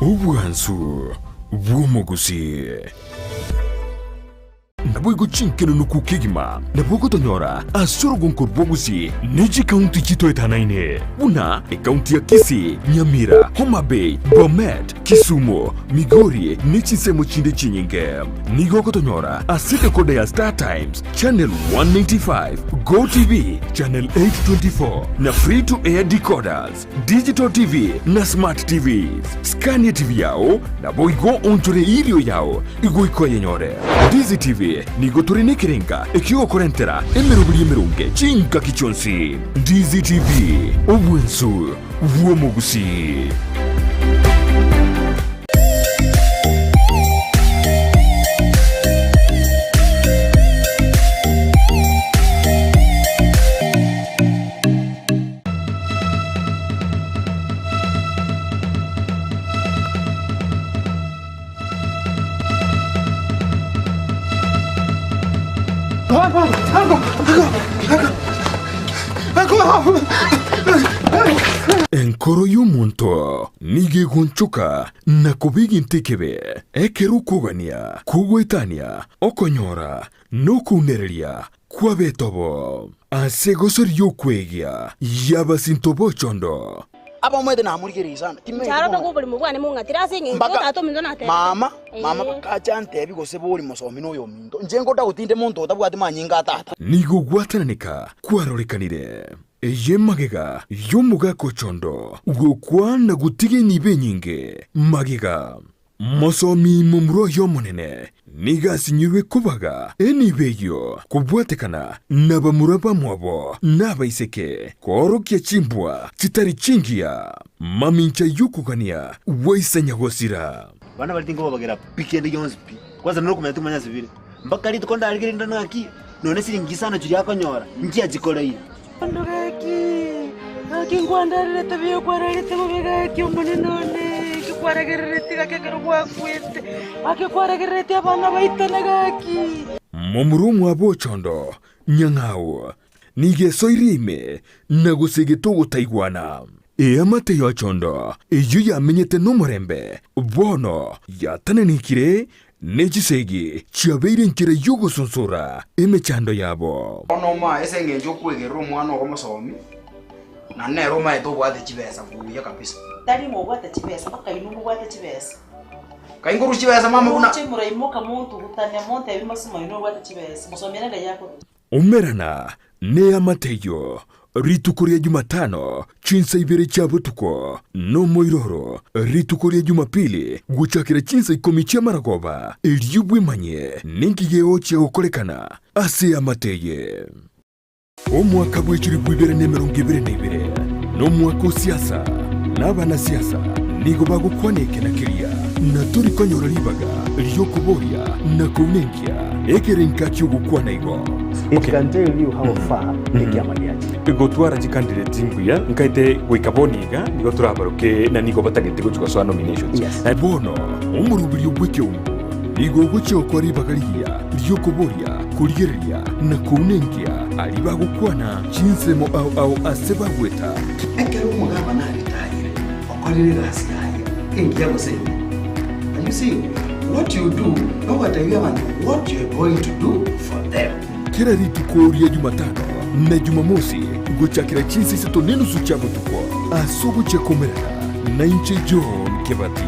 Obwansu bw'omogusii. Naboigo chinkenunuku kegima nabwo ogotonyora ase orogonko rw'Ogusii ne chikaunti chitoetanaine, buna ekaunti ya Kisii, Nyamira, Homa Bay, Bomet, Kisumu, Migori ne chinsemo chinde chinyinge. Nigo ogotonyora ase decoder ya Star Times, Channel 195, Go TV, Channel 824 na Free to Air decoders. Digital TV na Smart TVs. Scania TV yao naboigo onchore irio yao igoika oyenyore. Ndizi TV nigo tore nekerenga ekiogokorentera emeroberi emeronge chingaki chionsi. Ndizi TV, obwensu bw'omogusii. Enkoro y'omonto nigo egonchoka na koba egento ekebe, ekero okogania kogoetania okonyora na okounereria Kw'abetobo, ase egosori y'okwegia y'abasinto b'ochondo. Abamwete namorigereria sana, timanyeti Inche aro bono. toka oborimo bwane mong'atire ase eng'encho Mpaka tata ominto natebete. mama, mama Ee. bakacha antebi gose bori mosomi noyo ominto. Inche ngoda gotinde monto otabwati manyinga a tata. Nigo gwatananeka kwarorekanire. Eye magega y'omogaka ochondo gokwa na gotiga enibo enyinge magega. Mosomi momura oye omonene nigo asinyirwe kobaga enibo eyio kobwatekana nabamura bamwabo na abaiseke, koorokia chimbwa chitari chingiya, mamincha y'okogania gwaisa nyagosira. Abana baria tinkobabagera pi kende gionsi pi, kwanza nere okomanya timanya ase bire. Mpaka rituko ndarigererie ndore ng'aki nonye siringi isano chiria akonyora, nki achikoreire. Bono gaki, gaki nkwandererete buya okwararete bobe gaki omonene one, eki kwaragereretie gaki ekero gwakwete, gaki kwaragereretie abana baitane gaki. Momura omwabo ochondo nyang'au nigo esoirie ime na gosegete ogotaigwana. Eamate y'ochondo eyio yamenyete nomorembe bono yatananekire Ne chisegi chiabeire enchera y'ogosonsora emechando yabo. Bono omoaye ase engencho okwegerera omwana ogo mosomi, na nere omaete obwate chibesa buya kabisa. Tari ng'a obwate chibesa, mpaka inwe mobwate chibesa. Kai nkorusia chibesa mama buna. Moche moraimoka montugutania montebie mosimo inwe obwate chibesa, mosomi ere ngai akorusia. Umerana neamate eyio rituko ria Jumatano chinsa ibere chia botuko, nomoiroro rituko ria Jumapili gochakera chinsa ikomi chi'amaragoba, erio bwemanye ninki gegochia gokorekana ase eamate eye. Omwaka bw'echilifu ibere na emerongo ebere na ibere nomwaka o siasa, na abanasiasa nigo bagokwana eke na keria, na tori konyora ribaga ri'okoboria na kounenkia ekerenka ki'ogokwana igo. It can tell you how far ekiama giachire. Gotwara chicandidate mbuya nkaete goika bono iga nigo torabaroke na nigo batagete gochia gosoa nominations. Yes. Na Bono omoroberio bw'ekeungo nigo ogochia gokoa ribaga rigiya ri'okoboria, korigereria, na kounenkia aria bagokwana chinsemo ao ao ase bagweta. Ekero omogabana aritayire, okorire egasi yaye, engiya gose embe. And you see, what you do, nogotebia abanto what you are going to do for them. Kera rituko ria Jumatano na Jumamosi gochakera chinsa isato nenusu chia botuko ase ogochia komerana nainche John Kebati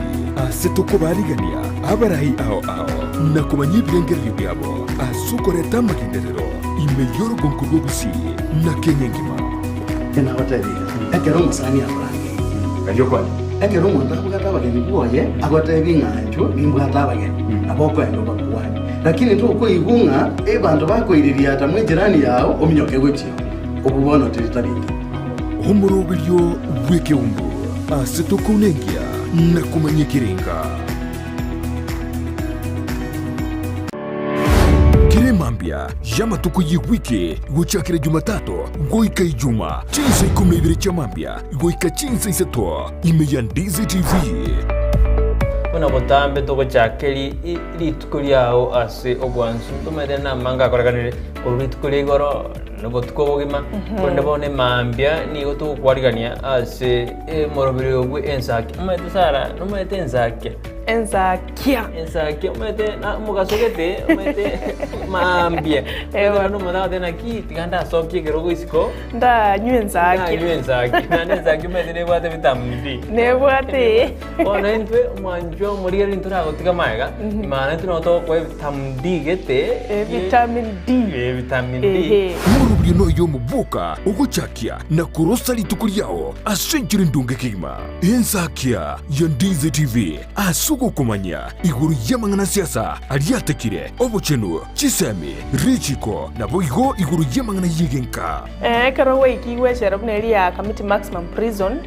ase tokobarigania abarai ao ao na komanya ebirengererio biabo ase okoreta amagenderero ime y'orogonko rw'Ogusii na Kenya engima. Nabatebirie, ekero omosani akorangeria, Ekero omonto abwate abageni bwoye, agoteebie ng'a inchuo nimbwate abageni, nabo okoenda obakwanie. Lakini tokoigwa ng'a abanto bakoiririata mw'ejirani yao ominyoke gochia oo, obwo bono teri tari engiya. Omoroberio bw'ekeumbu ase tokounenkia na komanya ekerenga. Kera emambia y'amatuko y'ewiki gochakera Jumatatu goika Ijuma, chinsa ikomi na ibere chia mambia goika chinsa isato, ime ya Ndizi TV. Buna botambe togochaka rituko riao ase obwansu, tomaete namange akorekanire korwa rituko ria igoro. Nobotuko obogima, korende bono emambia nigo togokwarigania ase omoroberi oyo bwe ensaki. Omanyete Sarah, nomanyete ensakia? Ensakia. Ensakia omanyete na omogaso gete, omanyete mambia. Ewa. Omanyete omonto agoteba naki tiga ndasokie ekerogo isiko, Ndanywe ensakia. ndanywe ensakia. Naende ensakia omanyete nebwate vitamin D. Nebwate. Bono intwe omwanchwa omorigereria ntoragotiga magega, maana intwe nabo togokoa evitamin D gete. Vitamin D. Vitamin D. Ehe. Omorobio noyo omoboka ogochakia na korosa rituko riao ase enchera endonge kegima. Ensakia ya Ndizi TV ase ogokomanya igoro y'amang'ana a siasa aria atekire, obochenu, chisemi, richiko, naboigo igoro y'amang'ana y'egenka. Ekero gwaikigwe echela buna eria ya Kamiti Maximum Prison,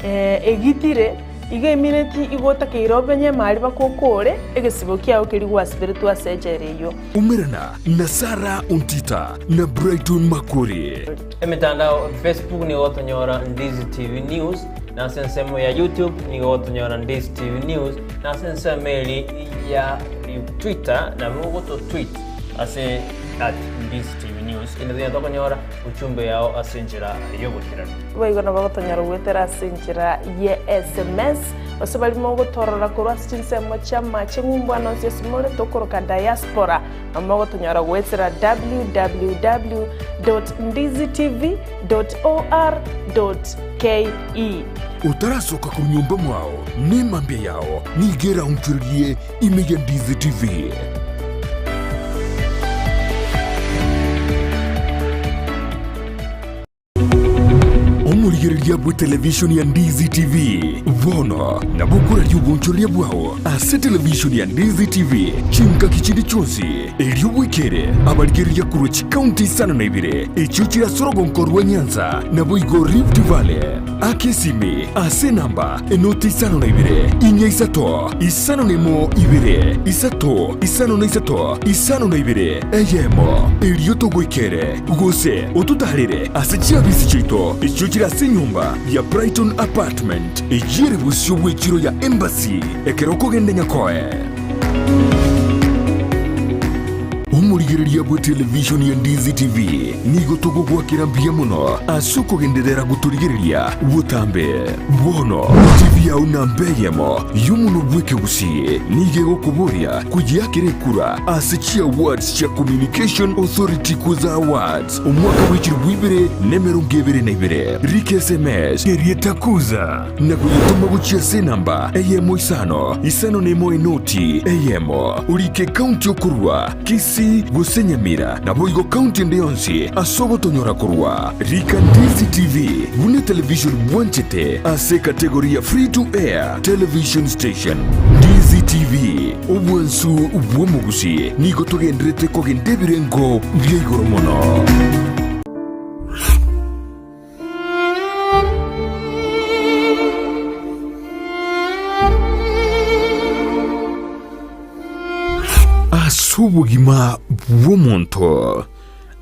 Egitire, igo emineti igo otakeire obenye emari bakokore egesibo kiao keria gwasiberetwe ase echela eyio. Umerana na Sarah Ontita na Brighton Makori. Emetandao Facebook nigo gotonyora Ndizi TV News, na ase ensemo ya YouTube nigo gotonyora Ndizi TV News, na ase ensemo eri ya Twitter nabo ogoto tweet ase at Ndizi TV News, kende tonyare tokonyora uchumbe yao ase enchera y'oboikeranu. Boigo nabo gotonyora goetera ase enchera ye sms, gose baria mogotorora korwa ase chinsemo chi'amache ng'umbu ande onsi ase more tokoroka diaspora, nabo mogotonyora goetera www dot ndizitv dot or dot ke. Otarasoka korwa nyomba mwao, nemambia yao nigo eraonchorerie ime ya Ndizi TV. Omorigereria bw'etelevishoni ya Ndizi TV bono nabo okoraria obonchoreria bwao ase televishoni ya Ndizi TV chingaki chinde chionsi, erio bwekere abarigereria korwa chikaunti isano na ibere echio chire ase orogonko rwa Nyanza naboigo Rift Valley. Aka esimi ase enamba enoti isano na ibere, inya isato, isano na emo ibere, isato, isano na isato, isano na ibere, eyemo, erio togoikere. Gose ototaarere ase chiabisi chiaito echio chire ase enyomba ya Brighton Apartment, eyio ere bosio bw'echiro ya Embassy ekero okogenda Nyakoe. Omorigereria bwe televishoni ya Ndizi TV nigo togogoakera mbuya mono ase okogenderera gotorigereria botambe. Bono TV yao namba eyemo y'omonwa bw'ekegusii nigo egokoboria koyeakera ekura ase chiawards chia Communication Authority Kuza Awards omwaka bwe chilifu ibere na emerongo ebere na ibere. Rika SMS erieta Kuza na koyetoma gochia ase enamba eyemo isano isano na emo enoti eyemo. Orike ekaunti okorua, Kisii gose Nyamira, naboigo kaunti ende yonsi ase ogotonyora korwa. Rika Ndizi TV buna etelevision bwanchete ase ekategori ya Free to Air Television Station. Ndizi TV, obwansu bw'omogusi, nigo togenderete kogenda ebirengo bia igoro mono. Ase obogima bw'omonto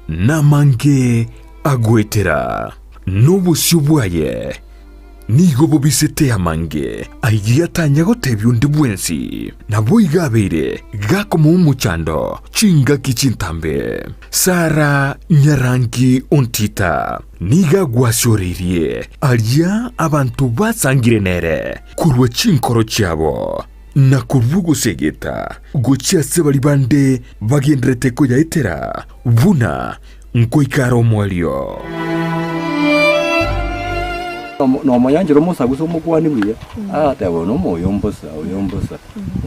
namange agoetera, na obosio bwaye nigo bobisete amange ayio atanya gotebia onde bwensi. Naboigo abeire gakomoa omochando chingaki chintambe. Sara nyarangi ontita nigo agwasioreirie aria abanto basangire nere korwa chinkoro chiabo, na korwa ogosegeta gochia ase baria bande bagendererete koyaetera buna nkoika are omoerio. Nomoyanchera omosagusa omokuani buya, agateba oyo nomoyo mbosa, oyo mbosa,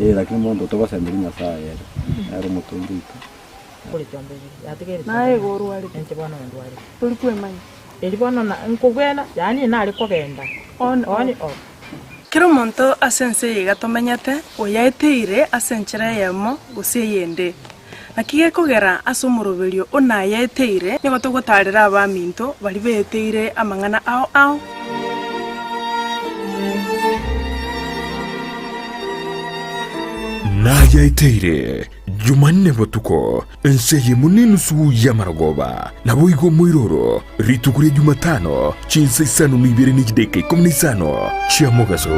eh lakini monto togosemeria Nyasaye ere, nere omotongi oito. Naye igo orwarete, tori kwemanya. On off. Kera omonto ase ense eye iga tomenyete, oyaeteire ase enchera eyemo gose eyende. Naki gekogera ase omoroberio o nayaeteire, nigo togotaarera abaminto baria beeteire amang'ana ao ao. Nayaeteire Jumanne botuko, ense eyemo nenusu y'amarogoba, naboigo omoiroro, rituko ria Jumatano, chinsa isano na ibere ne chidaeka ikomi na isano chia mogaso.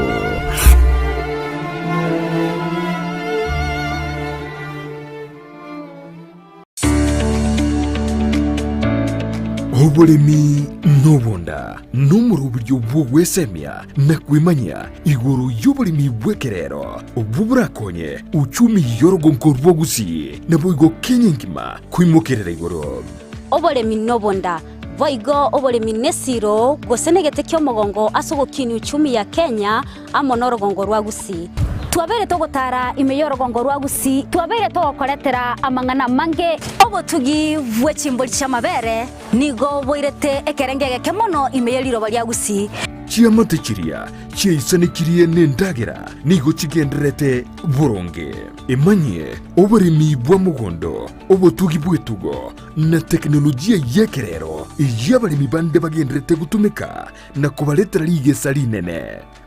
Oboremi nobonda nomoroberio bw'ogwesemia na kwemanyia igoro y'oboremi bw'ekerero obwo borakonye uchumi y'orogonko rwa Gusii naboigo Kenya engima koimokerera igoro. Oboremi nobonda, boigo oboremi nesiro gose negete ki'omogongo ase ogokinia uchumi ya Kenya amo norogongo rwa Gusii. Twabeire togotara ime y'orogongo rwa Gusii, twabeire togokoretera amang'ana amange. Obotugi bwe chimbori chi'amabere nigo boirete ekerengo egeke mono ime ye riroba ria Gusii. Chiamate chiria chiaisanekirie nendagera nigo chigendererete boronge. Emanyie oboremi bwa mogondo, obotugi bw'etugo, na tekinolojia y'ekerero eyio abaremi bande bagendererete gotumeka na kobaretera rigesa rinene.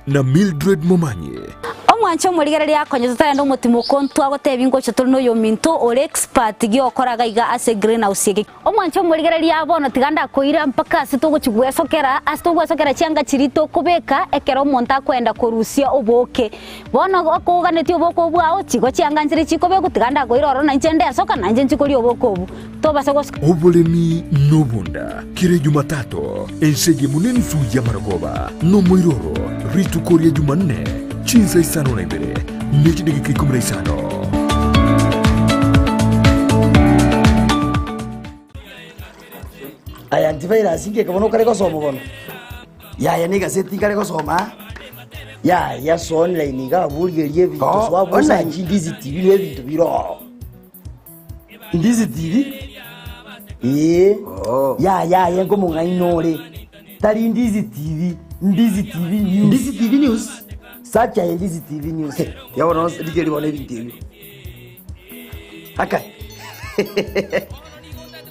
Na Mildred Momanyi. Omwanche omorigereria akonye totagenda omotimoko ntwagotebia ngocha tore noyominto ore expert giokora gaiga ase greenhouse eke. Omwanche omorigereria bono tiga ndakoira mpaka ase togochi gwesokera ase togwesokera chianga chiria tokobeka ekero omonto akoenda korusia obooke. Bono okoganetie oboke obwo bwao chigo chianga nchire chikobekwa tiga ndakoira ororo nainche ndesoka nainche nchi koria oboke obwo. Tobasa gosoka. Oboremi nobonda kera Jumatatu, ense eyemo nenusu y'amarogoba, nomoiroro rituko ria Jumanne chinsa isano na ibere ne chidageka ikomi na isano. Aya antivirus ngeke bono okare gosoma bono yaya na egaseti nkare gosoma aa yaya so online iga abwo origereria ebinto Oh, so abwo online. osachi ndizi tv na ebinto bire ororo. Ndizi TV ee yaya aye nkomong'aini ore tari Ndizi TV Ndizi TV News Ndizi TV News search aye Ndizi TV News Tiga bono rigereria bono ebinto ebio aka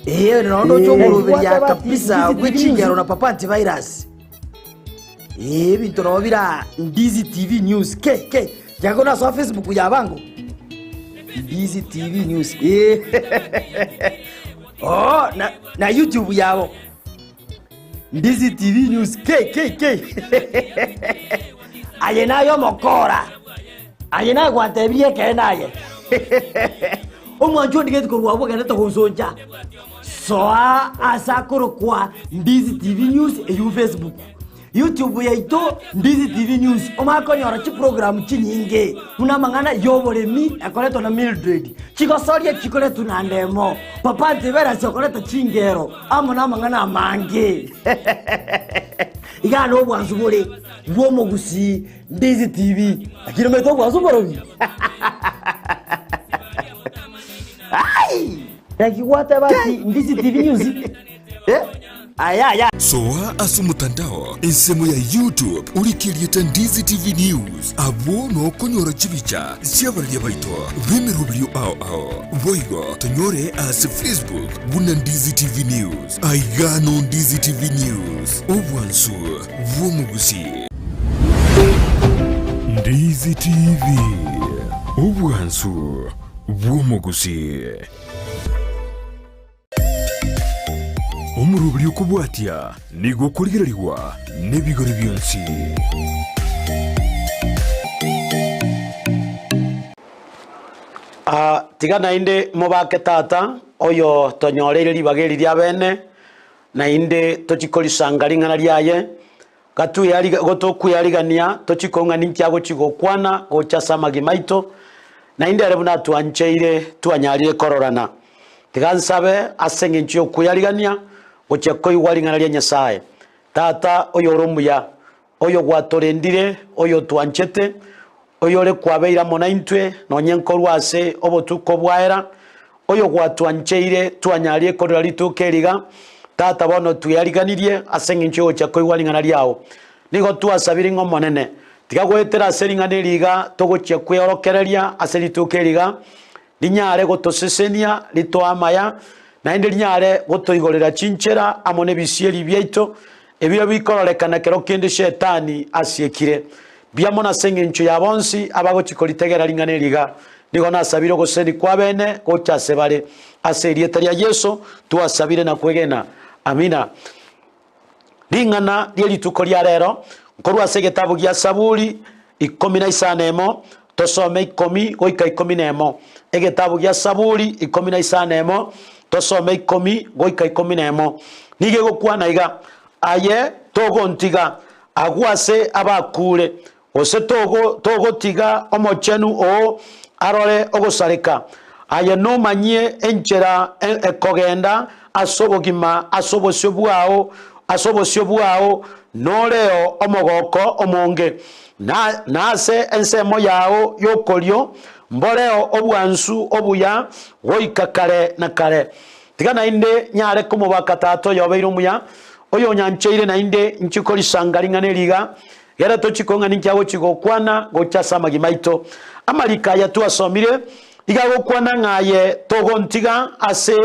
ee nonya ndoche omoroberio kabisa bwe chingero na papa antivirus ee ebinto nabo bira Ndizi TV News ke ke tiga konasoa Facebook yabango Ndizi TV News ee oh na, na YouTube yabo Ndizi TV News ke ke ke aye naye omokora aye naye gwantebirie ekeene aye omwancho ondigeti korwa abwo ogendete gonsoncha soa ase akorokwa Ndizi TV News eywo Facebook YouTube yaito Ndizi TV News omanye konyora chiprogram chinyinge buna amang'ana y'oboremi ekoretwa na Mildred, chigosoria chikoretwa na Ndemo, Papa Antivirus okoreta chingero amo namang'ana amange. Igaa nobwansu bore bw'omogusii Ndizi TV lakini omanyete obwansu mborobi? Ai! Naki gwateba ati Ndizi TV News? Eh? Aya aya. Soa ase omotandao ensemo ya YouTube orike erieta Ndizi TV News abwo nokonyora chibicha chi'abararia baito b'emeroberio ao ao. Boigo tonyore ase Facebook buna Ndizi TV News. Aiga no Ndizi TV News, obwansu bw'omogusii. Ndizi TV, obwansu bw'omogusii. Omoroberi okobwatia nigo okorigererigwa nebigori bionsi. Aa, tiga naende mobake tata, oyo tonyoreire ribaga eri riabene, naende tochie korisanga ring'ana riaye, Gatweyariga, gotokweyarigania, tochie kong'a ninki agochia gokwana gocha ase amagima aito, naende ere buna atwancheire twanyarire kororana. Tiga nsabe ase engencho y'okweyarigania gochia koigwa ring'ana ria Nyasae. Tata oyore omuya, oyo gwatorendire, oyo otwanchete, oyore kwabeire amo naintwe nonye nkorwa ase obotuko bwaera, oyo gwatwancheire twanyarie korera rituko eri iga, Tata bono tweyariganirie ase engencho y'ogochia koigwa ring'ana riao. Nigo twasabire ng'a Omonene, tiga goetera ase ring'ana eri iga togochia kweorokereria ase rituko eri iga, rinyare gotosesenia, ritoe amaya, naende rinyare gotoigorera chinchera amo nebisieri biaito, ebio bikororekana kero kende Shetani asiekire. Mbuya mono ase engencho ya bonsi abagochia koritegera ring'ana eri iga. Nigo nasabire ogoseseni kw'abene gocha ase bare. Ase erieta ria Yeso twasabire na kwegena. Amina. Ring'ana rie rituko ria rero nkorwa ase egetabu gia Saburi ikomi na isano emo, tosome ikomi goika ikomi na emo. Egetabu gia Saburi ikomi na isano emo, tosome ikomi goika ikomi na emo. Nigo egokwana iga, Aye togontiga agwo ase abakuure, gose togotiga Omochenu oo arore ogosareka. Aye nomanyie enchera ekogenda ase obogima ase obosio bwao, ase obosio bwao noreo omogoko omonge, na ase ensemo yao y'okorio mboreo obwansu obuya goika kare na kare. Tiga naende nyare komobaka Tata oyobeire omuya, oyonyancheire naende inche korisanga ring'ana eri iga, gera tochie kong'a ninki agochia gokwana gocha ase amagima aito. Amariko aya twasomire iga agokwana ng'a aye togontiga ase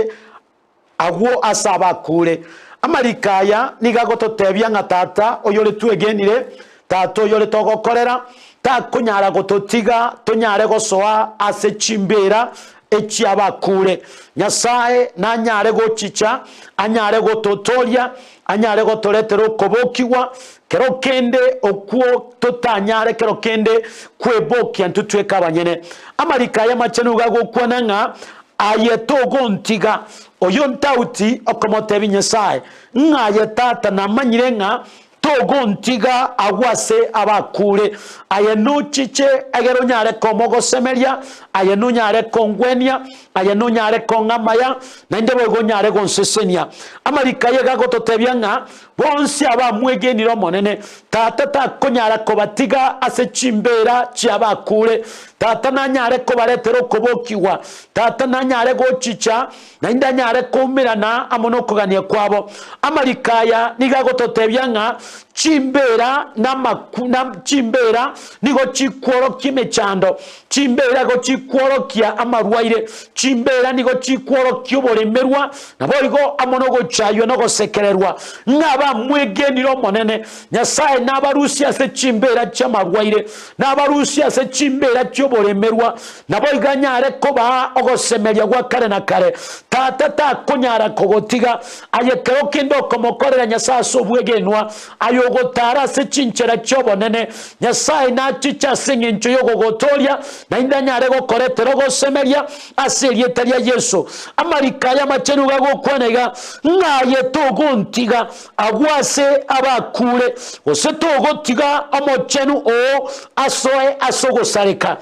agwo ase abakure. Amariko aya nigo agototebia ng'a Tata oyore twegenire, Tata oyore togokorera, takonyara gototiga tonyare gosoa ase chimbeera echi'abakure. Nyasae nanyare gochicha, anyare gototooria, anyare gotoretera okobokigwa, kero kende okwo totanyare kero kende kwebokia intwe tweka abanyene. Amariko aya amachenu iga agokwana ng'a aye togontiga, oyio ntauti okomotebia Nyasae, ng'a aye Tata namanyire ng'a Togontiga agwo ase abakure. Aye nochiche egere onyare komogosemeria, aye nonyare kongwenia, aye nonyare kong'a amaya, naende boigo onyare gonsesenia. Amariko aye gagototebia ng'a bonsi abamwegenire Omonene, Tata takonyara kobatiga ase chimbeera chi'abakure. Tata nanyare kobaretera okobokigwa. Tata nanyare gochicha naende anyare koumerana amo nokogania kwabo. Amariko aya nigo agototebia ng'a chimbeera namaku na chimbeera nigo chikworokia emechando, chimbeera nigo chikworokia amarwaire, chimbeera nigo chikworokia oboremerwa, naboigo amo nogochaywa na ogosekererwa. Ng'a bamwegenire Omonene, Nyasae nabarusie ase chimbeera chi'amarwaire, nabarusie ase chimbeera chi'oboremerwa, Naboigo anyare kobaa ogosemeria gwa kare na kare. Tata takonyara kogotiga aye kero kende okomokorera Nyasae ase obwegenwa, aye ogotaara ase chinchera chi'obonene. Nyasae nachiche ase engencho y'ogogotooria, naende anyare gokoretera ogosemeria ase erieta ria Yeso. Amariko aya amachenu gagokwana iga, ng'a aye togontiga agwo ase abakure, gose togotiga Omochenu oo asoe ase ogosareka.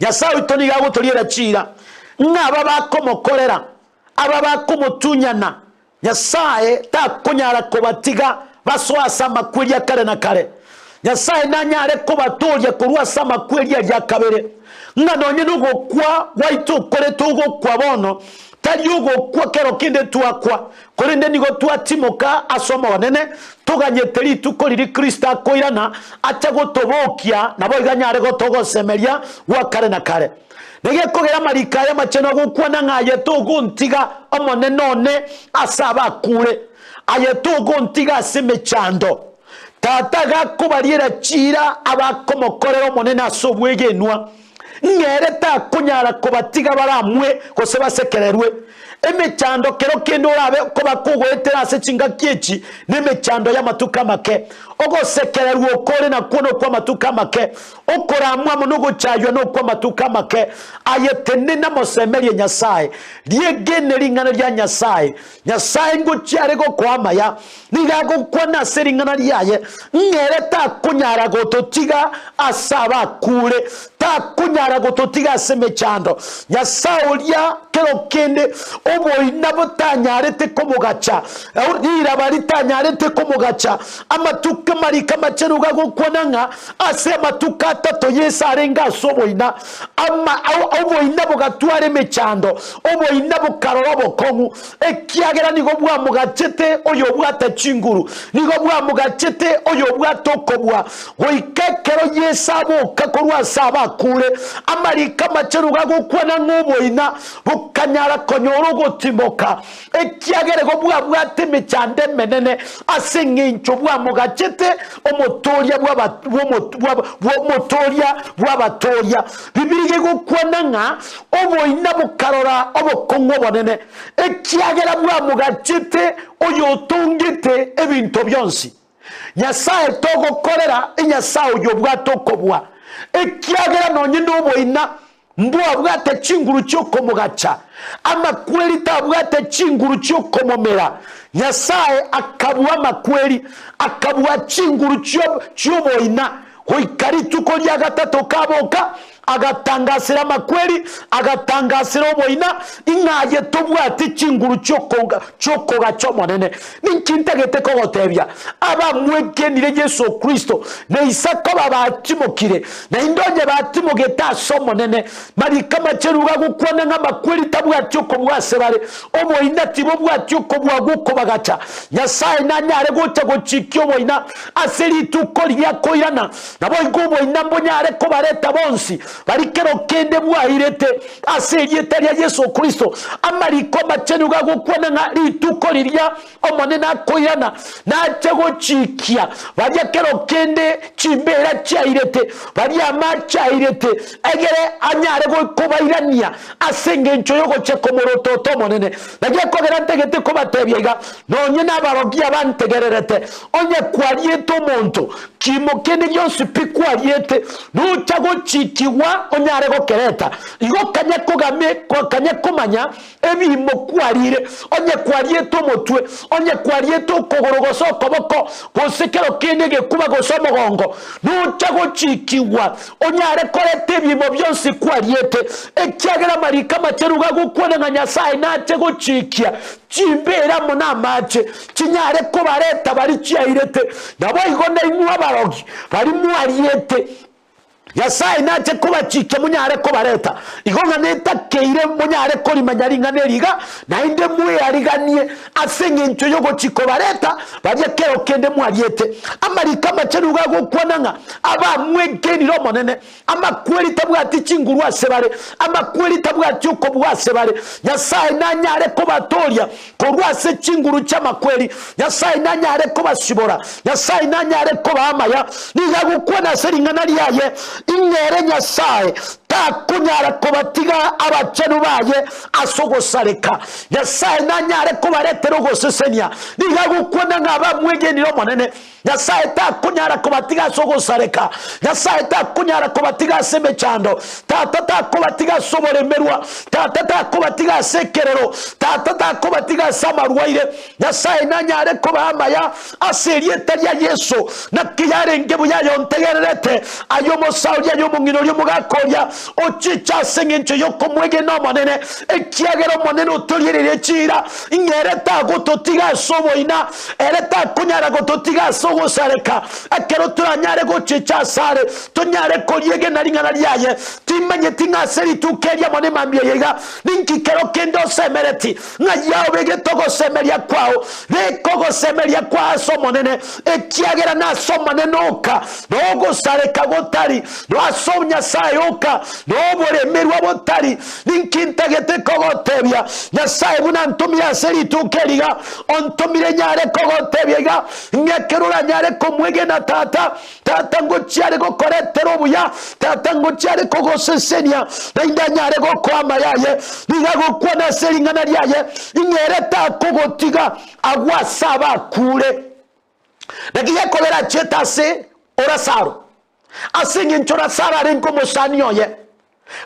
Nyasae oito nigo agotoriera chiira, ng'a aba bakomokorera, aba bakomotunyana, Nyasae takonyara kobatiga basoe ase amakweri a kare na kare. Nyasae nanyare kobatooria korwa ase amakweri aria a kabere, ng'a nonye nogokwa gwaito okore togokwa bono, tari ogokwa kero kende twakwa, Korende nigo twatimoka ase Omonene, toganyete rituko riria Kristo akoirana ache gotobokia, naboigo anyare gotogosemeria gwa kare na kare. Negekogera amariko aya amachenu agokwana ng'a aye togontiga Omonene one ase abakure, aye togontiga ase emechando. Tata gakobariera chiira abakomokorera Omonene ase obwegenwa, ng'ere takonyara kobatiga baramwe gose basekererwe. Emechando kero kende orabe koba kogoetera ase chingaki echi nemechando y'amatuko amake. Ogosekererwa oko ore nakwo nokw'amatuko amake, okoramwa amo nogochaywa nokw'amatuko amake. Aye tenena mosemerie Nyasae, riegene ring'ana ria Nyasae. Nyasae ngochia are gokoa amaya, nigo agokwana ase ring'ana riaye, ng'a ere takonyara gototiga ase abakure, takonyara gototiga ase emechando. Nyasae oria kero kende oboina botanyarete komogacha, riraba ritanyarete komogacha, amatuko amariko amachenu gagokwana ng'a ase amatuko atato Yeso arenge ase oboina, ama oboina bogatwara emechando, oboina bokarora obokong'u, ekiagera nigo bwamogachete oyobwate chinguru, nigo bwamogachete oyobwate okobua, goika ekero Yeso aboka korwa ase abakure. Amariko amachenu gagokwana ng'a oboina bokanyara konyora ogotimoka, ekiagera igo bwabwate emechando emenene ase engencho bwamogachete Omotoria bw'Omotoria bw'abatooria. Bibilia egokwana ng'a oboina bokarora obokong'u obonene, ekiagera bwamogachete oyotongete ebinto bionsi. Nyasae togokorera enyasae oyobwate okobua, ekiagera nonye noboina. Mbwabwate chinguru chi'okomogacha, amakweri tabwate chinguru chi'okomomera. Nyasae akabua amakweri, akabua chinguru chi'oboina, goika rituko ria gatato kaboka, agatangasera amakweri, agatangasera oboina, ing'a aye tobwati chinguru chi'okogacha Omonene. Ninki ntagete kogotebia? Abamwegenire Yeso Kristo na Isaka koba batimokire, naende onye batimogete ase Omonene, mariko amachenu gagokwana ng'a amakweri tabwati okobua ase bare, oboina tibobwati okobua gw'okobagacha. Nyasae nanyare gocha gochikia oboina ase rituko riria akoirana, naboigo oboina mbonyare kobareta bonsi baria kero kende bwairete Ase erieta ria Yeso Kristo, amariko amachenu gagokwana ng'a rituko riria Omonene akoirana, nache gochikia baria kero kende chimbeera chiairete, baria amache airete, egere anyare kobairania ase engencho y'ogochia komorotota Omonene. Naki ekogera ntagete kobatebia iga, nonye nabarogi abantegererete, onye kwariete omonto, Kiimo kende gionsi pi kwariete, nocha gochikigwa onyare gokereta. Igo kanya kogame, kanya komanya ebiimo kwarire, onye kwariete omotwe, onye kwariete okogoro gose okoboko, gose kero kende egekuba gose omogongo, nocha gochikigwa onyare koreta ebiimo bionsi kwariete, ekiagera amariko amachenu gagokwana ng'a Nyasae nache gochikia chimbeera amo namache, chinyare kobareta baria chiairete, naboigo nainwe abarogi baria mwariete, Nyasae nache kobachikia monyare kobareta. Igo ng'a netakeire monyare korimanya ring'ana eri iga, naende mweariganie ase engencho y'ogochia kobareta baria kero kende mwariete. Amariko amachenu iga agokwana ng'a abamwegenire Omonene, Amakweri tabwati chinguru ase bare, amakweri tabwati okobua ase bare. Nyasae nanyare kobatooria korwa ase chinguru chi'amakweri, Nyasae nanyare kobasibora, Nyasae nanyare kobaa amaya. Nigo agokwana ase ring'ana riaye, Ing'ere Nyasae takonyara kobatiga abachenu baye ase ogosareka. Nyasae nanyare kobaretera ogosesenia. Nigo agokwana ng'a abamwegenire Omonene Nyasae takonyara kobatiga ase ogosareka, Nyasae takonyara kobatiga ase emechando, Tata takobatiga ase oboremerwa, Tata takobatiga ase ekerero, Tata takobatiga ase amarwaire. Nyasae nanyare kobaa amaya ase erieta ria Yeso. Naki yarenge buya aye ontegererete, aye omosauri, aye omong'ina oria omogaka oria, ochiche ase engencho y'okomwegena Omonene, ekiagera Omonene otoriereirie chiira, ng'a ere tagototiga ase oboina, Ere takonyara gototiga ase ogosareka, ekero toranyare gochicha asare, tonyare koriegena ring'ana riaye. Timanyeti ng'a ase rituko eri amo nemambia eye iga, ninki kero kende osemereti, ng'a yao obegete ogosemeria kwao, beka ogosemeria kwao ase Omonene, ekiagera nase Omonene oka nogosareka gotari, na ase Nyasae oka noboremerwa botari. Ninki ntagete kogotebia? Nyasae buna antomire ase rituko eri iga, ontomire nyare kogotebia iga, ng'a ekero oranyare komwegena Tata, Tata ngochia are gokoretera obuya, Tata ngochia are kogosesenia, naende anyare gokoa amaya aye. Nigo agokwana ase ring'ana riaye, ng'a ere takogotiga agwo ase abakure. Naki gekogera achiete ase o Lazaro, ase engencho Lazaro arenge omosani oye.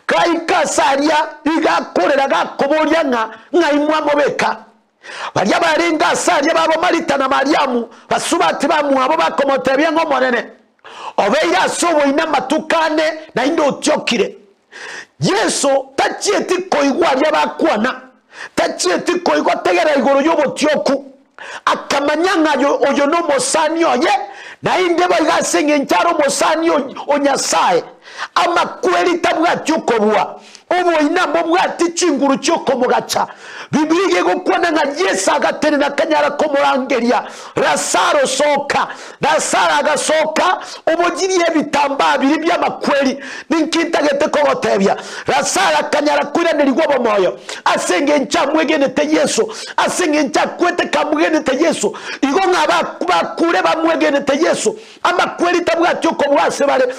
Gaika ase aria, iga akorera gakoboria ng'a ng'ai mwamobeka. Baria barenge ase aria babo Marita na Mariamu, basubati bamwabo, bakomotebia ng'a Omonene, obeire ase oboina amatuko ane, naende otiokire. Yeso tachieti koigwa aria bakwana, tachieti koigwa tegerera igoro y'obotioku. Akamanya ng'a oyo nomosani oye, naende boigo ase engencho are omosani o Nyasae, amakweri tabwati okobua, oboina mbobwati chinguru chi'okomogacha. Biblia iga egokwana ng'a Yeso agatenena akanyara komorangeria, Lazaro soka! Lazaro agasoka, obogirie ebitambaa biria bi'amakweri. Ninki ntagete kogotebia? Lazaro akanyara koiranerigwa obomoyo ase engencho amwegenete Yeso, ase engencho akwete kamwegenete Yeso. Igo ng'a bakure bamwegenete Yeso, amakweri tabwati okobua ase bare.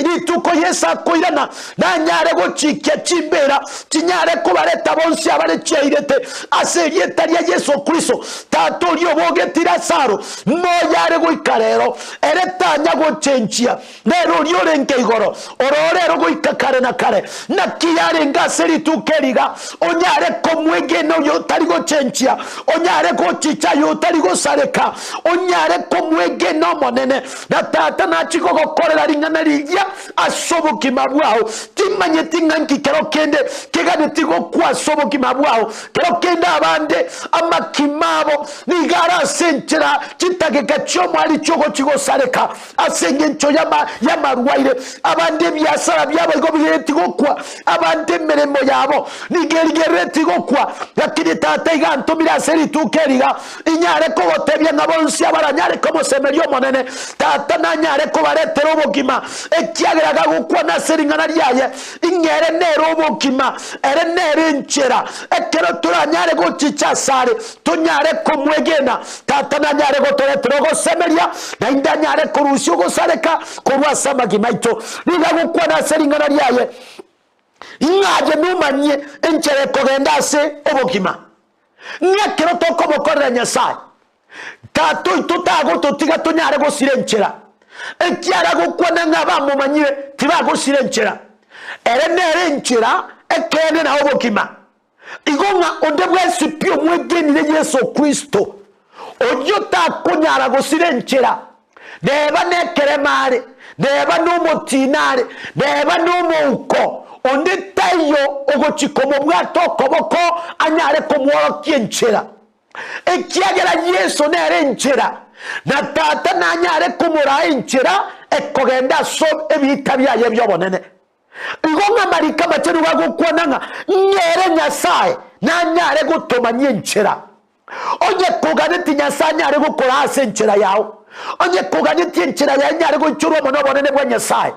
Rituko Yeso akoirana, nanyare gochikia. chimbeera chinyare kobareta bonsi abare chiairete ase erieta ria Yeso Kristo. Tata oria obogetie Lazaro moyo are goika rero, ere tanya gochenchia, nere oria orenge igoro, ororo ero goika kare na kare. Naki yarenge ase rituko eri iga, onyare komwegena oyo otari gochenchia, onyare gochicha aye otari gosareka, onyare komwegena Omonene, na Tata nachie gogokorera ring'ana riria ase obogima bwao. Timanyeti ng'a nki kero kende keganeti gokwa ase obogima bwao. Kero kende abande amakima abo nigo are ase enchera chitageka chi'omwari chi'ogochia gosareka ase engencho y'amarwaire. Abande ebiasara biabo igo bigereti gokwa, abande emeremo yabo nigo erigerereti gokwa. Lakini Tata iga antomire ase rituko eri iga, inyare kogotebia ng'a bonsi abaranyare komosemeria Omonene, Tata nanyare kobaretera obogima, ekiagera gagokwana ase ring'ana riaye, ing'a ere nere obogima, ere nere enchera. Ekero toranyare gochicha asare, tonyare komwegena, Tata nanyare gotoretera ogosemeria, naende anyare korusia ogosareka korwa ase amagima aito. Nigo agokwana ase ring'ana riaye, ng'a aye nomanyie enchera ekogenda ase obogima. Ng'a ekero tokomokorera Nyasae, Tata oito tagototiga tonyare gosira enchera, ekiagera agokwana ng'a abamomanyire tibagosira enchera. Ere nere enchera, ekeene na obogima. Igo ng'a onde bwensi pi omwegenire Yeso Kristo, oyio takonyara gosira enchera, neba nekerema are, neba nomotiina are, neba nomouko, onde taiyo ogochia komobwata okoboko anyare komworokia enchera. Ekiagera Yeso nere enchera, na Tata nanyare komoraa enchera ekogenda ase ebiita biaye bi'obonene. Igo ng'a amariko amachenu gagokwana ng'a ng'ere Nyasae nanyare gotomanyia enchera. Onye koganeti Nyasae anyare gokoraa ase enchera yao, onye koganeti enchera yaye enyare goichorwa amo nobonene bwa Nyasae,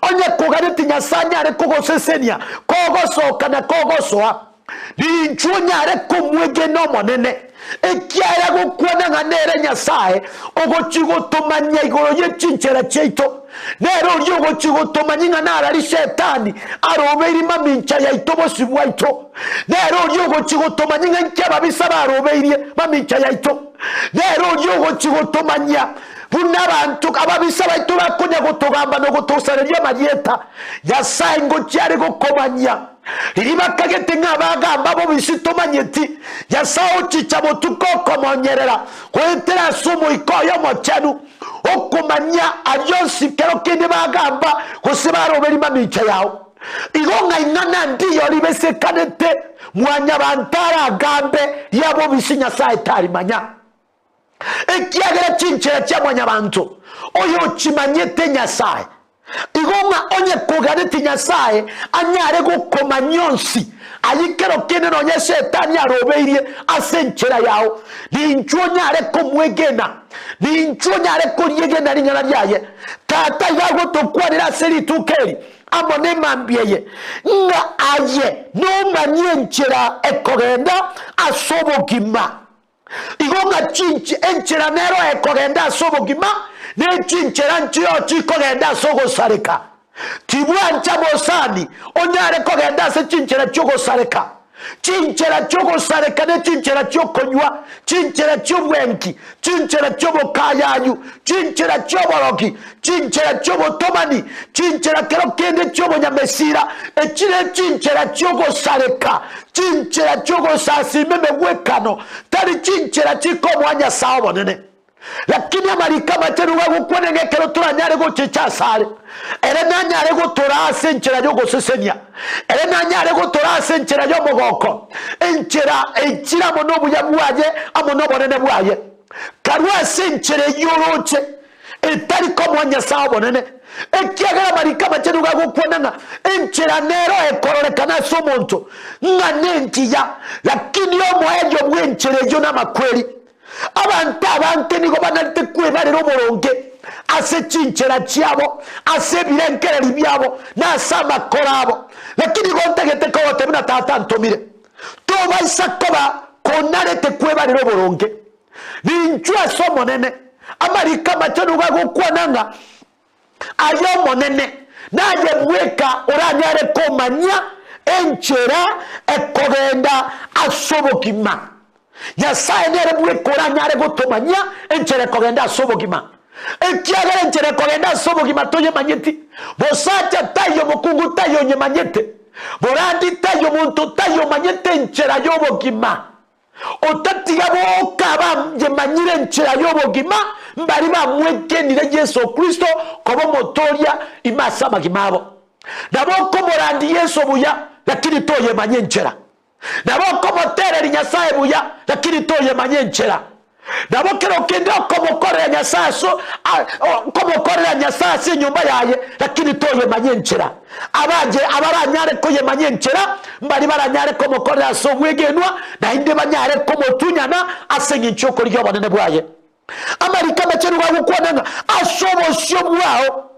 onye koganeti Nyasae anyare kogosesenia kogosoka na kogosoa, ninchwe onyare komwegena Omonene, ekiagera gokwana ng'a nere Nyasae ogochia gotomanyia igoro ye chinchera chiaito, nere oria ogochia gotomanyia ng'a narari Shetani arobeiri mamincha yaito bosio bwaito, nere oria ogochia gotomanyia ng'a inki ababisa barobeirie mamincha yaito, nere oria ogochia gotomanyia buna abanto ababisa baito bakonya gotogamba na gotosareria amarieta. Nyasae ngochia are gokomanyia. Riria bakagete ng'a bagamba bobisi tomanyeti, Nyasae ochicha botuko okomonyerera goetera ase Omoika oye Omochenu, okomanyia aria onsi kero kende bagamba gose baroberia mamincha yao. Igo ng'a ing'ana ndiyo ribesekanete mwanyabanto aragambe ria bobisi Nyasae tarimanya. Ekiagera chinchera chia mwanyabanto oyochimanyete Nyasae, igo ng'a onye koganeti Nyasae anyare gokomanyia onsi ayio kero kende nonya Shetani arobeirie ase enchera yao, ninchwe onyare komwegena, ninchwe onyare koriegena ring'ana riaye. Tata iga agotokwanera ase rituko eri amo nemambia eye, ng'a aye nomanyie enchera ekogenda ase obogima. Igo ng'a chinche enchera nero ekogenda ase obogima, ne chinchera nchireo chikogenda ase ogosareka. Tibwancha mosani onyare kogenda ase chinchera chi'ogosareka. Chinchera chi'ogosareka ne chinchera chi'okonywa, chinchera chi'obwenki, chinchera chi'obokayayu, chinchera chi'oborogi, chinchera chi'obotomani, chinchera kero kende chi'obonyamesira, echi ne chinchera chi'ogosareka, chinchera chi'ogosasima emegwekano, tari chinchera chikomoa Nyasae obonene. Lakini amariko amachenu gagokwana ng'a ekero toranyare gochicha asare, ere nanyare gotoraa ase enchera y'ogosesenia, ere nanyare gotoraa ase enchera y'omogoko, enchera eichire amo nobuya bwaye amo nobonene bwaye. Karue ase enchera eyio oroche, etari komoa Nyasae obonene, ekiagera amariko amachenu gagokwana ng'a enchera nero ekororekana ase omonto ng'a nengiya, lakini omoerio bw'enchera eyio namakweri. Abanto abange nigo banarete kwebarera oboronge ase chinchera chiabo, ase ebirengererio biabo, na ase amakoro abo. Lakini igo ntagete kogotebia buna Tata antomire, tobaisa koba konarete kwebarera oboronge. Ninchwe ase Omonene, amariko amachenu gagokwana ng'a aye Omonene naye bweka oranyare komanyia. Enchera ekogenda ase obogima. Nyasae nere bweka oranyare gotomanyia enchera ekogenda ase obogima. Ekiagera enchera ekogenda ase obogima toyemanyeti, bosacha taiyo mokungu taiyo onyemanyete, borandi taiyo monto taiyo omanyete enchera y'obogima. Otatiga boka abayemanyire enchera y'obogima mbari bamwegenire Yeso Kristo koba Omotoria ime ase amagima abo. Nabo okomorandi Yeso buya, lakini toyemanya enchera. Nabo okomotereria Nyasae buya, lakini toyemanya enchera. Nabo kero kende okomokorera Nyasae aso okomokorera Nyasae ase enyomba yaye, lakini toyemanya enchera. Abange abaranyare koyemanya enchera, mbari baranyare komokorera ase obwegenwa, naende banyare komotunyana ase engencho y'okorigia obonene bwaye. Amariko amachenu gagokwana ng'a ase obosio bwao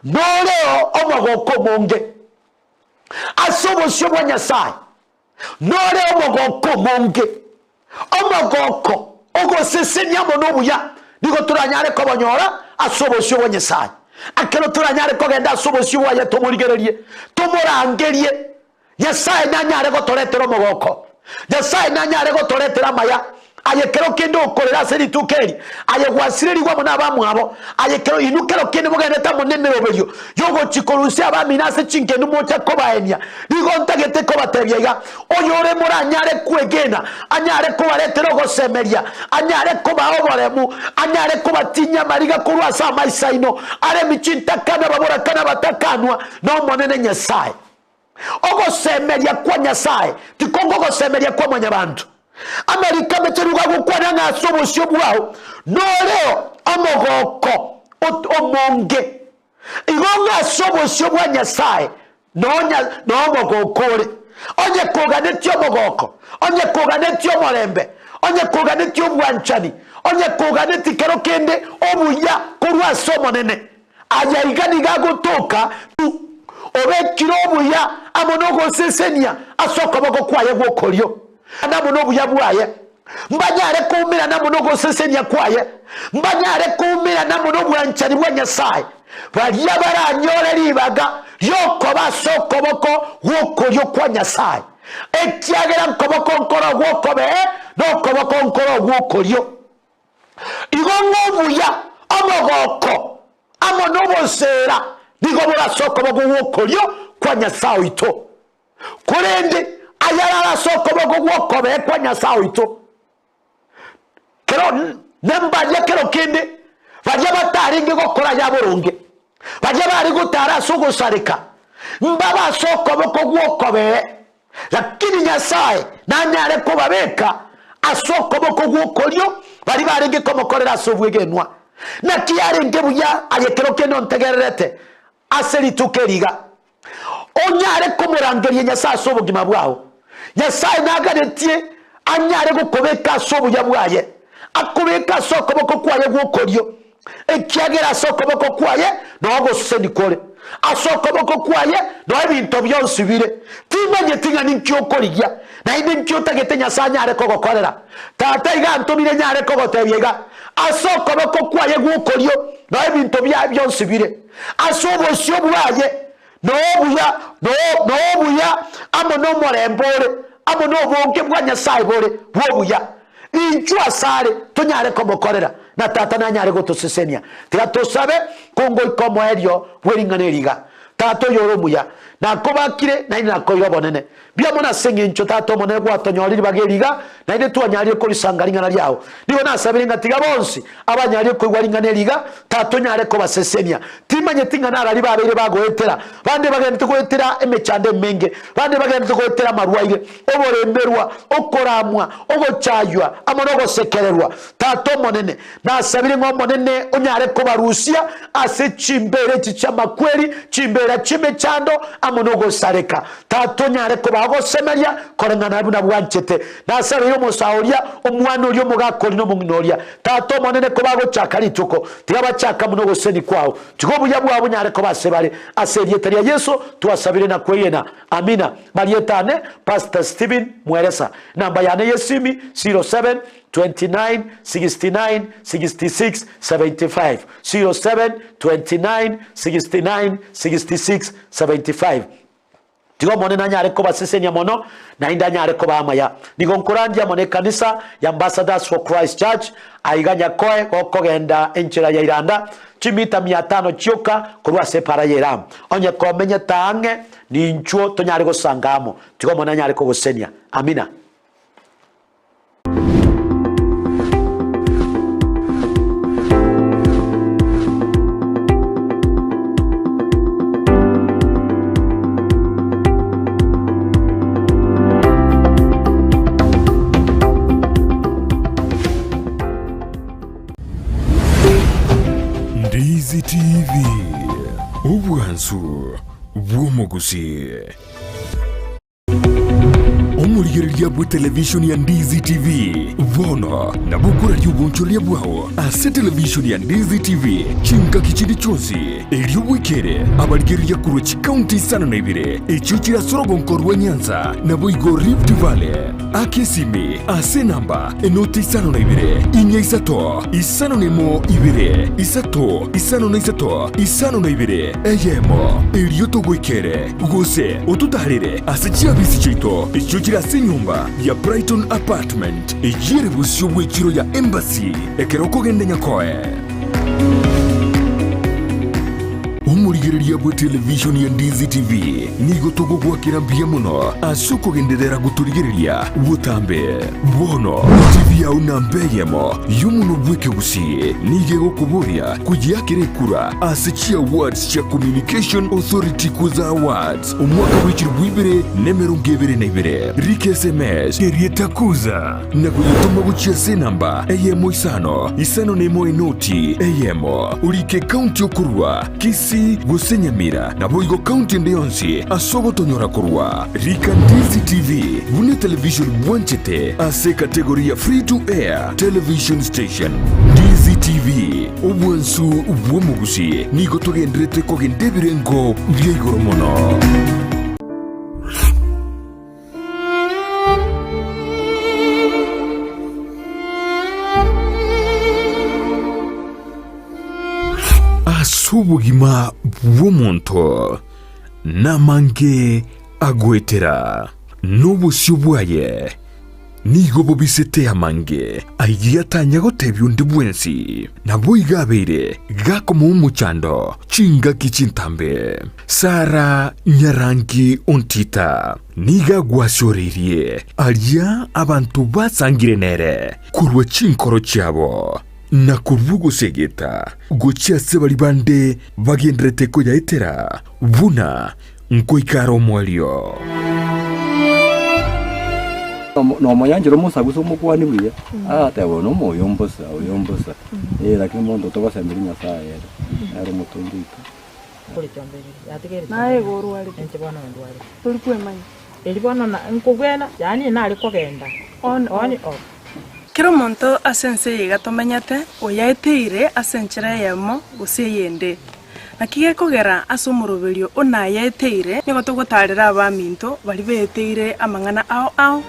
noreo omogoko omonge. Ase obosio bwa Nyasae nore omogoko omonge, omogoko ogosesenia amo nobuya nigo toranyare kobonyora ase obosio bwa Nyasae. Ekero toranyare kogenda ase obosio bwaye tomorigererie, tomorangerie, Nyasae nanyare gotoretera omogoko. Nyasae nanyare gotoretera amaya. Aye kero kende okorera ase rituko eri, aye gwasirerigwe amo nabamwabo, aye kero inwe kero kende mogenderete amo nemeroberio y'ogochia korusia abamino ase chingendu mocha kobaenia. Nigo ntagete kobatebia iga, oyore moranyare kwegena, anyare kobaretera ogosemeria, anyare kobaa oboremu, anyare kobatinyia amariga korwa ase amaiso aino, aremi chintakana ababoraka na abatakanwa n'Omonene Nyasae. Ogosemeria kwa Nyasae tikonga ogosemeria kwa mwanyabanto. Amariko amachenu gagokwana ng'a ase obosio bwao noreo omogoko omonge. Igo ng'a ase obosio bwa Nyasae nonya nomogoko ore. Onye koganetie omogoko, onye koganetie omorembe, onye koganetie obwanchani, onye koganetie kero kende obuya korwa ase Omonene, Aya iga nigo agotoka tu, obekire obuya amo nogosesenia ase okoboko kwaye gw'okorio, amo nobuya bwaye, mbanyare koumerana amo nogosesenia kwaye, mbanyare koumerana amo nobwanchani bwa Nyasae, baria baranyore ribaga ri'okoba ase okoboko gw'okorio kwa Nyasae, ekiagera nkoboko nkoro gw'okobee, nokoboko nkoro gw'okorio. Igo ng'a obuya, omogoko, amo noboseera nigo bore ase okoboko gw'okorio kwa Nyasae oito. Korende ayare are ase okoboko gw'okobee kwa Nyasae oito, kero nembaria kero kende baria batarenge gokora aya boronge, baria bare gotara ase ogosareka, mbabe ase okoboko gw'okobee. Lakini Nyasae nanyare kobabeka ase okoboko gw'okorio baria barenge komokorera ase obwegenwa. Naki yarenge buya aye kero kende ontegererete ase rituko eri iga, onyare komorangeria Nyasae ase obogima bwao. Nyasae naganetie anyare gokobeka ase obuya bwaye, akobeke ase okoboko kwaye gw'okorio. Ekiagera ase okoboko kwaye noo ogoseseni kore, ase okoboko kwaye noo ebinto bionsi bire. Timanyeti ng'a ninki okorigia, naende inki otagete Nyasae anyare kogokorera. Tata iga antomire nyare kogotebia iga, ase okoboko kwaye gw'okorio noo ebinto biaye bionsi bire, ase obosio bwaye noo obuya, noo obuya amo nomorembe ore, amo nobonge bwa Nyasae bore bw'obuya. Inchuo asare tonyare komokorera, na Tata nanyare gotosesenia. Tiga tosabe kongoika omoerio bwe ring'ana eri iga. Tata oyore omuya, nakobakire naende nakoire obonene. Mbuya mono ase engencho Tata Omonene gwatonyorire ribaga eri iga, naende twanyarire korisanga ring'ana riao. Nigo nasabire ng'a tiga bonsi abanyarire koigwa ring'ana eri iga, Tata onyare kobasesenia. Timanyeti ng'a narari babeire bagoetera, bande bagenderete goetera emechando emenge, bande bagenderete goetera amarwaire, oboremerwa, okoramwa, ogochaywa, amo nogosekererwa. Tata Omonene, nasabire ng'a Omonene onyare kobarusia ase chimbeera echi chi'amakweri, chimbeera chi'emechando, amo nogosareka. Tata onyare kobaa ogosemeria koreng'ana buna bwanchete. Nasabeire omosae oria, omwana oria, omogaka oria, na omong'ina oria. Tata Omonene, kobagochaka rituko, tiga bachake amo nogosesenia kwao. Tiga obuya bwao bonyare koba asebare. Ase erieta ria Yeso twasabire na kwegena. Amina. Marieta ane Pastor Stephen Mweresa. Namba yane y'esimi 07 29 69 66 75 07 29 69 66 75. Tiga Omonene anyare kobasesenia mono, naende anyare kobaa amaya. Nigo nkorandia amo nekanisa ya Ambassadors for Christ Church, aiga Nyakoe gokogenda enchera ya Iranda, chimita mia tano chioka korwa ase epara y'Elamu. Onye komenyete ang'e ninchwo tonyare gosanga amo. Tiga Omonene anyare kogosesenia. Amina. Ndizi TV, obwansu bw'omogusii. Omorigereria bw'etelevishoni ya Ndizi TV bono nabo okoraria obonchoreria bwao ase televishoni ya Ndizi TV chingaki chinde chionsi, erio bwekere abarigereria korwa chikaunti isano na ibere echio chire ase orogonko rwa Nyanza naboigo Rift Valley. Aka esimi ase enamba enoti isano na ibere, inya isato, isano na emo ibere, isato, isano na isato, isano na ibere, eyemo, erio togoikere. Gose ototaarere ase chiabisi chiaito echio chire ase enyomba ya Brighton Apartment, eyio ere bosio bw'echiro ya Embassy ekero okogenda Nyakoe. Omorigereria bwe television ya Ndizi TV nigo togogoakera mbuya mono ase okogenderera gotorigereria botambe. Bono TV yao namba eyemo y'omonwa bw'ekegusii nigo egokoboria koyeakera ekura ase chiawards chia Communication Authority Kuza Awards omwaka bwe chilifu ibere na emerongo ebere na ibere. Rika SMS erieta Kuza na koyetoma gochia ase enamba eyemo isano isano na emo enoti eyemo. Orike ekaunti okorua, Kisii gose Nyamira, naboigo kaunti ende yonsi ase ogotonyora korwa. Rika Ndizi TV buna etelevision bwanchete ase ekategori ya Free to Air Television Station. Ndizi TV, obwansu bw'omogusi, nigo togenderete kogenda ebirengo bia igoro mono. Ase obogima bw'omonto namange agoetera, na obosio bwaye nigo bobisete amange ayio atanya gotebia onde bwensi. Naboigo abeire gakomoa omochando chingaki chintambe. Sara nyarangi ontita nigo agwasioreirie aria abanto basangire nere korwa chinkoro chiabo, na korwa ogosegeta gochia ase baria bande bagendererete koyaetera buna nkoika are omoerio. Nomonyanchera omosagusa omokuani buya, agateba oyo nomoyo mbosa, oyo mbosa, eh lakini monto togosemeria Nyasaye ere, nere omotongi oito. Naye igo orwarete, tori kwemanya. On off. Kera omonto ase ense eye iga tomenyete, oyaeteire ase enchera eyemo gose eyende. Naki gekogera ase omoroberio o nayaeteire, nigo togotaarera abaminto baria beeteire amang'ana ao ao.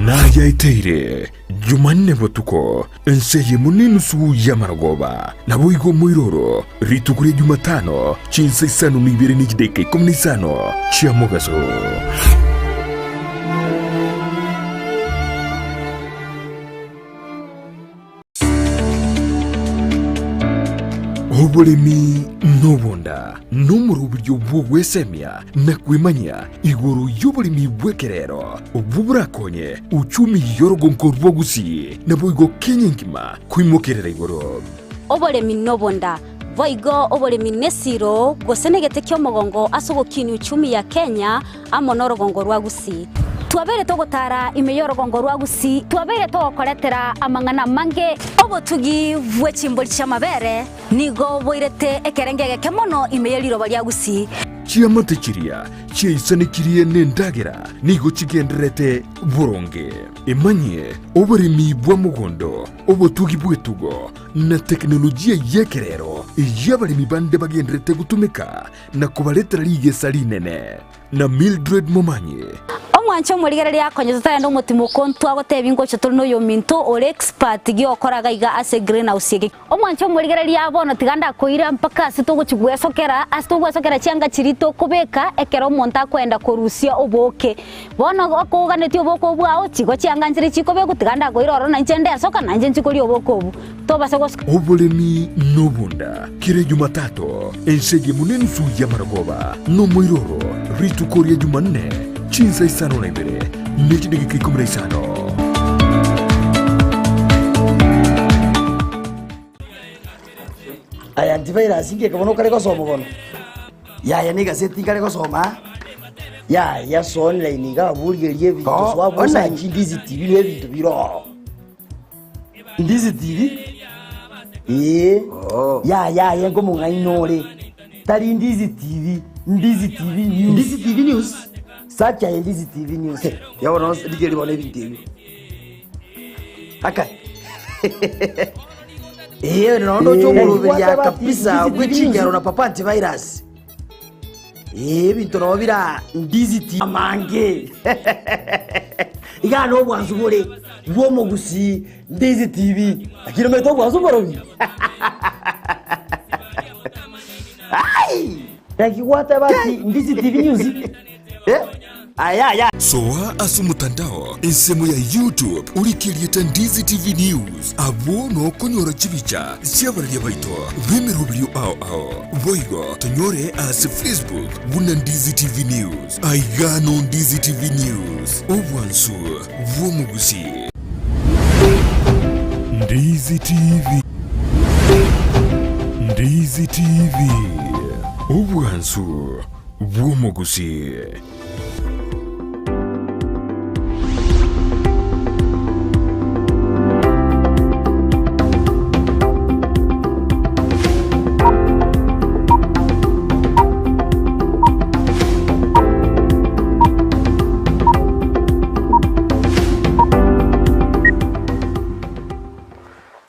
Nayaeteire Jumanne botuko, ense eyemo nenusu y'amarogoba, naboigo omoiroro, rituko ria Jumatano, chinsa isano na ibere ne chidaeka ikomi na isano chia mogaso. Oboremi nobonda nomoroberio bw'ogwesemia na kwemanyia igoro y'oboremi bw'ekerero obwo borakonye uchumi y'orogonko rwa Gusii naboigo Kenya engima koimokerera igoro. Oboremi nobonda, boigo oboremi nesiro gose negete ki'omogongo ase ogokinia uchumi ya Kenya amo norogongo rwa Gusii. Twabeire togotara ime y'orogongo rwa Gusii, twabeire togokoretera amang'ana amange. Obotugi bwe chimbori chi'amabere nigo boirete ekerengo egeke mono ime ye riroba ria Gusii. Chiamate chiria chiaisanekirie nendagera nigo chigendererete boronge. Emanyie oboremi bwa mogondo, obotugi bw'etugo, na teknolojia y'ekerero eyio abaremi bande bagendererete gotumeka na kobaretera rigesa rinene. Na Mildred Momanyi. Omwanche omorigereria akonye totarenda omotimoko ntwagotebia ngocha tore noyominto ore expert giokora iga ase greenhouse eke. Omwanche omorigereria bono tiga ndakoira mpaka ase togochi gwesokera, ase togwesokera chianga chiria tokobeka ekero omonto akoenda korusia obooke. Bono okoganetie obooke obwo bwao, chigo chianga nchire chikobekwa, tiga ndakoira ororo nainche ndesoka, nainche nchie koria obooke obwo. Tobasa gosoka. Oboremi nobonda, kera Jumatatu, ense eyemo nenusu y'amarogoba, nomoiroro, rituko ria Jumanne, chinsa isano na ibere, ne chidageka ikomi na isano. Aya antivirus ngeke bono okare gosoma bono? Yaya na egaseti nkare gosoma yaya so online iga abwo origererie ebinto Oh, so abwo online. osachi ndizi tv na ebinto bire ororo. Ndizi TV ee yaya aye nkomong'aini ore tari Ndizi TV Ndizi TV News. Ndizi TV News? Search aye Ndizi TV News. Ya bono rigereria bono ebinto ebio. Akai. Ee nondo oche omoroberia kabisa bwe chingero na papa antivirus. Ee ebinto nabo bira Ndizi TV amange. Iga nobwansu bore bw'omogusii Ndizi TV. Lakini omanyete obwansu mborobi. Ai! Naki gwateba ati Ndizi TV News? Eh? Aya aya. Soa ase omotandao ensemo ya YouTube orike erieta Ndizi TV News abwo nokonyora chibicha chi'abararia baito b'emeroberio ao ao. Boigo tonyore ase Facebook buna Ndizi TV News. Aiga no Ndizi TV News, obwansu bw'omogusii. Ndizi TV. Ndizi TV, obwansu bw'omogusii.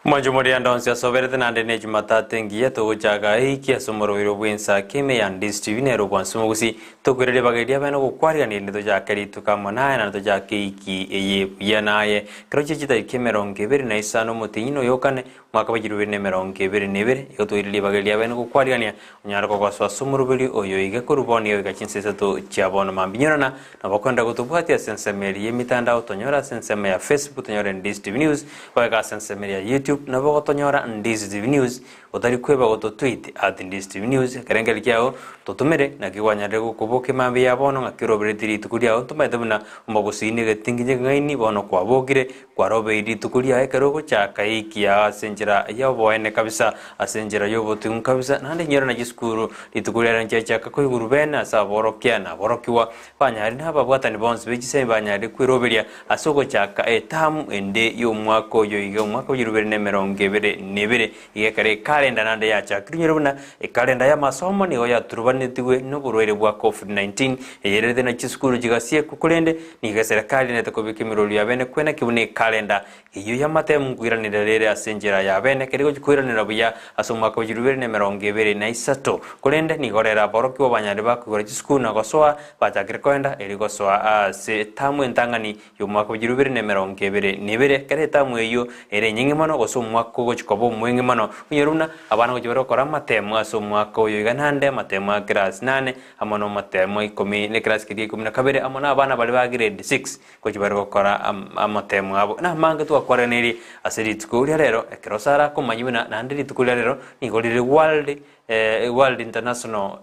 Mwancho morianda onsi asoberete naende ne Jumatatu engiya togochaka eiki ase omoroberio bw'ensa keme ya Ndizi TV nere obwansu mogusi tokwire ribaga eria bene gokwarigania erinde tochake rituko amo naye naende tochake eiki eye buya naye kero chie chitariki emerongo ebere na isano omotienyi na oyokane omwaka bwa chirubiri na emerongo ebere na ebere igo toire ribaga eria bene gokwarigania onyare kogosoa ase omoroberio oyo iga korwa bono iga goika chinsa isato chia bono mambia inyorana Nabo okoenda gotobwatia ase ensemo eria y'emitandao tonyore ase ensemo ya Facebook tonyore Ndizi TV News, goika ase ensemo eria ya YouTube nabo ogotonyora Ndizi TV News, otari kweba goto tweet at Ndizi TV News, ekerengerio kiao totomere naki kwanyarire gokobokia mambia ya bono ng'aki orobereti rituko riao ntomaete buna omogusii na egetinginye ekeng'aini bono kwabokire kwarobeiri rituko riao ekero ogochaka eiki yao ase enchera ya oboene kabisa ase enchera y'oboting'u kabisa naende inyore na chisukuru rituko riaye nchiachaka koigurwa bene ase aborokia na aborokigwa Banyarire na ababwatani bonsi be chisemi banyarire kweroberia ase ogochaka etamu ende y'omwaka oyo iga omwaka bwe 2022 iga ekero ekalenda naende yachakirwe inyore buna ekalenda y'amasomo nigo yaturubanetigwe noborwaire bwa Covid-19 eyererete na chisukuru chigasiekwa korende nigo eserekari enete kobeka emerorio yabene kwenaki buna ekalenda Eyio y'amatemu nkoiranera rere ase enchera y'abene, keri gochia koiranera buya ase omwaka bwe chilifu ibere na emerongo ebere na isato. Korende nigo rero aborokigwa banyarire bakoigora chisukuru na gosoa, bachakire koenda erio gosoa ase etamu entang'ani y'omwaka bwe chilifu ibere na emerongo ebere na ebere. Kera etamu eyio ere enyeng'e mono, gose omwaka ogochia koba omweng'e mono, onyore buna abana gochia bare gokora amatemu ase omwaka oyo iga naende, amatemu a class nane, amo nomatemu a ikomi na ekerasi keria gia ikomi na kabere, amo na abana baria ba grade six. Gochia bare gokora amatemo abo namange twakwaraneirie ase rituko ria rero, ekero Sara akomanyia buna naende rituko ria rero nigo rire World World International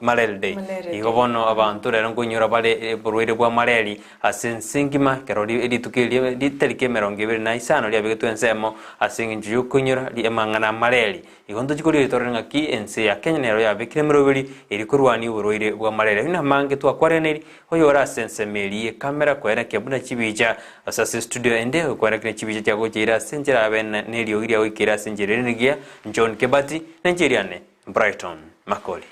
Malaria Day. Malaria Igo Day. bono abanto rero nkoinyora bare oborwaire bwa mareri ase ense engima ekero rituko erio ritariki emerongo ebere na isano riabegetwe ensemo ase eng'encho yokoinyora amang'ana a mareri. Igo ntochie koria ritorere ng'aki ense ya Kenya nero yabekire emeroberi eria korwania oborwaire bwa mareri. Ayio namange twakwaraneirie Oyore ase ensemo eria y'ekamera koerekia buna chibicha, gose ase estudio ende okoerekia chibicha chiagocha ase enchera yabe neriogi riagoikeire ase enchera ere rigiya, John Kebati, na inche eriane, Brighton Makori.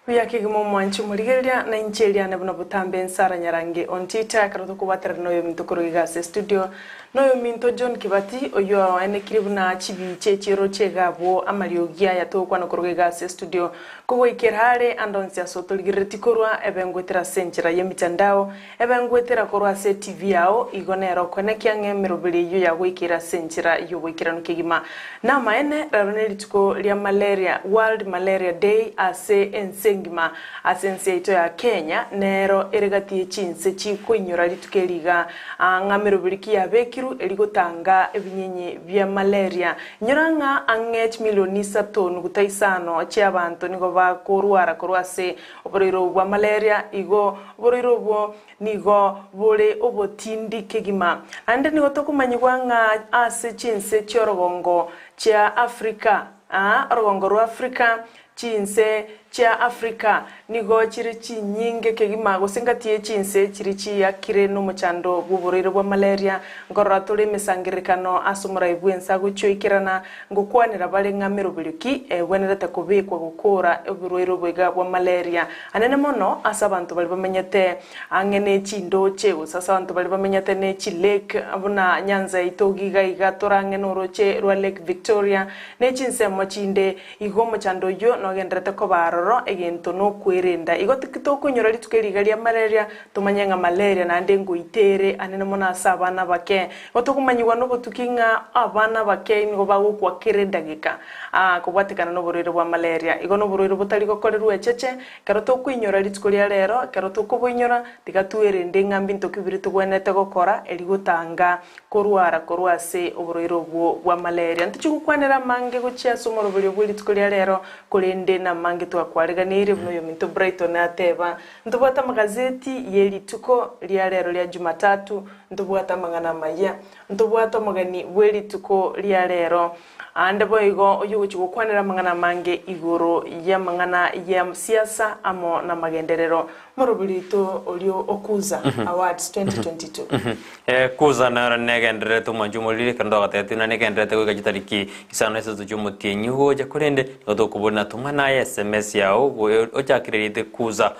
Buya kegima omwanchi omorigereria, na inche eriane buna botambe Nsara Nyarange ontita, ekero tokobwaterana noyominto korwa iga ase estudio. Noyominto John Kibati, oyio oenekire buna chibicha echiroche iga abwo amariogi aya togokwana korwa iga ase estudio. Kogoikera are ande onsi ase otorigereretie korwa, ebe ngoetera ase enchera y'emitandao, ebe ngoetera korwa ase eTV yao, igo nere okoenekia ng'a emeroberi eyio yagoikeire ase enchera y'oboikeranu kegima. Namaene, rero nerituko ria Malaria, World Malaria Day, ase ense engima. Ase ense yaito ya Kenya, nero ere gati ye chinse chikoinyora rituko eri iga, ng'a meroberi ki yabekirwe eri gotanga ebinyenyi bia malaria. Inyora ng'a ang'e chimilioni isato nuguta isano chi'abanto nigo bakorwara korwa ase oborwaire obo bwa malaria, igo oborwaire obwo nigo bore obotindi kegima. Naende nigo tokomanyigwa ng'a ase chinse chi'orogongo chia Africa, aa orogongo rwa Africa, Chinse chia Africa nigo chire chinyinge kegima gose ngati ye chinse chiria chiakire nomochando bw'oborwaire bwa malaria. Nkorora tore emesangererekano ase omorai bw'ense agochioikerana ngokwanera bare ng'a meroberio ki egwenerete kobekwa gokora oborwaire obo iga bwa malaria anene mono ase abanto baria bamenyete ang'e ne chindoche gose ase abanto baria bamenyete ne chilake buna Nyanza yaito iga iga tore ang'e noroche rwa Lake Victoria ne chinsemo chinde. Igo omochando oyio nogenderete koba aroro, egento nokwerenda. Igo titokoinyora rituko eri iga ria malaria, tomanye ng'a malaria naende ngoita ere anene mono ase abana abake. Igo tokomanyigwa nobotuki ng'a abana abake nigo bagokwa kera edageka aa kobwatekana noborwaire bwa malaria. Igo noborwaire botari gokorerwa echeche, ekero tokoinyora rituko ria rero, ekero tokoboinyora, tiga twerende ng'a mbinto ki biria togwenerete gokora eri gotanga Korwara korwa ase oborwaire obwo bwa malaria. Ntochie gokwanera amange gochia ase omoroberio bwe rituko ria rero, korende namange twakwareganeirie buna oyominto Brighton ateba. Ntobwate amagazeti ye rituko ria rero ria Jumatatu, ntobwate amang'ana amayia, ntobwate omogeni bwe rituko ria rero. Aande boigo oyio ogochia gokwanera amang'ana amange igoro y'amang'ana ya siasa amo namagenderero. Morobiri oito orio o Kuza Awards 2022. Kuza naro negendererete omwancho omoriri, ekero ndogotebetie buna negendererete goika chitariki isano na isato chi'omotienyi ogocha, korende nigo tokoboria na toma naye sms yao ochakire erieta Kuza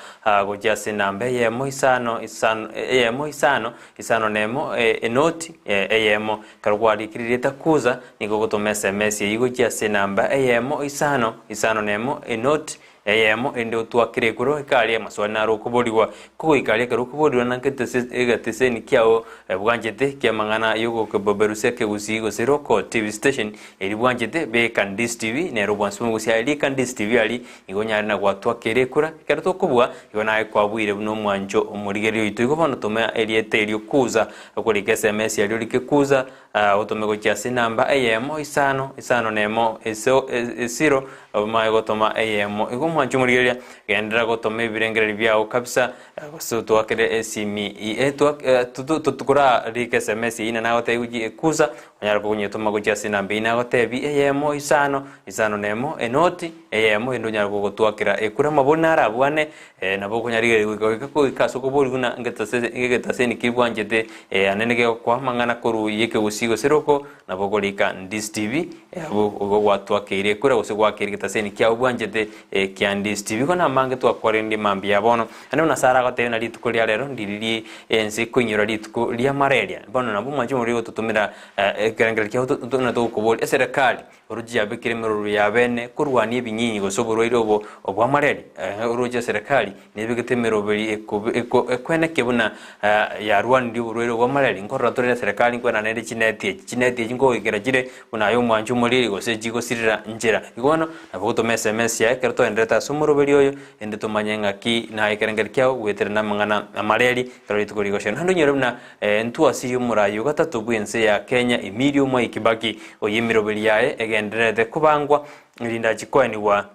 gochia ase enamba eyemo isano isano eyemo isano isano na emo enoti eyemo. Ekero kwarikire erieta Kuza, nigo ogotoma sms eyio gochia ase enamba eyemo isano isano na emo enoti eyemo erinde otwakere igoro ekaria amaswali naro okoborigwa. Kogoika aria ekero okoborigwa na egeteseni kiao bwanchete kiamang'ana yogokebeberusia ekegusii gose Roko TV station eria bwanchete beka Ndisi TV nero obwansu bw'omogusi aye rika Ndisi TV aria igo onyare na gwatwakera ekura ekero tokobua igo naye kwabuire buna omwancho omorigereria oito igo bono toma erieta erio kuza okorika sms aria orike kuza Otome gochia ase enamba eyemo, isano, isano nemo, esiro, omae gotoma eyemo. Igo omwanche omorigereria, genderera gotoma ebirengererio biao kabisa, gose otwakere esimi, korarike sms eyio nagotebia gochia ekusa, onyare konyetoma gochia ase enamba eyio nagotebia eyemo, isano, isano nemo, enoti, eyemo, erinde onyare gogotwakera ekura. Amabori narabwane, Nabo okonyarigereria goika goika ase okoboria buna egetaseni kebwanchete anene gegokoa amang'ana korwa y'ekegusii gose roko, nabo okorika Ndisi TV, abwo igo gwatwakeire ekura gose gwakeire egetaseni kiao bwanchete kia Ndisi TV. Igo namange twakwareretie mambia ya bono. Naende buna Sara agotebia na rituko ria rero ndiri ense koinyora rituko ria malaria. Bono nabo mwanche more gototomera ekerengererio kiao buna togokoboria eserekari. Oroche yabekire emeroro y'abene korwania ebinyinyi gose oborwaire obo obw'amareri. Oroche eserekari nebegete emeroberi ekwenekia buna yarwanirie oborwaire obw'amareri. Nkorora tore neserekari nkwenana ere chineti echi. Chineti echi nkogoikera chire buna aye omwanchi omoriri gose chigosirera nchera. Igo bono nabo gotoma sms yaye ekero toenderete ase omoroberi oyo erinde tomanye ng'aki naye ekerengerio kiao goetera namang'ana amareri ekero rituko rigochia. Naende onyore buna Ntwasirie omoraai o gatato bw'ense ya Kenya Emilio Mwai Kibaki, oyio emeroberi yaye egendererete kobangwa erinde achie koenigwa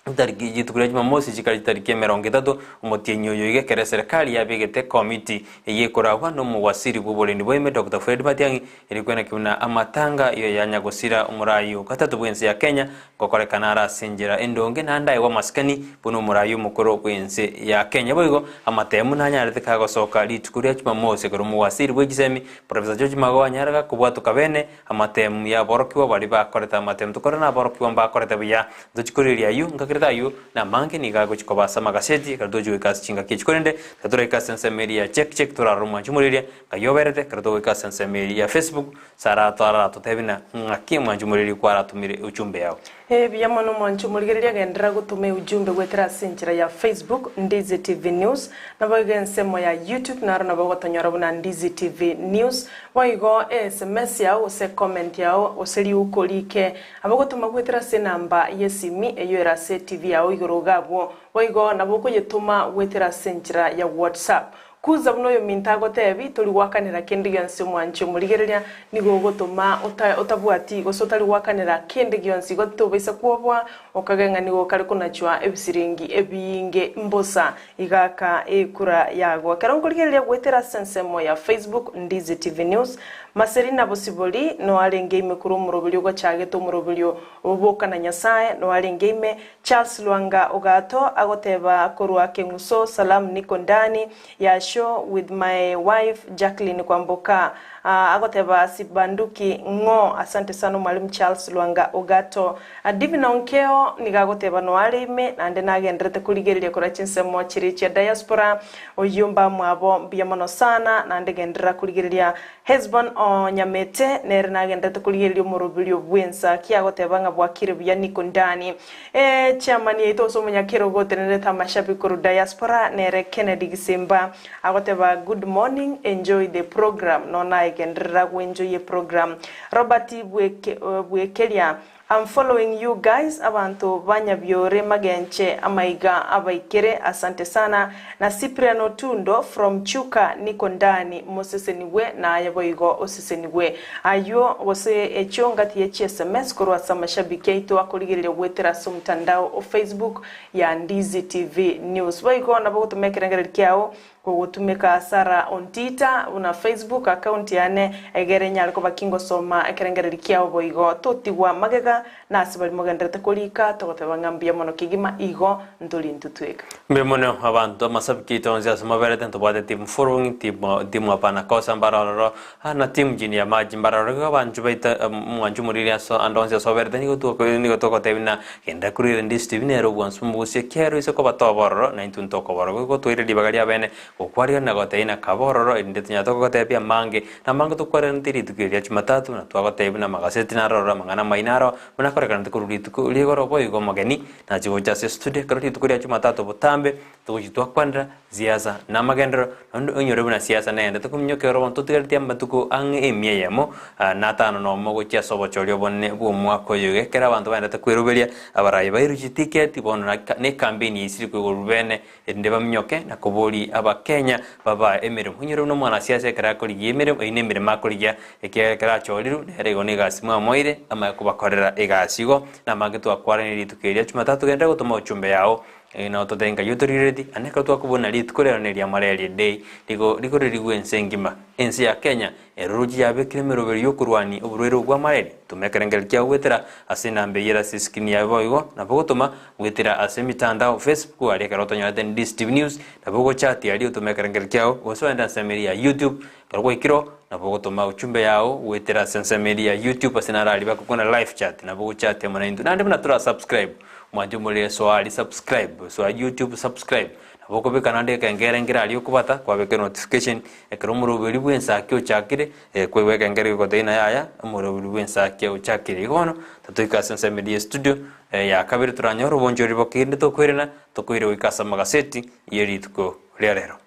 chitariki rituko ria Jumamosi chikare chitariki emerongo etato omotienyi oyo iga ekero eserekari yabegete ekomiti eyio ekoragwa nomowasiri bw'oborendi bwa ime Doctor Fred Matiang'i eri kweneki buna amatanga yoyanya gosira omoraai o gatato bw'ense ya Kenya Ngokorekana are ase enchera endonge naende aegwe amasikani buna omoraai omokoro bw'ense ya Kenya. Boigo amateemu nanyarete kagosoka rituko ria Jumamosi ekero omowasiri bwe chisemi Professor George Magoha anyare gakobwatoka bene amateemu y'aborokigwa baria bakorete amateemu. Tokore naborokigwa mbakorete buya. Ntochi korigereria ayio ngakere. Kerete ayio namange nigo agochia koba ase amagaseti ekero togochia goika ase chingaki echi. Korende ekero toraike ase ensemo eria ya check check torarore omwanchi omoreria ng'ai oberete ekero togoika ase ensemo eria ya Facebook Sara aratotebie na ng'aki omwanchi omoreria kwaratomire ujumbe yao. Ee buya mono omwanchi omorigereria genderera gotoma eujumbe goetera ase enchera ya Facebook Ndizi TV News naboigo ensemo ya YouTube naro nabo ogotonyora buna Ndizi TV News boigo eSMS yao gose ecomment yao gose riuko rike abo gotoma goetera ase enamba yesimi eyio ere ase eTV yao igoro iga abwo boigo nabo okoyetoma goetera ase enchera ya WhatsApp Kuza buna oyominto agotebi, tori gwakanera kende gionsi omwanchi omorigereria, nigo ogotoma ota otabwati gose otari gwakanera kende gionsi, igo tobaisa kwoboa okage ng'a nigo okare konachwa ebisiringi ebinge mbosa. Iga aka ekura yago. Ekero nkorigereria goetera ase ensemo ya Facebook, Ndizi TV News, Marcelina Bosibori noarenge ime korwa omoroberio ogochagete omoroberio oboka na Nyasae noarenge ime Charles Lwanga Ogato agoteba korwa Keng'uso Salaam niko ndani ya show with my wife Jacqueline Kwamboka agoteba sibanduki ng'o asante sana omwalimu Charles Lwanga Ogato Divina Onkeo nigo agoteba noare ime naende nagenderete korigereria korwa chinsemo chiria chia diaspora oyio mbamwabo mbuya mono sana naende genderera korigereria Hesbon o Nyamete nere nagenderete korigereria omoroberio bw'ensa ki agoteba ng'a bwakire buya niko ndani. E chairman yaito gose omonyakerogo otenenerete amashabiki korwa diaspora nere Kennedy Gisimba agoteba good morning enjoy the program nono aegenderera gwenjoy eprogram. Robert Bweke Bwekeria I'm following you guys abanto ba Nyabiore magenche amaiga abaikere asante sana na Cyprian Otundo from Chuka niko ndani mosesenigwe naye boigo osesenigwe aywo gose echio ngati ye chi sms korwa ase amashabiki aito akorigereria goetera ase omotandao o Facebook ya Ndizi TV News boigo nabo gotoma ekerengererio kiao Kogotumeka Sarah Ontita buna Facebook account yane egere nyare koba kingosoma ekerengereri kiao boigo totigwa magega na ase baria mogenderete korika togoteba ng'a mbuya mono kegima igo ntori intwe tweka. Mbuya mono abanto amasabiki aito onsi ase moberete ntobwate team Furung, team team Hapana Kosa mbare ororo na team Chini ya Maji mbare ororo igo abanchu baito omwanchu omoriri ase ande onsi ase oberete nigo twako nigo togotebia buna Genda korwa erinde Stephen ere obwansu mogosie kero ise kobatoba ororo, na intwe ntokoba ororo. Igo toire ribaga ri'abeene gokwarigana na gotebia ng'a kaba ororo, erinde tonyare togotebia amange, na amange tokwareranete rituko eri ria Jumatatu, na twagotebia buna amagaseti naro ororo, amang'ana amaino aro, buna akorekanete korwa rituko ri'igoro boigo omogeni nachie gocha ase estudio ekero rituko ria Jumatatu botambe, togochia twakwanera siasa na amagenderero, naende oinyore buna siasa negenderete kominyoka ero bono totigaretie amatuko ang'e emia eyemo na atano nomo gochia ase obochori obonene bw'omwaka oyo iga. Ekero abanto bagenderete kweroberia, abarai bairwe chitiketi bono na na ekampeni yaisire koigorwa bene erinde baminyoke na koboria abakenya babae emeremo. Oinyore buna omwanasiasa ekero akorigia emeremo, eyio nemeremo akorigia ekiagera ekero achorirwe nere igo na egasi mwamoeire amanye kobakorera egasi. Igo namange twakwaranire rituko eria Jumatatu genderera gotoma ochumbe yao Nao totebe Ngai otorigereretie, ande ekero twakobuna rituko rero neria Malaria Day, rigo rigorerigwe ense engima. Ense ya Kenya erorochie yabekire emeroberio yokorwania oborwaire obwo bwa malaria. Toma ekerengererio kiao goetera ase enamba eyio ere ase escreen yaye boigo nabo ogotoma goetera ase emitandao Facebook aria ekero otonyorete Ndizi TV News nabo ogochati aria otome ekerengererio kiao gose ogende ase emeri ya YouTube ekero gwaikire oo nabo ogotoma ujumbe yao goetera ase ensemo eria ya YouTube ase naro aria bagokwana live chat nabo ogochati amo naintwe naende buna tora subscribe Mwanche omorere soa aria subscribe, soa YouTube subscribe, nabo okobeka naende ekengere nkere aria okobata kwabeka enotification, ekero omoroberi bwa ensaki ochakire, kwaigwa ekengere gegotebia ng'a yaya omoroberi bwa ensaki ochakire. Igo bono, totoike ase ensemo eria ya estudio, ya kabere toranyore obonchoreri boke tokoirana, tokoire goika ase amagaseti ye rituko ria rero.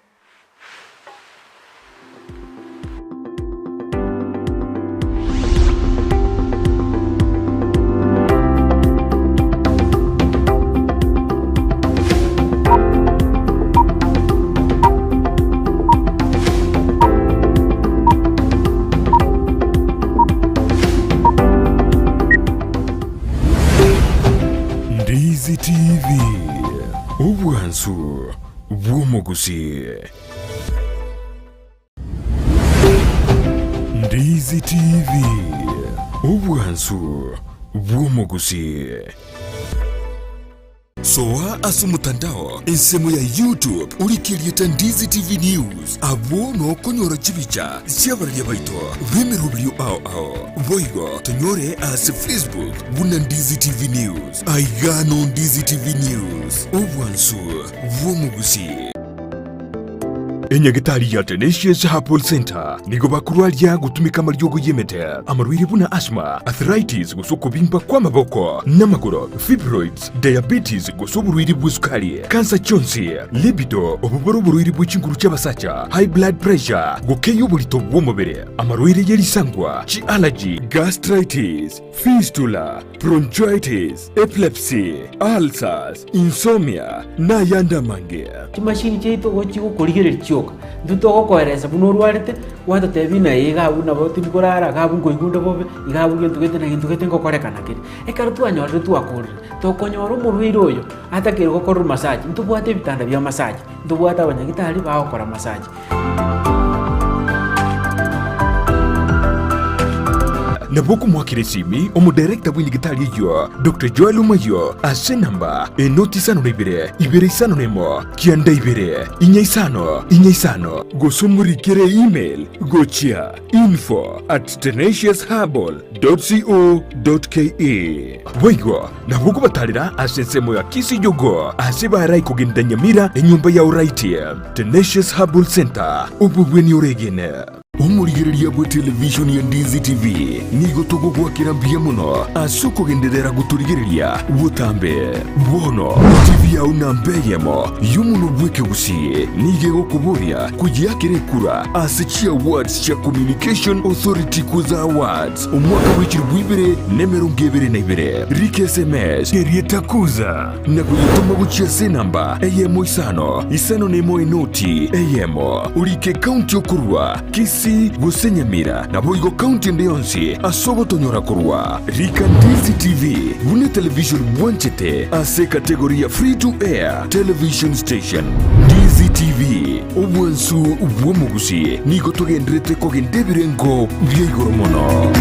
Ndizi TV, obwansu bw'omogusii. Ndizi TV, obwansu bw'omogusii. Soa ase omotandao ensemo ya YouTube orike erieta Ndizi TV News, abwo nokonyora chibicha chi'abararia baito b'emeroberio ao ao. Boigo tonyore ase Facebook buna Ndizi TV News. Aiga no Ndizi TV News, obwansu bw'omogusii. Enyagitari ya Tenacious Herbal Center nigo bakorwaria gotumeka amariogo y'emete, amarwaire buna asthma, arthritis gose okobimba kw'amaboko n'amagoro, fibroids, diabetes gose oborwaire bw'esukari, kansa chionsi, libido, obo bore oborwaire bwe chinguru chi'abasacha, high blood pressure, gokeyia oborito bw'omobere, amarwaire ye risangwa, chi'allergy, gastritis, fistula, bronchitis, epilepsy, ulcers, insomnia, na ayande amange. Chimashini chiaito igo chigokorigereria chioka, intwe togokoeresa buna orwarete, gwatotebia ng'a ee iga abwo nabo tindi korara, iga abwo nkoigwa onde bobe, iga abwo gento gete na gento gete ngokorekana kere. Ekero twanyorire twakorire, tokonyora omorwaire oyo atakeire gokorerwa massage, ntobwate ebitanda bia massage, ntobwate abanyagitari bagokora massage. Nabo okomoakera esimi omodirector bw'enyagitari eyio, Doctor Joel Omayio, ase enamba enoti isano na ibere, ibere isano na emo, kianda ibere, inya isano, inya isano, gose omorikere email gochia info at tenaciousherbal dot co dot ke. Boigo nabo okobatarera ase ensemo ya Kisii-Jogoo ase barai kogenda Nyamira enyomba ya Oraiti. Tenacious Herbal Center, obobweni oregene. Omorigereria bwe televishoni ya Ndizi TV nigo togogoakera mbuya mono ase okogenderera gotorigereria botambe. Bono TV yao namba eyemo y'omonwa bw'ekegusii nigo egokoboria koyeakera ekura ase chiawards chia Communication Authority Kuza Awards omwaka bw'echilifu ibere na emerongo ebere na ibere. Rika SMS erieta Kuza na koyetoma gochia ase enamba eyemo isano isano na emo enoti eyemo. Orike ekaunti okorua, Kisii gose Nyamira, naboigo kaunti ende yonsi ase ogotonyora korwa. Rika Ndizi TV buna etelevision bwanchete ase ekategori ya Free to Air Television Station. Ndizi TV, obwansu bw'omogusii, nigo togenderete kogenda ebirengo bia igoro mono.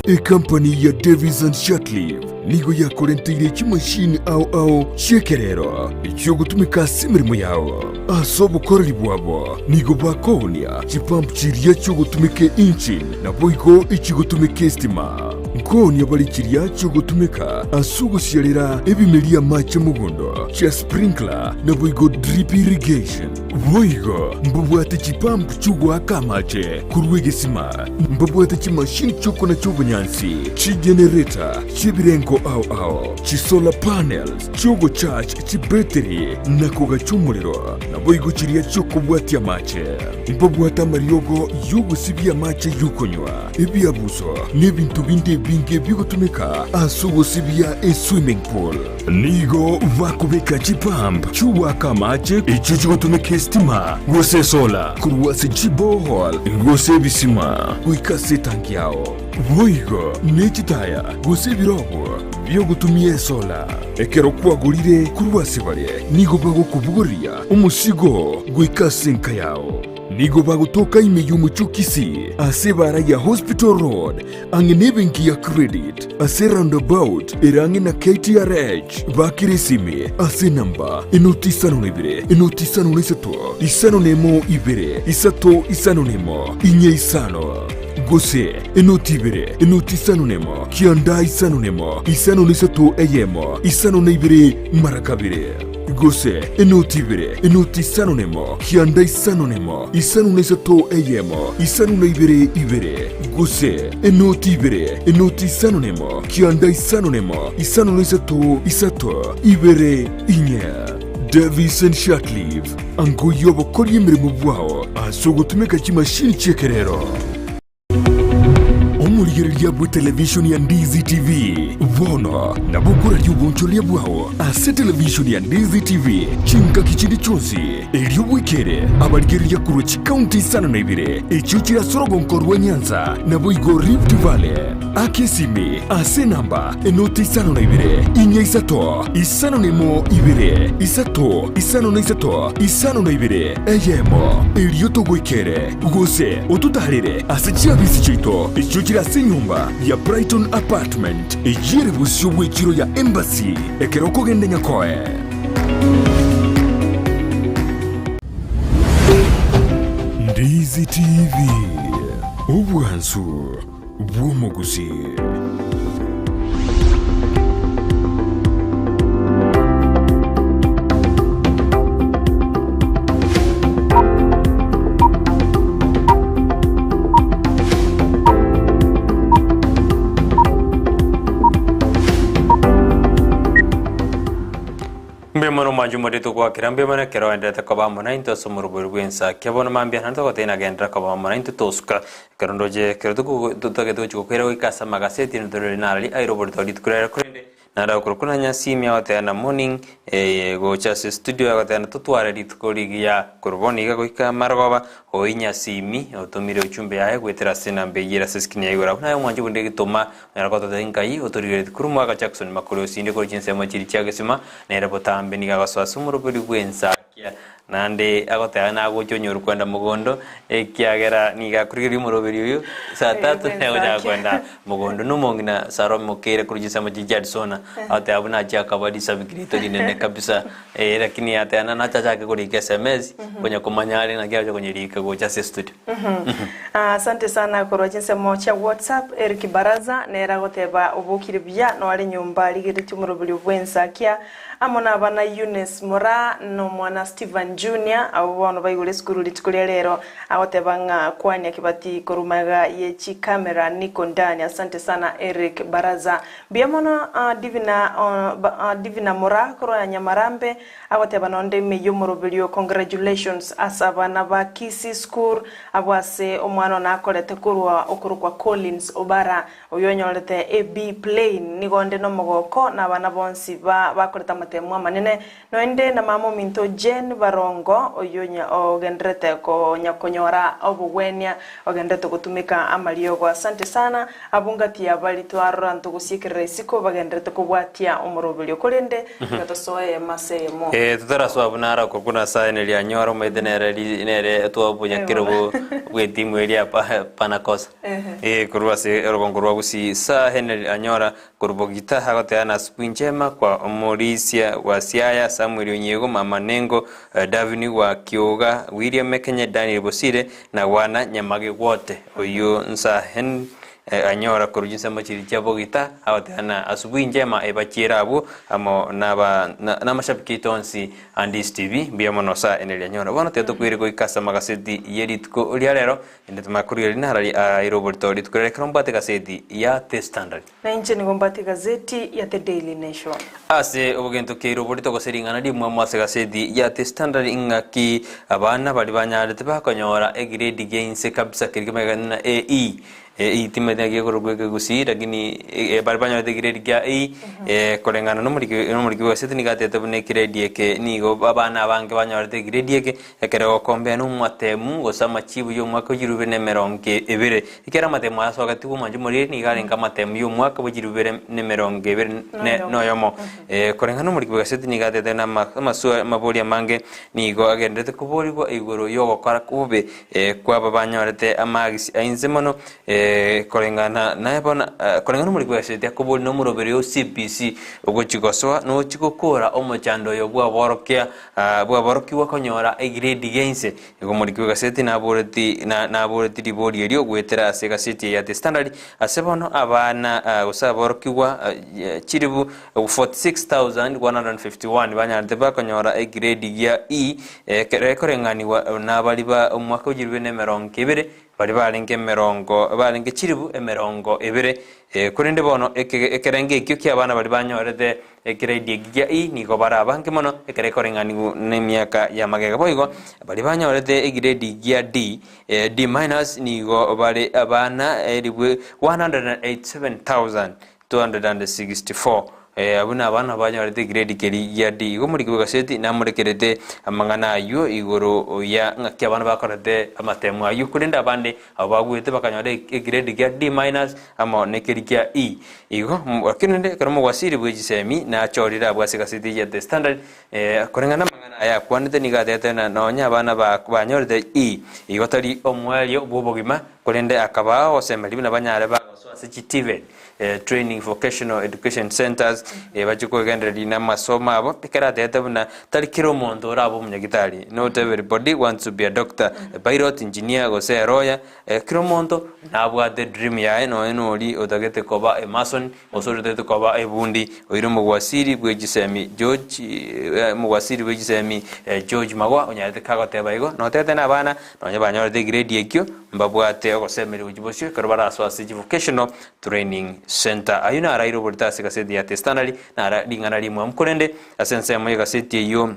Ekampani ya Davis and Shirtliff nigo yakorenteire chimashini ao ao chi'ekerero echiogotumeka ase emeremo yao. Ase obokoreri bwabo nigo bakoonia chipump chiria chiogotumeka engine naboigo echigotumeka estima. Nkoonia bare chiria chiogotumeka ase ogosiarera ebimeria amache mogondo, chia sprinkler naboigo drip irrigation. Boigo mbabwate chipump chiogoaka amache korwa egesima, mbabwate chimashini chiokonacha obonyansi, chigenerator chi'ebirengo ao ao, chisolar panels chi'ogocharge chibetiri na kogacha omorero, naboigo chiria chi'okobwatia amache. Mbabwate amariogo y'ogosibia amache y'okonywa, ebiabuso, na ebinto binde ebinge bigotumeka ase ogosibia eswimming pool. Nigo bakobeka chipump chi'ogoaka amache echio chigotumeka esitima gose esola korwa ase chiborehole gose ebisima goika ase etanki yao. Boigo ne chitaya gose ebirogo bi'ogotumia esola. Ekero kwagorire korwa ase bare, nigo bagokobogoria omosigo goika ase enka yao. Nigo bagotoka ime y'omochie o Kisii ase ebaara ya Hospital Road ang'e nebenki ya Credit ase roundabout ere ang'e na KTRH. Bakere esimi ase enamba enoti isano na ibere enoti isano na isato isano na emo ibere isato isano na emo inye isano gose enoti ibere enoti isano na emo kianda isano na emo isano na isato eyemo isano na ibere mara kabere gose enoti ibere enoti isano na emo kianda isano na emo isano na isato eyemo isano na ibere ibere gose enoti ibere enoti isano na emo kianda isano na emo isano na isato isato ibere inye. Davison Shatliff angoyia obokoria emeremo bwao ase ogotumeka chimashini chi'ekerero. Omorigereria bwe televishoni ya Ndizi TV bono nabo okoraria obonchoreria bwao ase televishoni ya Ndizi TV chingaki chinde chionsi erio bwekere abarigereria korwa chikaunti isano na ibere echio chire ase orogonko rwa Nyanza naboigo Rift Valley. Aka esimi ase enamba enoti isano na ibere inya isato isano na emo ibere isato isano na isato isano na ibere eyemo erio togoikere gose ototarere ase chiabisi chiaito echio chire ase enyomba. enyomba ya Brighton Apartment eyio ere bosio bw'echiro ya Embassy ekero okogenda Nyakoe. Ndizi TV, obwansu bw'omogusii. Mbuya mono omwancho omorito gwakera mbuya mono ekero oenderete koba amo naintwe ase omorobori bw'ensa. Bono mambia naende togotebia nagenderera koba amo naintwe tosuka. Ekero ndoche ekero totagete gochia gokoira goika ase amagaseti ntorore narari aire oborito rituko riaye korende nare okorokwa na Nyasimi agoteba na morning gocha ase studio agoteba na totware rituko rigiya korwa bono iga goika marogoba oi Nyasimi otomire ujumbe yaye goetera ase enamba eyio ere ase eskrini ya igoro abwo naye omwanchi bonde egetoma onyara gototebia nkai otorigereti korwa omwaka Jackson Makori osinde korwa chinsemo chiria chia gesima nere botambe nigo agosoa ase omoroberi bw'ensakia Naende agoteba nagocha onyoru kwenda mogondo, ekiagera nigo akorigereria omoroberi oyo saa tatu Oyo naye gochaka bw'ensakia. kwenda mogondo. Na omong'ina Sara omokeire korwa chinsemo chiria chia Arizona, agoteba buna achia akaba risabiki riaito rinene kabisa, eh lakini ateba na nache achake korika sms, konya komanya are naki agocha konyerika gocha ase estudio. Ah, Asante sana korwa chinsemo chia WhatsApp Eric Baraza nere agoteba obokire buya noare nyomba arigeretie omoroberi bw'ensakia Amo nabana Eunice Moraa na omwana Stephen Junior, abwo bono baigure esukuru rituko ria rero, agoteba ng'a kwania kebati korwa magega ye chicamera niko ndani. Asante sana Eric Baraza. Mbuya mono Divina Divina Moraa korwa Nyamarambe agoteba nonde ime y'omoroberio congratulations ase abana ba Kisii School abwo ase omwana one akorete korwa okorokwa Collins Obara Oyio onyorete a B plain, nigo onde nomogoko na abana bonsi ba bakorete amatemu amanene, noende na mama ominto Jane Barongo, oyio onya ogenderete konya konyora obogwenia, ogenderete gotumeka amariogo. Asante sana abwo ngati ya bari twarora ntogosiekerera isiko bagenderete kobwatia omoroberio. Korende tiga tosoe mase eyemo. Eh, totarasoa buna arokwa buna Saini rianyora omanyete nere ri nere twabunyakire bw'etimu eria pa panakosa. Ee, korwa ase orogongo rwa Gusii, Sir Henry Anyora korwa Bogita agoteba na Asubuhi Njema kwa Omorisia wa Siaya, Samuel Onyiego, Mama Nengo, Davini wa Kioga, William Mekenye, Daniel Bosire na Wana Nyamage Gwote. Oyio Sir Henry Anyora korwa chinsemo chiria chia Bogita agoteba na Asubuhi Njema ebachiere abwo amo naba namashabiki aito onsi Andis TV. Mbuya mono Sir Henry Anyora. Bono tiga tokoire goika ase amagaseti ye rituko ria rero. Inde timakorigereria narari aire oborito rituko riria ekero mbwate egaseti ya The Standard. Na inche nigo mbwate egazeti ya The Daily Nation. Ase obogento keire oborito gose ring'ana rimwamo ase egaseti ya The Standard ing'aki abana baria banyarete bakonyora egrade gia inse kabisa keria kemanyekane na AE AE timanyeti naki gekorokwa ekegusii lakini baria banyorete egrade gia E koreng'ana nomoriki nomoriki bw'egaseti nigo atebete buna egrade eke nigo abana abange banyorete egrade eke Ekero ogokombea nomatemu, gose amachibu y'omwaka o chirubere na emerongo ebere. Ekero amatemu aya asogetigwe omwancho omoriri nigo arenge amatemu y'omwaka bwe chirubere na emerongo ebere noyomo. Koreng'ana nomoriki bw'egaseti nigo atete na amaswali amabori amange nigo agendererete koborigwa igoro y'ogokora bobe kw'aba banyorete amagisi a inse mono koreng'ana naye bono koreng'ana nomoriki bw'egaseti akobori nomoroberio o CBC ogochi gosoa nochi gokora omochando oyo bw'aborokia Bw'aborokigwa konyora egiredi ya inse. Igo omoriki bw'egaseti naboreti naboreti ribori erio goetera ase egaseti eye ya The Standard, ase bono abana gose aborokigwa chilifu 46,151 banyarete bakonyora egiredi gia E ekero ekoreng'anigwa nabari ba omwaka bwe chilifu bibere na emerongo ebere baria barenge emerongo barenge chilifu emerongo ebere. Korende bono ekerengo ekio ki'abana baria banyorete Ekereidi eki gia E nigo bare abange mono ekero ekoreng'anigwa nemiaka ya magega. Boigo, baria banyorete egiredi gia D, D minus, nigo bare abana elifu 187,264. Abwo nabana banyorete egiredi keria gia D. Igo omoriki bw'egaseti namorekerete amang'ana ayio igoro ya ng'aki abana bakorete amatemo ayio, korende abande Abwo bagwete bakanyora egrade gia D minus amo nekeria kia E. Igo, lakini rende ekero omogwasiri bwe chisemi nachorire abwo ase egaseti eye ya The Standard, koreng'ana namang'ana aya akwanete nigo atebete ng'a nonya abana banyorete E, igo tari omoerio bw'obogima, korende akabaa ogosemeria buna banyare bagosoa. Ase chi TVET, Training Vocational Education Centres, bachie kogendereria na amasomo abo, ekero atebete buna tari kera omonto orabe omonyagitari, not everybody wants to be a doctor, a pilot, engineer gose a lawyer, kera omonto nabwate dream yaye nonye na oria otagete koba a mason, gose oria otagete koba ebundi, oire omogwasiri bwe chisemi George omogwasiri bwe chisemi George Magoha onyarete kagoteba igo, notebete na abana Nonya banyorete egrade ekio, mbabwate ogosemeria gochia bosio ekero barasoe ase chivocational training centre. Ayio naraire oborito ase egaseti ya The Standard, nara ring'ana rimwamu. Korende ase ensemo y'egaseti eyio,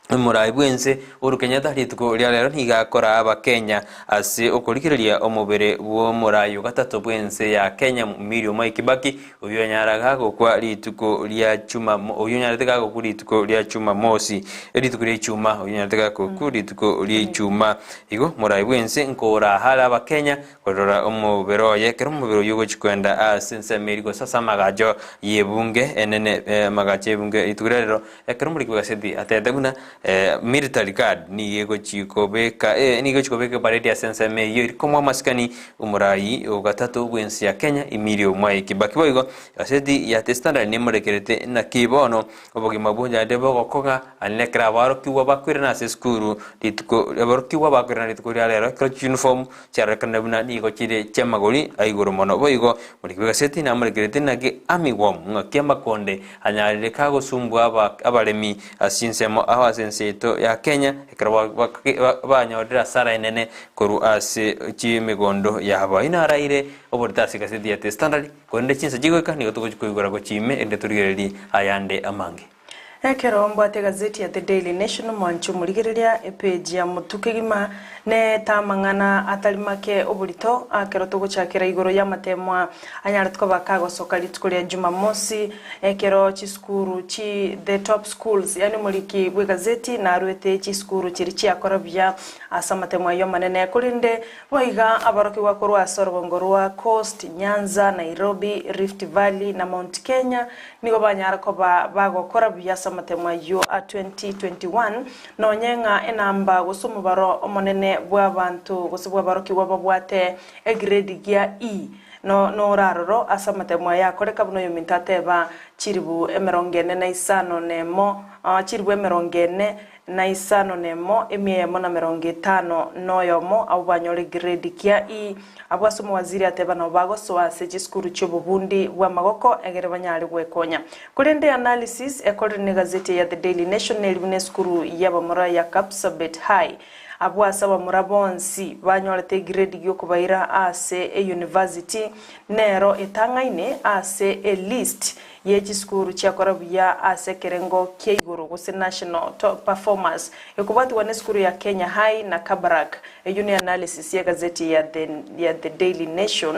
omorai bw'ense Uhuru Kenyatta rituko ria rero nigo akoraa abakenya ase okorigereria omobere bw'omorai ogatato bw'ense ya Kenya Millie Mwai Kibaki oyio onyara gagokwa rituko ria chuma oyio onyarete gagokwa rituko ria chumamosi rituko ria ichuma oyio onyarete gagokwa rituko ria ichuma igo morai bwense nkora ahare abakenya korora omobere oye ekero omobere oyio ogochi kwenda ase ensemo eria gose ase amagacho y'ebunge enene amagacho y'ebunge rituko ria rero ekero omoriki bw'egaseti atebete buna military guard nigo egochi kobeka nigo egochi kobeka eparade ase ensemo eyio eri komoa amasikani Omorai o gatato bw'ense ya Kenya, Emilio Mwai Kibaki boigo egaseti ya The Standard nemorekerete naki bono obogima bw'onchande bogokong'a aye nekero abarokigwa bakoirana ase esukuru rituko abarokigwa bakoirana rituko ria rero ekero chiuniform chiarorekanire buna nigo chire chi'amagori aigoro mono. Boigo omoriki bw'egaseti namorekerete naki Army Worm ng'aki amakonde anyarire kagosumbua aba abaremi ase chinsemo ao ase ense yaito ya Kenya ekero banyorire asara enene korwa ase chi'emegondo yabo. Ayio naraire oborito ase egaseti ya The Standard, korende chinsa chigoika nigo togochia koigora gochia ime erinde torigererie ayande amange. Ekero mbwate egazeti ya The Daily Nation mwanche omorigereria epeji ya motwe kegima neete amang'ana atari make oborito ekero togochakera igoro y'amatemwa anyarete koba kagosoka rituko ria Jumamosi ekero chisukuru chi the top schools yaani omoriki bw'egazeti narwete chisukuru chiria chiakora buya Ase amatemo ayio amanene, korende boiga aborokigwa korwa ase orogongo rwa Coast, Nyanza, Nairobi, Rift Valley na Mount Kenya nigo banyara koba bagokora buya ase amatemo ayio a 2021, nonye ng'a enamba gose omobaro omonene bw'abanto gose bw'abarokigwa babwate egrade gia E no noraroro ase amatemo aya akoreka buna oyominto ateba chiribu emerongo ene na isano nemo chiribu emerongo ene na isano nemo, emia eyemo na merongo etano noyomo, abwo banyore grade kia E. Abwo ase omowaziri ateba nabo bagosoa ase chisukuru chi'obobundi bw'amagoko egere banyare gwekonya. Korende analysis ekorire negazeti ya The Daily Nation neri buna esukuru y'abamura ya Kapsabet High abwo ase abamura bonsi banyorete egrade giokobaira ase eyunivasiti nero etang'aine ase elist ye chisukuru chiakora buya ase ekerengo kia igoro gose national top performers ekobwatigwa nesukuru ya Kenya High na Kabarak. Eyio ne analysis y'egazeti ya The ya The Daily Nation.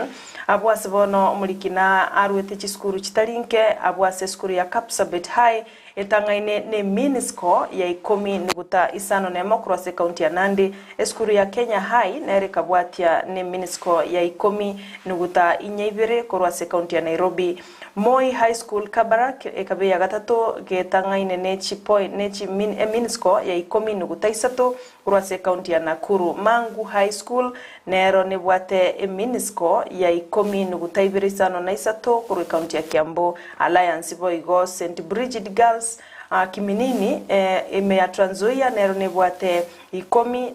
Abwo ase bono omoriki na arwete chisukuru chitari nke abwo ase esukuru ya Kapsabet High etang'aine ne mean score ya ikomi nuguta isano nemo korwa ase ekaunti ya Nandi. Esukuru ya Kenya High nero ekabwatia ne mean score ya ikomi nuguta inya ibere korwa ase ekaunti ya Nairobi. Moi High School Kabarak ekaba eya gatato getang'aine ne chipoint ne chi min emean score ya ikomi nuguta isato korwa ase ekaunti ya Nakuru. Mangu High School nero nebwate emean score ya ikomi nuguta ibere isano na isato korwa ekaunti ya Kiambu. Alliance boigo St Brigid Girls Kiminini ime ya Trans Nzoia nero nebwate ikomi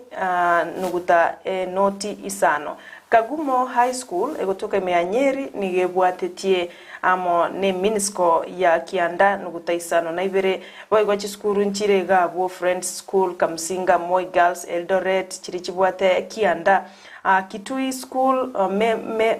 nuguta enoti isano. Kagumo High School egotoka ime ya Nyeri nigo ebwatetie amo n'eminisco ya kianda nuguta isano na ibere. Boigo chisukuru nchire iga abwo Friends School, Kamusinga, Moi Girls, Eldoret chiria chibwate kianda, Kitui School,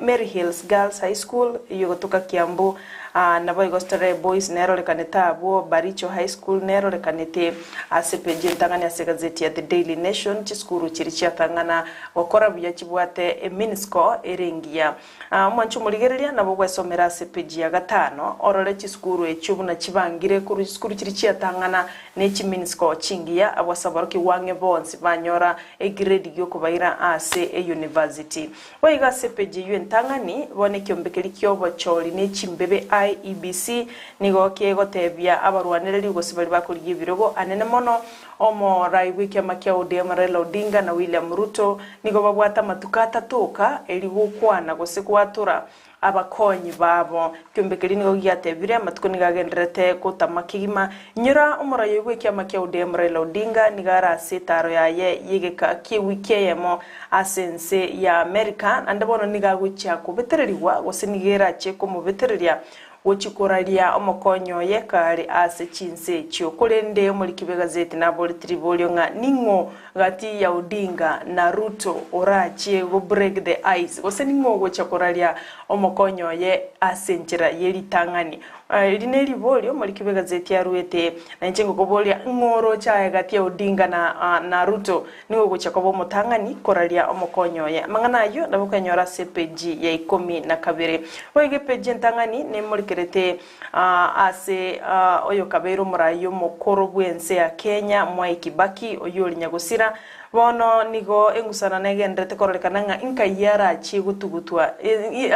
Maryhills Girls High School eyio egotoka Kiambu, Naboigo Starehe Boys nerorekanete abwo, Baricho High School nerorekanete ase epeji entang'ani ase egazeti ya The Daily Nation, chisukuru chiria chiatang'ana gokora buya chibwate eminisco ere engiya. Omwanche omorigereria nabo ogwesomera ase epeji ya gatano orore chisukuru echio buna chibangire korwa chisukuru chiria chiatang'ana ne chiminisco chingiya abwo ase aborokigwa ang'e bonsi banyora egrade giokobaira ase eyunivasiti. Boigo ase epeji eyio entang'ani, bono ekiombe keria ki'obochori ne chimbebe IEBC nigo kegotebia abarwanereri gose baria bakorigia ebirogo anene mono omorai bw'ekiama kia ODM Raila Odinga na William Ruto nigo babwate amatuko atato oka erio gokwana gose gwatora. abakonyi babo. Ekiombe keria nigo giatebire, Amatuko nigo agendererete gotama kegima. Inyora omoraia bw'ekiama kia ODM Raila Odinga nigo are ase etaaro yaye y'egeka ki'ewiki eyemo ase ense ya Amerika, naende bono nigo agochia kobetererigwa gose nigo erachie komobetereria gochia koraria omokonyi oye kare ase chinse echio. Korende omoriki bw'egazeti naboreti riborio ng'a ning'o gati ya Odinga na Ruto orachie go break the ice gose ning'o ogochia koraria omokonyi oye ase enchera ye ritang'ani. Eri neriborio omoriki bw'egazeti aruete, na inche ngokoboria ng'o oroche aye gati ya Odinga na na Ruto nigo ogochia koba omotang'ani koraria omokonyi oye. Amang'ana ayio nabo okonyora ase epeji ya ikomi na kabere. Boigo epeji entang'ani nemorikerete ase oyokabeire omoraia omokoro bw'ense ya Kenya Mwai Kibaki oyio ore nyagosira. Bono nigo engusana negendererete kororekana ng'a inkai arachie gotugutwa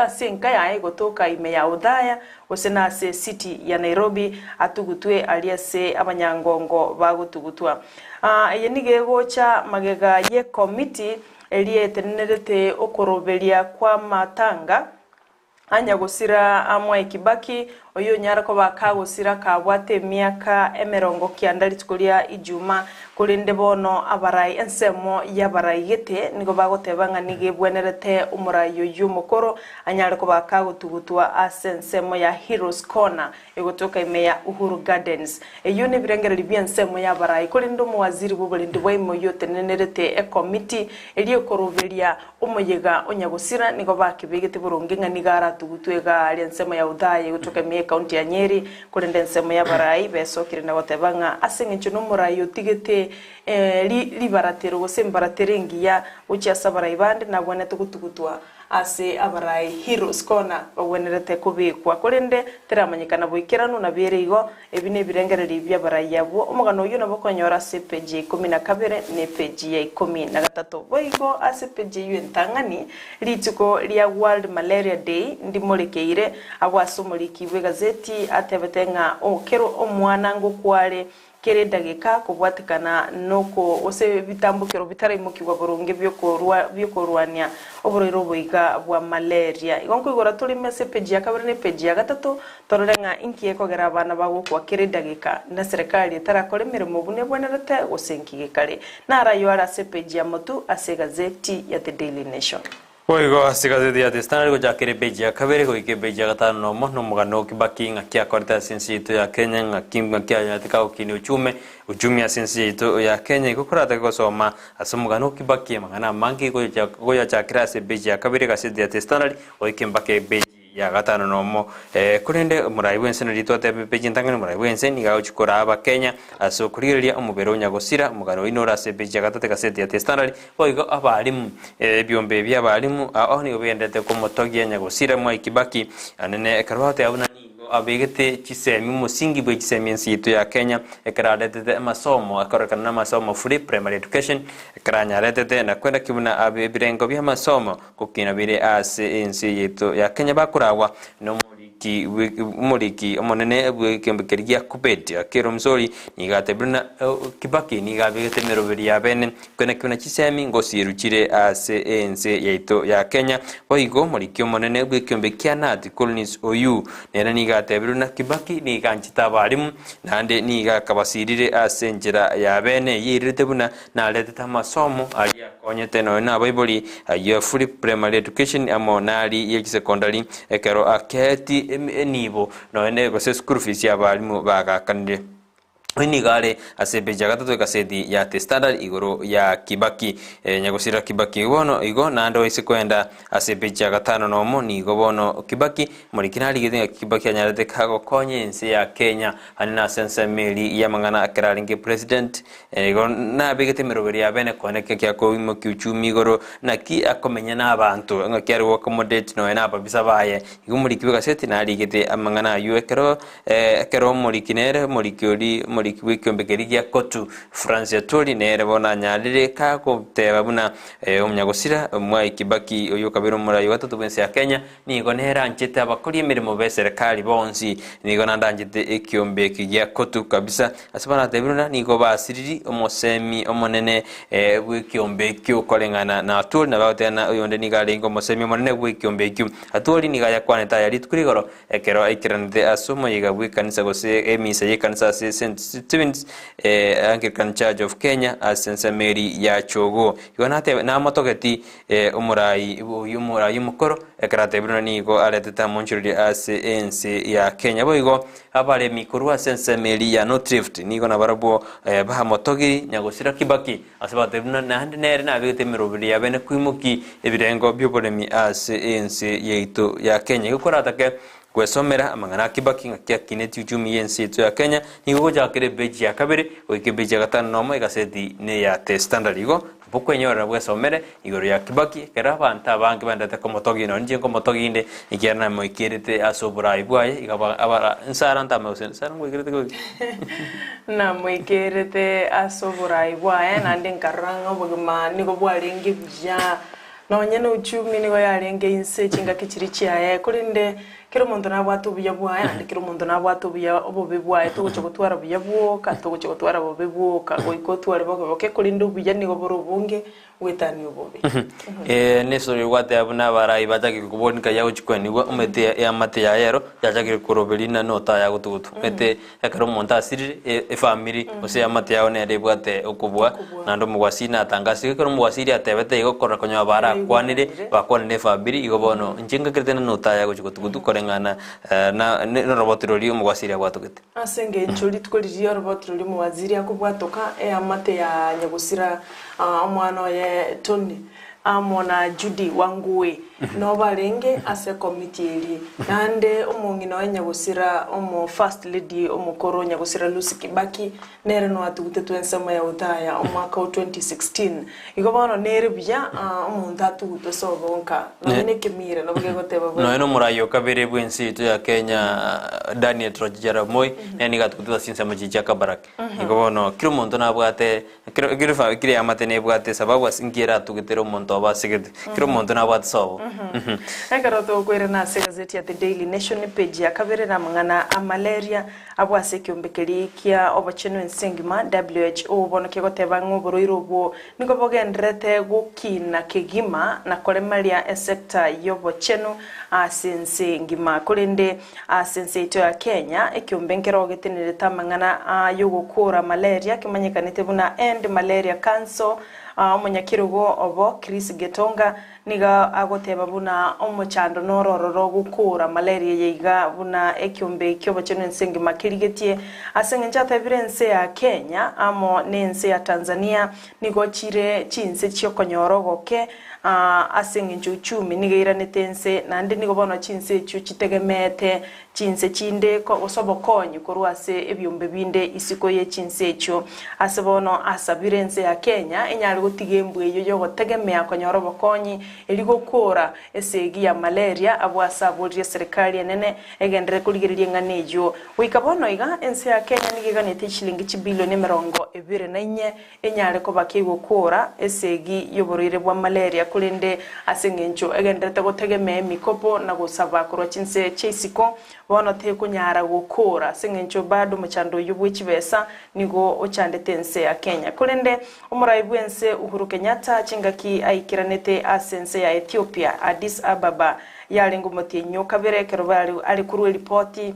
ase enka yaye egotoka ime ya Othaya gose nase esiti ya Nairobi atugutwe aria ase abanyangongo bagotugutwa. Eye nigo egocha magega y'ekomiti eria etenenerete okoroberia kw'amatanga a nyagosira a Mwai Kibaki, oyio onyare koba kagosira kabwate emiaka emerongo kianda rituko ria Ijuma, korende bono abarai ensemo y'abarai gete nigo bagoteba ng'a nigo ebwenerete omorai oyio omokoro anyare koba kagotugutwa ase ensemo ya Heroes Corner egotoka ime ya Uhuru Gardens. Eyio nebirengererio bi'ensemo y'abarai, korende omowaziri bw'oborendi bwa ime oyio otenenerete ekomiti eria ekoroberia omoyega o nyagosira nigo bakebegete boronge ng'a nigo aratugutwe iga aria ensemo ya Othaya egotoka ime y'ecounty ya Nyeri, korende ensemo y'abarai besokire na goteba ng'a ase eng'encho nomorai otigete ribaratero gose embaratero engiya gochia ase abarai bande nabwenerete gotugutwa Ase abarai Heroes Corner bagwenerete kobekwa, korende teramanyekana boikeranu nabo ere igo. Ebi nebirengererio bi'abarai abwo. Omogano oyio nabo okonyora ase epeji ya ikomi na kabere na epeji ya ikomi na gatato. Boigo ase epeji eyio entang'ani, rituko ria World Malaria Day ndimorekeire agwo ase omoriki bw'egazeti atebete ng'a kera omwana ngokware Kera edageka kobwatekana noko gose ebitambokero bitaraimokigwa boronge bi'okorwa bi'okorwania oborwaire oboiga bwa malaria. Igo nkoigora toreme ase epeji ya kabere na epeji ya gatato torore ng'a inki gekogera abana bagokwa kera edageka na serikali etarakora emeremo buna ebwenerete gose inki gekare. Naro ayio are ase epeji ya motu ase egazeti ya The Daily Nation. Boigo ase egazeti ya The Standard gochakera epeji ya kabere goika epeji ya gatano nomo nomogano o Kibaki ng'aki akorete ase ense yaito ya Kenya ng'aki ng'aki anyarete kagokinia ochume uchumi ase ense yaito ya Kenya igo koratake gosoma ase omogano o Kibaki amang'ana amange goyachakera ase epeji ya kabere egazeti ya The Standard goika mpaka epeji ya gatano nomo. Korende omorai bw'ense nario twateba epeji entang'ani omorai bw'ense nigo agochia koraa abakenya ase okorigereria omobere o nyagosira omogano oyio nore ase epeji ya gatato egazeti ya The Standard Boigo abalimu, ebiombe bi'abalimu ao nigo bigendererete komotogia nyagosira Mwai Kibaki anene ekero bagoteba buna nigo abegete chisemi omosingi bwe chisemi ense yaito ya Kenya ekero aretete amasomo akororekana na amasomo free primary education ekero anyaretete na kwenda ki buna abe ebirengo bi'amasomo gokina bire ase ense yaito ya Kenya bakoragwa nomoriki omoriki omonene bw'ekeombe keria gia Kuppet Akelo Msori nigo atebire buna Kibaki nigo abegete emeroberi ya bene Kweneki buna chisemi ngosiru chire ase ense yaito ya Kenya. Boigo omoriki omonene bw'ekeombe kia Nat Collins Oyuu nere nigo atebirwe na Kibaki nigo anchete abalimu naende nigo akabasirire ase enchera ya bene eyio eirerete buna naretete amasomo aria akonyete nonya nabaibori ayio free primary education amo nari ye chisecondary ekero akeeti enibo nonya gose school fees y'abalimu bagakanire. Oyio nigo are ase epeji ya gatato egaseti ya The Standard igoro ya Kibaki. Nyagosira Kibaki bono igo naende oise koenda ase epeji ya gatano nomo nigo bono Kibaki moriki narigete ng'a Kibaki anyarete kagokonya ense ya Kenya ande nase ensemo eri y'amang'ana ekero arenge president igo nabegete emeroberi ya bene kone ng'aki akoimokia uchumi igoro naki akomenya na abanto ng'aki are go accommodate nonya na ababisa baye. Igo omoriki bw'egaseti narigete amang'ana aywo ekero Ekero omoriki nere omoriki oria omoriki. Omoriki bw'ekiombe keria gia Kotu, Francis Atwoli nere bono anyarire kagoteba buna omonyagosira Mwai Kibaki oyio okabeire omorai o gatato bw'ense ya Kenya nigo nere anchete abakori emeremo b'eserekari bonsi nigo naende anchete ekiombe eki gia Kotu kabisa ase baratebire buna nigo basiriri omosemi omonene bw'ekiombe ekio koreng'ana na Atwoli nabo agoteba na oyonde nigo arenge omosemi omonene bw'ekiombe ekio. Atwoli nigo ayakwanete aya rituko rigoro Ekero aikiranete ase omoyega bw'ekanisa gose emisa y'ekanisa ase St. Stephen's Anglican Church of Kenya ase ensemo eri ya Chogo. Igo natebe namotogeti omorai oyio omorai omokoro ekero atebire buna nigo aretete amonchoreri ase ense ya Kenya. Boigo abaremi korwa ase ensemo eri ya North Rift nigo nabarabwo bamotogiri Nyagosira Kibaki Ase batebire buna naende nere nabegete emeroberi y'abene koimokia ebirengo bi'oboremi ase ense yaito ya Kenya. Igo koratake gwesomera amang'ana a Kibaki ng'aki akinetie uchumi y'ense yaito ya Kenya, nigo ogochakera epeji ya kabere goika epeji ya gatano nomo egaseti neya The Standard. Igo nabo okwenyorera bwesomere igoro ya Kibaki ekero abanto abange baendete komotogia nonye inche nkomotogia inde ekiagera namoikerete ase oborai bwaye iga aba Sarah ntame gose Sarah ngoikerete goika. Namoikerete ase oborai bwaye, naende nkarora ng'a obogima nigo bwarenge buya, nonye na uchumi nigo yarenge inse chingaki chiria chiaye, korende kera omonto nabwate obuya bwaye, naende kera omonto nabwate obuya obobe bwaye, togocha gotwara buya bwoka, togocha gotwara bobe bwoka, goika otware bobe boke, korende obuya nigo bore obonge goetania obobe. Ee, nesoro egwateba buna abarai bachakire kobonika yagochia kwenigwa, omanyete eamate yaye ero yachakire koroberia na notaya gotugutwa. Omanyete ekero omonto asirire, efamiri gose eamate yao nere ebwate okobua, naende omogwasiri natangasire. Ekero omogwasiri atebete igo korora konya barakwanire, bakwanire na efamiri, igo bono inche ngakerete na notaya gochia gotugutwa koreng'ana na noroboti roria omogwasiri abwatogete. Ase engencho rituko riria oroboti roria omowaziri akobwatoka eamate ya nyagosira omwana oye Tony amo na Judy Wangui noo barenge ase ekomiti eria. Naende omong'ina oye nyagosira omo First Lady omokoro nyagosira Lucy Kibaki nere noatugutetwe ensemo ya Othaya omwaka o 2016. Igo bono nere buya omonto atugutwe ase obonka nonya nekemira nabo gegoteba boigo. Nonya nomorai o kabere bw'ense yaito ya Kenya Daniel Toroitich arap Moi nere nigo atugutete ase chinsemo chiria chia Kabarak. Igo bono kera omonto nabwate kera kera efa kera eamate nebwate esababu ase nki eratugetere omonto obo asegete. Kera omonto nabwate sobo. Ekero tokoirana ase egazeti ya The Daily Nation epage ya kabere namang'ana a malaria Abwo ase ekeombe keria kia obochenu ense engima, WHO, bono kegoteba ng'a oborwaire obwo nigo bogendererete gokina kegima na koremaria esector y'obochenu ase ense engima. Korende ase ense yaito ya Kenya, ekeombe nkero getenerete amang'ana ay'ogokora malaria kemanyekanete buna End Malaria Council, omonyakerogo obo Chris Getonga Nigo agoteba buna omochando noro ororo gokoora malaria eye iga buna ekiombe ki'obochenu ense engima kerigetie. Ase engencho atebire ense ya Kenya amo nense ya Tanzania nigo chire chinse chiokonyora ogoke ase engencho uchumi nigo eiranete ense naende nigo bono chinse echio chitegemeete chinse chinde gose obokonyi korwa ase ebiombe binde isiko ye chinse echio. Ase bono asabire ense ya Kenya enyare gotiga embwa eyio yogotegemea konyora obokonyi erio gokoora esegi ya malaria abwo ase aboririe eserekari enene egenderere korigereria eng'ana eyio. Goika bono iga ense ya Kenya nigo eganetie chishilingi chibilioni 24 enyare koba kegokoora esegi y'oborwaire bwa malaria, korende ase engencho egendererete gotegemea emikopo na gosaba korwa chinse chia isiko, bono tekonyara gokoora ase engencho bado omochando oyio bwe chibesa nigo ochandete ense ya Kenya. Korende omorai bw'ense Uhuru Kenyatta chingaki aikeranete ase ense ya Ethiopia, Addis Ababa, yarenge omotienyi o kabere ekero bare are korwa eripoti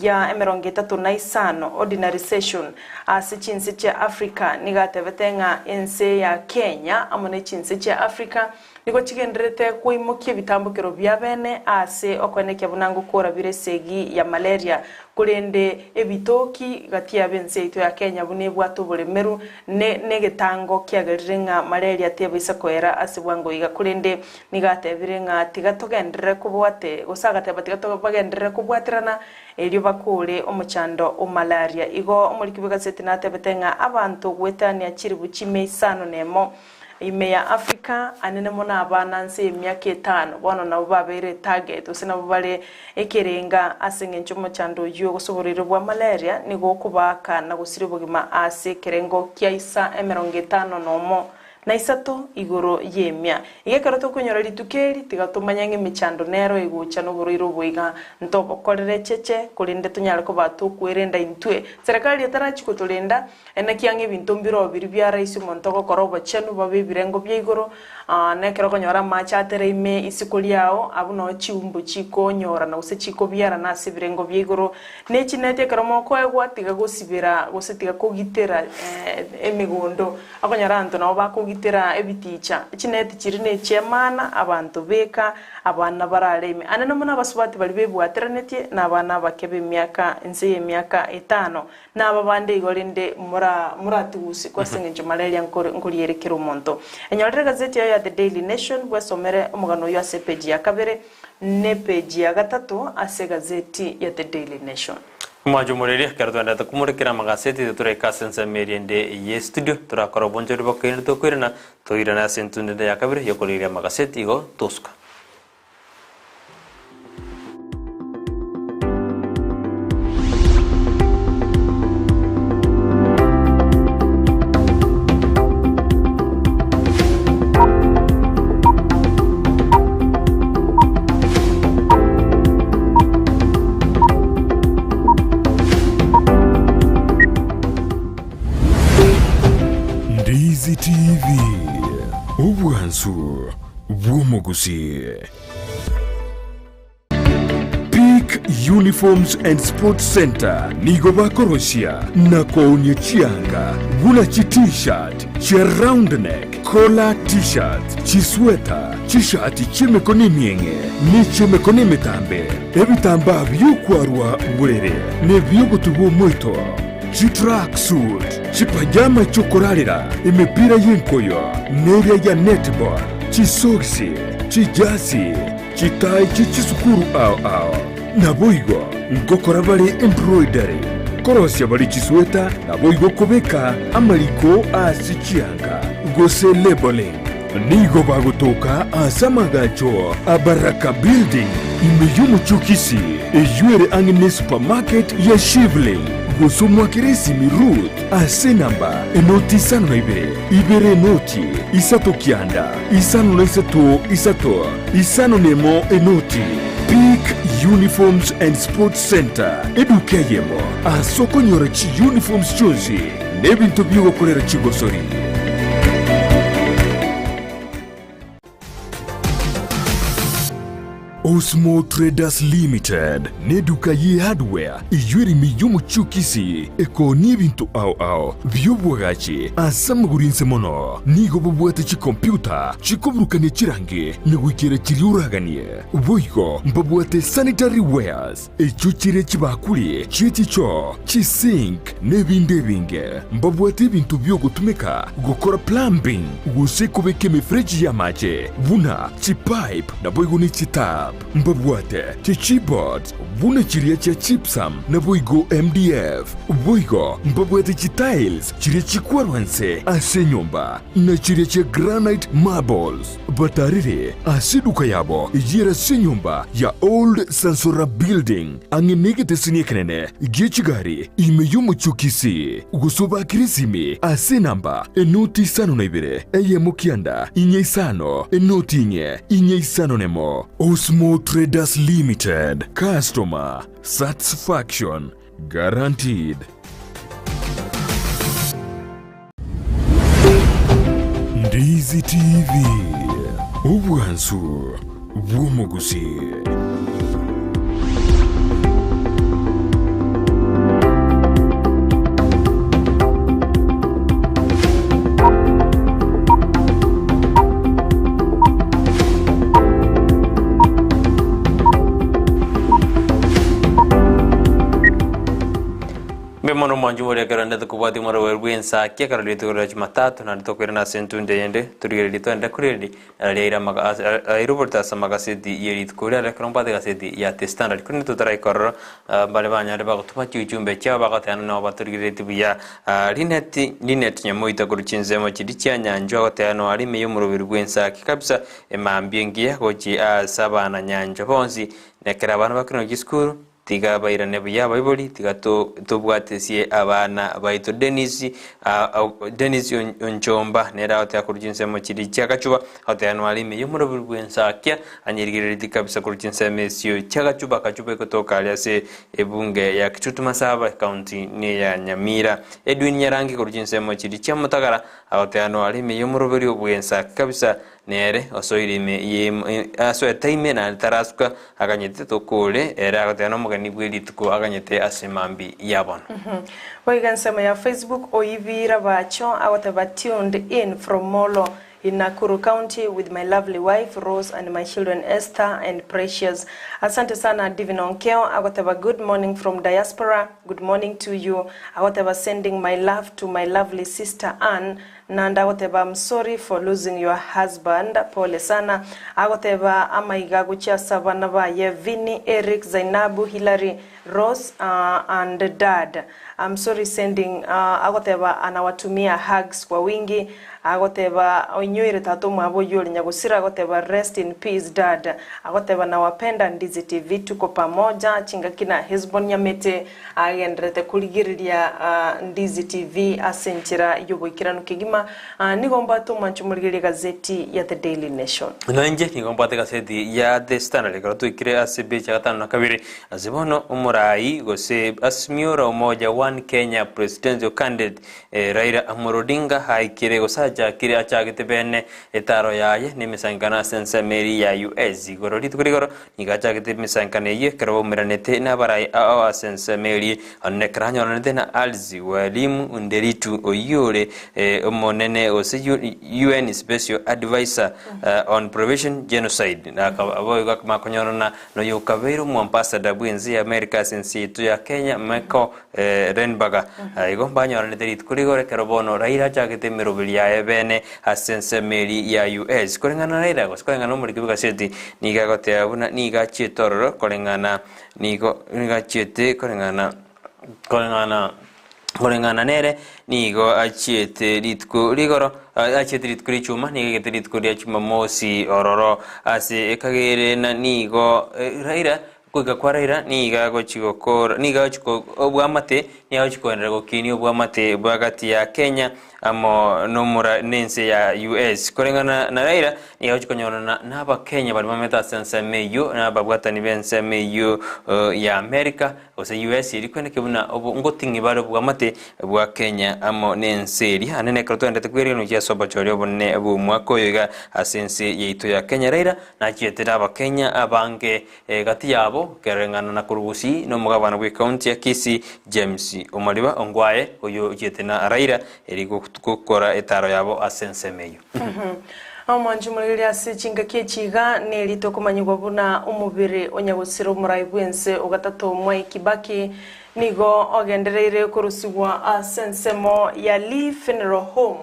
ya 35, Ordinary Session, ase chinse chia Africa nigo atebete ng'a ense ya Kenya amo ne chinse chia Africa nigo chigendererete koimokia ebitambokero biabene ase okoenekia buna ngokora bire esegi ya malaria korende ebitoki gati yabe ense yaito ya Kenya buna ebwate oboremeru ne negetango kiagerire ng'a malaria tebaisa koera ase bwango iga korende Nigo atebire ng'a tiga togenderere kobwate, gose agateba tiga bagenderere kobwaterana erio bakoore omochando o malaria. Igo omoriki bw'egaseti natebete ng'a abanto goetania chiribu chimia isano nemo Ime ya Africa, anene mono abana nse y'emiaka etano, bono nabwo babeire etarget, gose nabwo bare ekerenga ase eng'encho omochando oyio gose oborwaire bwa malaria nigo okobaaka na gosiria obogima ase ekerengo kia isa 51 na isato igoro y'emia. Iga ekero tokonyora rituko eri, tiga tomanye ng'a emechando nero egocha noborwaire obo iga ntobokorere echeche, korende tonyare koba tokwerenda intwe. Serikali etarachi gotorenda, Enekia ng'a ebinto mbiroo biria bia rahisi omonto ogokora obochenu bobe ebirengo bia igoro, na ekero okonyora amache atere ime isiko riao, abwo noo chiumbu chikonyorana gose chikobiarana ase ebirengo bia igoro. Ne chineti ekero mokoegwa, tiga gosibera gose tiga kogitera emegondo. Okonyora abanto nabo bakogitera ebiticha. Chineti chiria ne chi'emaana, abanto beka, abana barare ime. Ande nomo nabasubati baria bebwateranetie, na abana abake b'emiaka inse y'emiaka etano. Na aba bande igo rende moratigusikwe ase engencho malaria nkoriere kera omonto. Enyorere egazeti yayo ya The Daily Nation, bwesomere omogano oyio ase epeji ya kabere na epeji ya gatato ase egazeti ya The Daily Nation. Omwancho omoreria, ekero twenderete komorekera amagaseti titoraika ase ensemo eria ende ye studio, torakora obonchori bokeene tokoirana, toirane ase entundo ende ya kabere yokorigereria amagaseti igo tosuka. Ndizi TV, obwansu bw'omogusii. Peak Uniforms and Sports Center nigo bakorosia na koonia chianga buna chi t-shirt, chia round neck, collar t-shirts, chisweta, chishati chi'emekono emieng'e ne chi'emekono emetambe, ebitambaa bi'okwarwa borere na ebi'ogotuba omoito, chitrack suit, chipajama chi'okorarera, emepira y'enkoyo, neria ya netball, chisogisi, chijasi, chitai chie chisukuru ao ao. Naboigo ngokora bare embroidery, korosia bare chisweta, naboigo kobeka amariko ase chianga, gose labeling. Nigo bagotoka ase amagacho a Baraka Building, ime y'omochie o Kisii, eyio ere ang'e ne supermarket ya Shivling. Gose omwakere esimi Ruth ase enamba enoti 52 ibere enoti isato kianda 53 isato 51 enoti. Peak Uniforms and Sports Centre, eduka eyemo ase okonyora chiuniforms chionsi n'ebinto bi'ogokorera chigosori. Osmo Traders Limited neduka ye hardware eyio ere ime y'omochie o Kisii ekoonia ebinto ao ao bi'obwagachi ase amagoro inse mono. Nigo bobwate chikompyuta chikoburukania chirangi na goikera chiria oraganie. Boigo mbabwate sanitary wares echio chire chibakuri chie chichoo, chisink na ebinde ebinge. Mbabwate ebinto bi'ogotumeka gokora plumbing gose kobeka emefereji y'amache buna chipipe naboigo ne chitap. Mbabwate chichipboards buna chiria chia gypsum naboigo MDF. Boigo mbabwate chitiles chiria chikwarwa nse ase enyomba na chiria chia granite marbles. Batarire ase eduka yabo eyio ere ase enyomba ya Old Sansora Building ang'e negeteseni ekenene gie chigari ime y'omochie o Kisii, gose obakere esimi ase enamba enoti 52 eyemo kianda inye isano enoti inye inye isano nemo. Osmo Traders Limited, Customer Satisfaction Guaranteed. Ndizi TV, obwansu bw'omogusii. Mbuya mono. Bono mwanche moria ekero ndete kobwatia omorweri bw'ensaki, ekero rituko ria Jumatatu, naende tokoirana ase entundu eyende, torigererie twende korende riaire amaga ase airoborete ase amagaseti ye rituko riria ekero mbwate egaseti ya The Standard. Korende totaraika ororo, mbare banyare bagotuma chiuchumbe chiabo bagoteba nabo batorigereretie buya. Linet Linet Nyamoita korwa chinsemo chiria chia Nyanchwa agoteba noare ime y'omoroberi bw'ensaki kabisa, emambia engiya gochia ase abana Nyanchwa bonsi, na ekero abana bakoirana chisukuru, Tiga bairane buya abaibori, tiga tobwatesie abana baito. Dennis Dennis Onchomba nere agoteba korwa chinsemo chiria chi'agachuba, agoteba nware ime y'omoroberi bw'ensakia, anyerigereretie kabisa korwa chinsemo echio chi'agachuba, akachuba egotoka aria ase ebunge ya Kitutu Masaba, ecounty neya Nyamira. Edwin Nyarangi korwa chinsemo chiria chia Motagara, agoteba nware ime y'omoroberi bw'ensakia kabisa, Nere osoire ime ye asoete ime naende tarasuka, aganyete tokore, ere agoteba nomogeni bwe rituko aganyete ase mambia ya bono. Boigo ensemo ya Facebook oibira bacho agoteba tuned in from Molo in Nakuru County with my lovely wife Rose and my children Esther and Precious. Asante sana Divine Onkeo agoteba good morning from diaspora, good morning to you. Agoteba sending my love to my lovely sister Ann Naende agoteba I'm sorry for losing your husband, pole sana. Agoteba amaiga gochia ase abana baye Vinny, Eric, Zainabu, Hillary, Rose and dad. I'm sorry sending agoteba anawatumia hugs kwa wingi. Agoteba oinyoire tata omwabo oyio ore nyagosira agoteba rest in peace dad. Agoteba nawapenda Ndizi TV tuko pamoja chingaki na Hesbon Nyamete Agendererete korigereria Ndizi TV ase enchera y'oboikeranu kegima. Nigo mbwate omwancho morigererie egazeti ya The Daily Nation. Na inche nigo mbwate egazeti ya The Standard ekero twaikire ase epeji ya gatano na kabere. Ase bono omorai gose Azimio la Umoja One Kenya presidential candidate Raila Amolo Odinga aikire gose achakire achagete bene etaro yaye nemesankano ase ensemo eria ya US igoro rituko rigoro Nigo achagete emisankano eyio ekero baumeranete nabarai ao ase ensemo eria, onye ekero anyoranete na Alice Wairimu Nderitu oyio ore omonene gose UN Special Adviser on Prevention Genocide, na boigo akamanya konyorana noyo okabeire omoambassador bw'ense ya America ase ense yaito ya Kenya Michael Renberger. Igo mbanyoranete rituko rigoro ekero bono Raila achagete emeroberi yaye bene ase ensemo eria ya US. Koreng'ana na Raila gose koreng'ana nomoriki bw'egaseti Nigo agoteba buna nigo achiete ororo koreng'ana nigo nigo achiete koreng'ana koreng'ana koreng'ana nere nigo achiete rituko rigoro achiete rituko ria chuma nigo aigete rituko ria chumamosi ororo ase ekagere na nigo Raila goika kwa Raila nigo agochi gokora nigo agochi ko obwamate nigo agochi koenderera gokinia obwamate bwa gati ya Kenya amo nomora nense ya US. Koreng'ana na Raila nigo agochi konyorana na abakenya baria bamenyete ase ensemo eyio na ababwatani b'ensemo eyio ya America gose US eria kweneke buna obo ngoting'i bare obwamate bwa Kenya amo nense eria. Ande nekero twaendete kwerigereria gochia ase obochori obonene bw'omwaka oyo iga ase ense yaito ya Kenya Raila nachiete na abakenya abange Gati yabo kereng'ana na korwa Gusii nomogabana bw'ecounty ya Kisii James Omariba Ongwae oyio ochiete na Raila eri gokora etaro yabo ase ensemo eyio. Omwanchi omorigereria ase chingaki echi iga neri tokomanyigwa buna omobere onyagosira omorai bw'ense ogatato Mwai Kibaki nigo ogendereire korusigwa ase ensemo ya Lee Funeral Home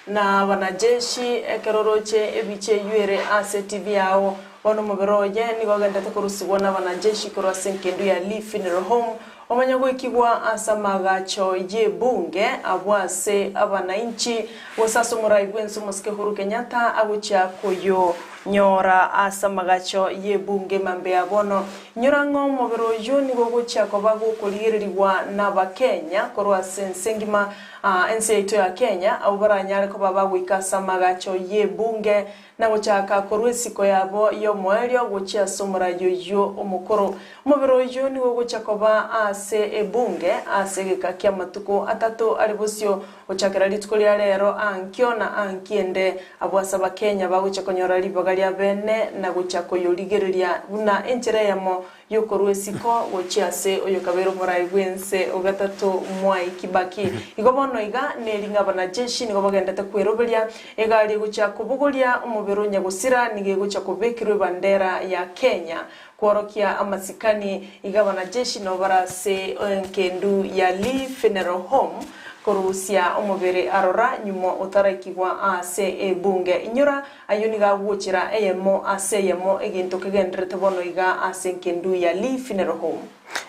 Na abanajeshi, ekero oroche ebicha eyio ere ase etibi yao, bono omobere oye nigo ogenderete korusigwa nabanajeshi korwa ase engendu ya Lee Funeral Home, omanye goikigwa ase amaagacho y'ebunge abwo ase abanainchi, gose ase omorai bw'ense omosike Uhuru Kenyatta agochia koyonyora ase amagacho y'ebunge mambia ya bono. Inyora ng'a omobere oyio nigo ogochia koba gokorigererigwa n'Abakenya korwa ase ense engima Aa ense yaito ya Kenya, abwo baranyare koba bagoika ase amagacho y'ebunge na gochaka korwa esiko yabo y'omoerio gochia ase omorai oyio omokoro. Omobere oyio nigo ogochia koba ase ebunge ase egeka ki'amatuko atato are bosio gochakera rituko ria rero ankio na ankiende abwo ase abakenya bagochia konyora ribaga. ribaga ria bene na gochia koyorigereria buna enchera eyemo y'okorua esiko gochia ase oyokabeire omorai bw'ense o gatato Mwai Kibaki. Igo bono iga neri ng'a abanajeshi nigo bagendete kweroberia egari egochia kobogoria omobere o nyagosira nigo egochia kobekerwa ebandera ya Kenya kworokia amasikani. Iga abanajeshi nabo bare ase enkendu ya Lee Funeral Home korusia omobere arora nyuma otaraikigwa ase ebunge. Inyora Ayio nigo agochera eyemo ase eyemo egento kegendererete bono iga ase engendu ya Lee Funeral Home.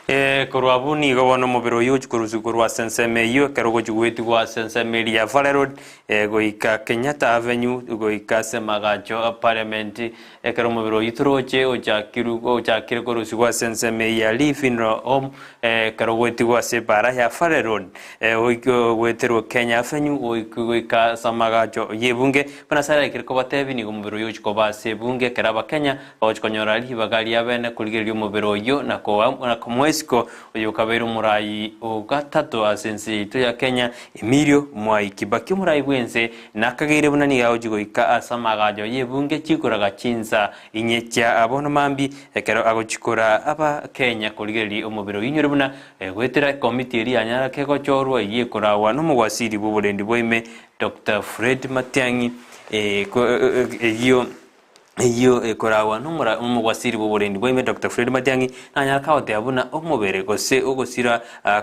Ee, korwa abwo nigo bono omobere oyio ogochia korusigwa korwa ase ensemo eyio, ekero ogochia goetigwa ase ensemo eria ya Valley Road, goika Kenyatta Avenue, goika ase amagacho a Parliament, ekero omobere oyio toroche ochakirwe ochakire korusigwa ase ensemo eyio ya Lee Funeral Home, Ekero goetigwa ase ebaara ya Valley Road, oike goeterwa Kenya Avenue, oike goika ase amagacho y'ebunge, buna ase araikire kobatebi, nigo omobere oyio ogochia koba ase ebunge ekero Abakenya bagochia konyora ribaga ria bene korigereria omobere oyio na komoa isiko oyokabeire omorai o gatato ase ense yaito ya Kenya, Emilio Mwai Kibaki. Omorai bw'ense nakageire buna nigo agochia goika ase amagacho y'ebunge chikoraga chinsa Inye chia bono mambia, ekero agochikora Abakenya korigereria omobere oyio inyore buna goetera ekomiti eria yanyara kegochorwa eyio ekoragwa nomogwasiri bw'oborendi bwa ime Doctor Fred Matiang'i eyio eyio ekoragwa nomogwasiri bw'oborendi bwa ime Doctor Fred Matiang'i nanyara kagoteba buna omobere gose ogosira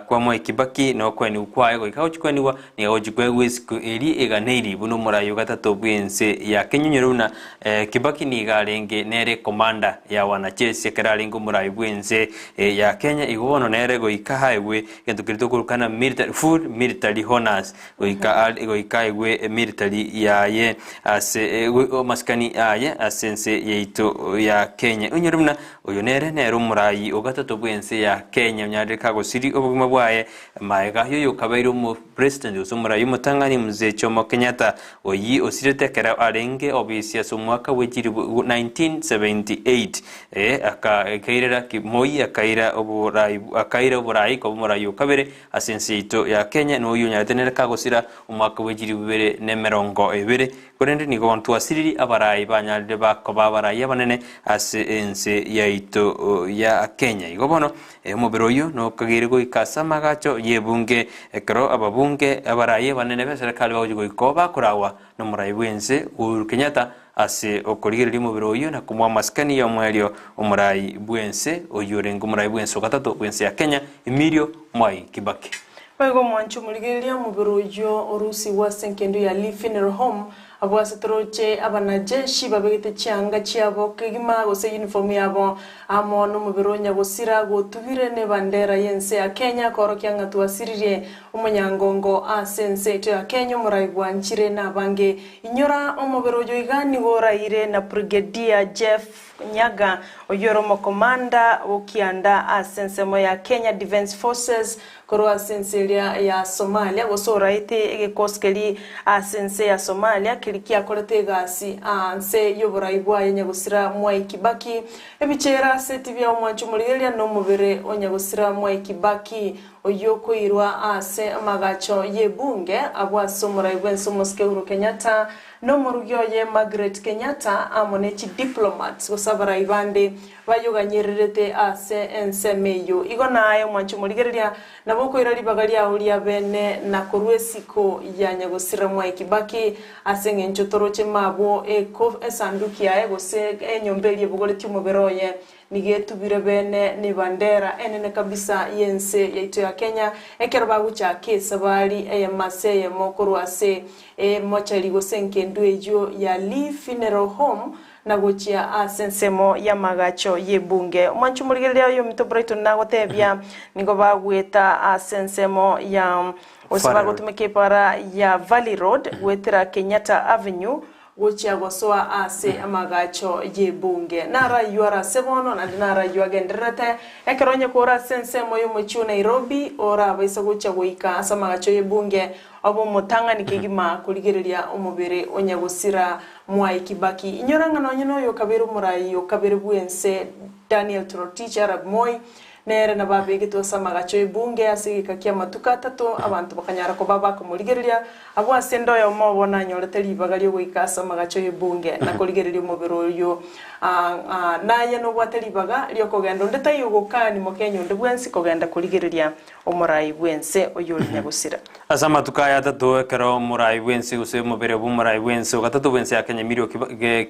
kwa Mwai Kibaki nokwenigwa kwaye goika agochi kwenigwa Nigo agochia koegwa isiko eria eganeiri buna omorai o gatato bw'ense ya Kenya onyore buna Kibaki nigo arenge nere commander ya wanajeshi ekero arenge omorai bw'ense ya Kenya igo bono nere goika aegwe egento keria tokorokana military full military honours goika goika aegwe military yaye ase amasikani aye ase ense yaito ya Kenya. Onyore buna oyo nere nere omorai o gatato bw'ense ya Kenya onyarire kagosiria obogima bwaye Magega y'oyokabeire omopresident gose omorai omotang'ani Mzee Jomo Kenyatta, oyio osirete ekero arenge obisi ase omwaka bwe chilifu 1978, akairera Moi akaira oborai akaira oborai koba omorai o kabere ase ense yaito ya Kenya, na oyio onyarete nere kagosira omwaka bwe chilifu ibere na emerongo ebere. Korende nigo bono twasiriri abarai banyarire bakoba abarai abanene ase ense yaito ya Kenya. Igo bono Omobere oyio nokageire goika ase amagacho y'ebunge, ekero ababunge abarai abanene b'eserekari bagochia goika oo bakoragwa nomorai bw'ense Uhuru Kenyatta ase okorigereria omobere oyio na komoa amasikani y'omoerio omorai bw'ense oyio orenge omorai bw'ense ogatato bw'ense ya Kenya Emilio Mwai Kibaki. Boigo omwanche omorigereria omobere oyio orusigwe ase engendu ya Lee Funeral Home Abwo ase toroche abanajeshi babegete chianga chiabo kegima gose uniform yabo amo nomobere o nyagosira gotubire nebandera y'ense ya Kenya koorokia ng'a twasiririe omonyangongo ase ense yaito ya Kenya omorai bwanchire nabange. Inyora omobere oyo iga nigo oraire na Brigadier Jeff Nyaga oyio ore omokomanda okianda ase ensemo ya Kenya Defence Forces Korwa ase ense eria ya Somalia, gose oraete egekosi keria ase ense ya Somalia, keria kiakorete egasi aa nse y'oborai bwaye nyagosira Mwai Kibaki. Ebichera ase etibia omwancho omorigereria na omobere o nyagosira Mwai Kibaki, oyio okoirwa ase amagacho y'ebunge abwo ase omorai bw'ense omosike Uhuru Kenyatta, na omorugi oye Margaret Kenyatta amo ne chidiplomats gose abarai bande Bayoganyererete ase ensemo eyio. Igo naye omwanche omorigereria, nabo okoira ribaga riao ria bene na korua esiko ya nyagosira Mwai Kibaki, ase eng'encho toroche mabwo eko esanduki yaye gose enyomba eria ebogoretie omobere oye nigo etubire bene nebandera enene kabisa y'ense yaito ya Kenya ekero bagochaka esabari eyemo ase eyemo korwa ase emochari gose enkendu eyio ya Lee Funeral Home na gochia ase ensemo y'amagacho y'ebunge. Omwancho omorigereria oyominto Brighton nagotebia, nigo bagweta ase ensemo ya gose Valley Road. bagotumeka epara ya Valley Road goetera Kenyatta Avenue gochia gosoa ase amagacho y'ebunge. Narayio are ase bono naende narayio agendererete ekero onye kore ase ensemo y'omochie o Nairobi orabaisa gochia goika ase amagacho y'ebunge obe omotang'ani kegima korigereria omobere o nyagosira Mwai Kibaki. Inyora ng'a nonye noyo okabeire omorai o kabere bw'ense Daniel Toroitich arap Moi, Nere nababegetwe ase amagacho 'ebunge ase egeka ki'amatuko atato, abanto bakanyara koba bakomorigereria. Abwo ase ende oyomo obo nanyorete ribaga ri'ogoika ase amagacho 'ebunge na korigereria omobere oyio. Naye nobwate ribaga ri'okogenda, onde taiyo ogokani mokenya onde bwensi kogenda korigereria omorai bw'ense oyore nyagosira. Ase amatuko aya atato, ekero omorai bw'ense gose omobere bw'omorai bw'ense ogatato bw'ense ya Kenya Emilio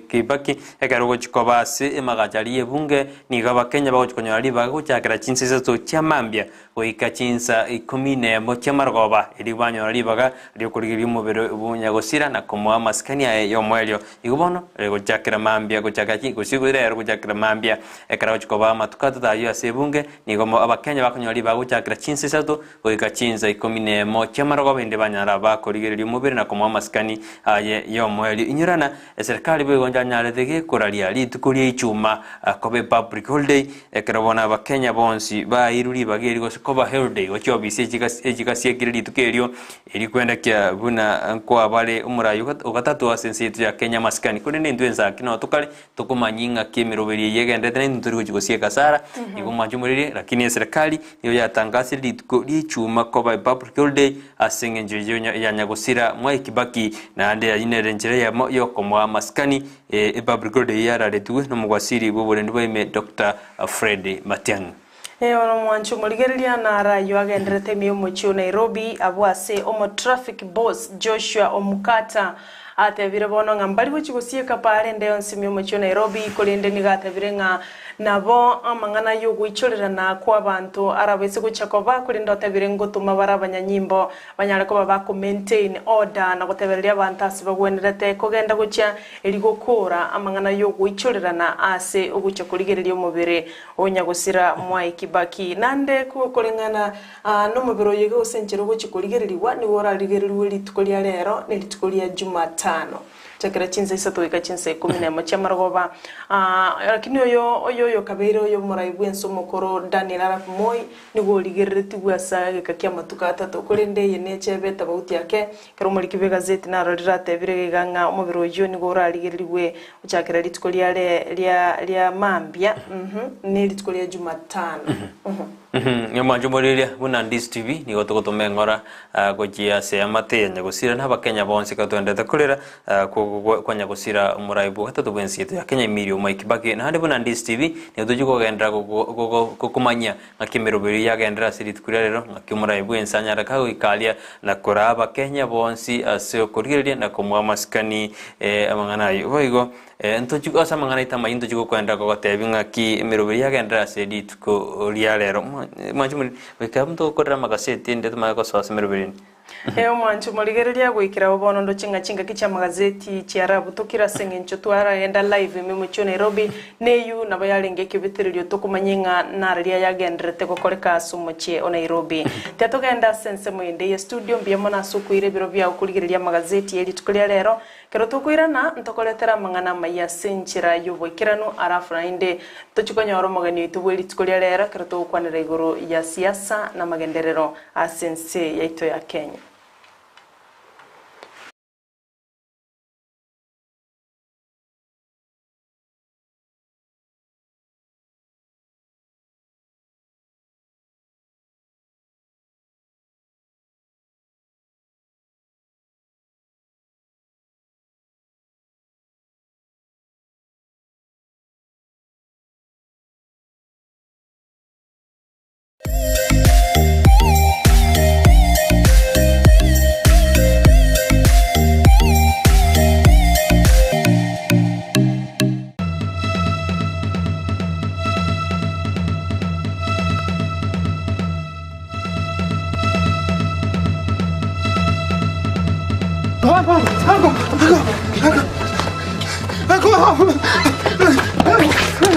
Kibaki ekero ogochia koba ase emagacho aria y'ebunge, nigo abakenya bagochia konyora ribaga gochakera chinsa isato chia mambia goika chinsa ikomi nemo chi'amarogoba, erio banyora ribaga ri'okorigereria omobere bw'onyagosira na komoa amasikani aye y'omoerio. Igo bono, gochakera mambia gochakera chi gose rero gochakera mambia, ekero agochia koba amatuko atato ayio ase ebunge, nigo abakenya bakonyora ribaga gochakera chinsa isato Goika chinsa ikomi nemo chi'amarogoba inde banyara bakorigereria omobere na komoa amasikani aye y'omoerio. Inyorana, eserekari boigo njanyarete gekoraria rituko ria ichuma koba epublic holiday, ekero bono abakenya bonsi baeirwe ribaga eri gose koba holiday gochia ofisi echigasiekire rituko erio eri kwendekia buna nkoa bare omorai ogatato ase ense yaito ya Kenya amasikani. Korende intwe ensaki noo tokare Tokomanyia ing'aki emeroberi eyio egenderete naintwe ntori gochia gosieka Sara, igo mwanche omoriri, lakini eserekari nigo yatangasire rituko ri'echuma koba epublic holiday ase eng'encho eyio ya nyagosira Mwai Kibaki, naende ayio nere enchera eyemo yokomoa amasikani. Epublic holiday eyio yararetigwe nomogwasiri bw'oborendi bwa ime Doctor Fred Matiang'i. Ee, omwancho omorigereria naro ayio agenderete ime y'omochie o Nairobi, abwo ase omotraffic boss Joshua Omukata atebire bono ng'a mbari gochia gosieka paara ende yonsi ime y'omochie o Nairobi, korende nigo atebire ng'a nabo amang'ana y'ogoichorerana kw'abanto arabaise gochia koba, korende otebire ngotoma bare abanyanyimbo banyare koba bako maintain order na gotebereria abanto ase bagwenerete kogenda gochia erio gokora amang'ana y'ogoichorerana ase ogochia korigereria omobere O nyagosira Mwai Kibaki. Naende koreng'ana nomobere oyo iga gose enchera ogochia korigererigwa, nigo orarigererigwe rituko ria rero ne rituko ria Jumatano. Chakera chinsa isato goika chinsa ikomi nemo chi'amarogoba. Lakini oyo oyo oyokabeire oyo omorai bw'ense omokoro Daniel Arap Moi nigo origereretigwe ase egeka ki'amatuko atato. Korende eye nechebe etabauti ake, Ekero omoriki bw'egazeti narorire atebire iga ng'a omobere oyio nigo orarigererigwe gochakera rituko ria re ria ria mambia, mhm, ne rituko ria Jumatano. Mhm. Omwancho omoriria buna Ndisi TV nigo togotoma eng'ora gochia ase amate ya Nyagosira na abakenya bonsi ekero togenderete korera kwa Nyagosira omorai bw'ogatato bw'ense yaito ya Kenya Emilio Mwai Kibaki. Naende buna Ndisi TV nigo tochia kogenderera gokomanyia Ng'aki emeroberi eyio yagenderera ase rituko ria rero, ng'aki omorai bw'ense anyare kagoika aria na koraa Abakenya bonsi ase okorigereria na komoa amasikani amang'ana ayio. Boigo ntochi ase amang'ana aito amayia ntochi gokoenderera kogotebia ng'aki emeroberi yagenderera ase rituko ria rero. Mwanche more goika abwo ntogokorera amagaseti ende tomanye gosoa ase emeroberi ende. Ee, omwancho omorigereria goikera abwo bono ndoche ng'a chingaki chi'amagazeti chiarabutokire ase eng'encho twaragenda live ime omochie o Nairobi, na eyio nabo yarenge ekebetererio tokomanya ng'a nararia yagendererete gokoreka ase omochie o Nairobi. Tiatogenda ase ensemo ende ye studio, mbuya mono ase okoira ebiro biao korigereria amagazeti ye rituko ria rero. Ekero tokoirana, ntokoretera amang'ana amaya ase enchera y'oboikeranu, alafu naende tochie konyora omogeni oito bwe rituko ria rero ekero togokwanera igoro ya siasa na amagenderero ase ense yaito ya Kenya.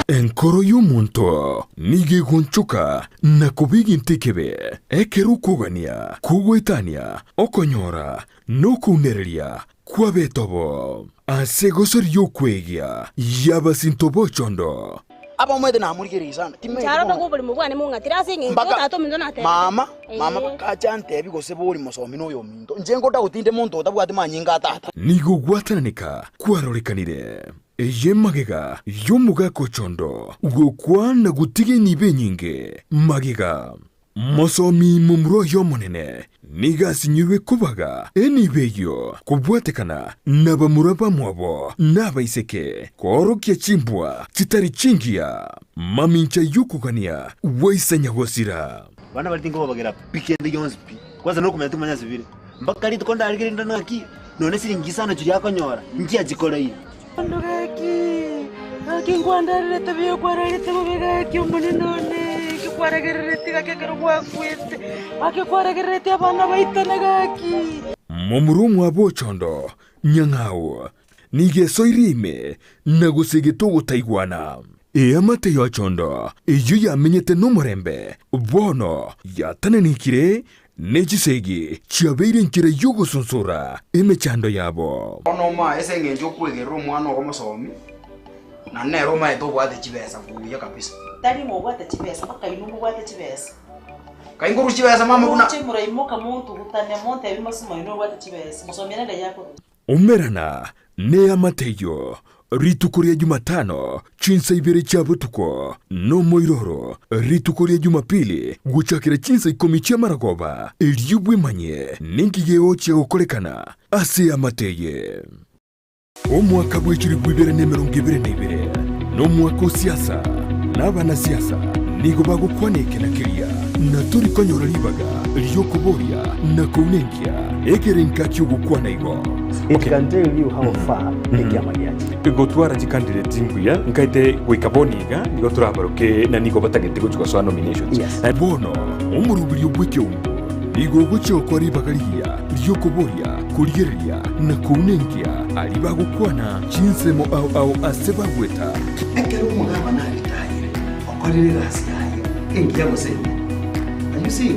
Enkoro y'omonto nigo egonchoka na koba egento ekebe, ekero okogania kogoetania okonyora na okounereria kw'abetobo ase egosori y'okwegia y'abasinto b'ochondo. Abamwete namorigereria sana, timanyeti Ncharo bono. toka oborimo bwane mong'atire ase eng'encho Mpaka tata ominto natebete. mama, mama Ee. bakacha antebi gose bori mosomi noyo ominto. Inche ngoda gotinde monto otabwati manyinga a tata. Nigo ogwatananeka kwarorekanire. Eye magega y'omogaka ochondo gokwa na gotiga enibo enyinge magega. Mosomi momura oye omonene nigo asinyirwe kobaga enibo eyio kobwatekana nabamura bamwabo na abaiseke koorokia chimbwa chitari chingiya, mamincha y'okogania gwaisa nyagosira. Abana baria tinkobabagera pi kende gionsi pi, kwanza nokomanya timanya ase bire. Mpaka rituko ndarigere rinde ng'aki, nonye siringi isano chiria akonyora, nchiachikoreire. Bono gaki, gaki nkwandererete buya kwararete bobe gaki omonene one, eki kwaragerereti gaki ekero gwakwete, gaki kwaragerereti abana baitane gaki. Momura omwabo ochondo, nyang'au, nigo esoire ime na gosegete ogotaigwana. Eamate y'ochondo eyio yamenyete nomorembe, bono yatananekire Ne chisegi chiabeire enchera y'ogosunsura emechando yabo. Bono omoaye ase engencho okwegerera omwana ogo mosomi, na nere omaete obwate chibesa buya kabisa. Tari ng'a obwate chibesa, mpaka inwe mobwate chibesa. Kai nkorwa chibesa mama buna. Moche moraimoka montugutane montebie mosimo inwe obwate chibesa, mosomi ere ng'ai akorwa. Umerana neamate eyio rituko ria Jumatano chinsa ibere chia botuko, nomoiroro rituko ria Jumapili gochakera chinsa ikomi chi'amaragoba, erio bwemanyie ninki gegochia gokorekana ase eamate eye. Omwaka bw'echilifu ibere na emerongo ebere na ibere nomwaka o siasa, na abanasiasa nigo bagokwana eke na keria, na tori konyora ribaga ri'okoboria na kounenkia ekerenka ki'ogokwana igo. It can tell you how far ekiama giachire. Gotwara chicandidate mbuya nkaete goika bono iga nigo torabaroke na nigo batagete gochia gosoa nominations. Yes. Bono omoroberio bw'ekeungo nigo ogochia gokora ribaga rigiya ri'okoboria, korigereria, na kounenkia aria bagokwana chinsemo ao ao ase bagweta. Ekero omogabana aritayire, okorire egasi yaye engiya gose embe. And you see,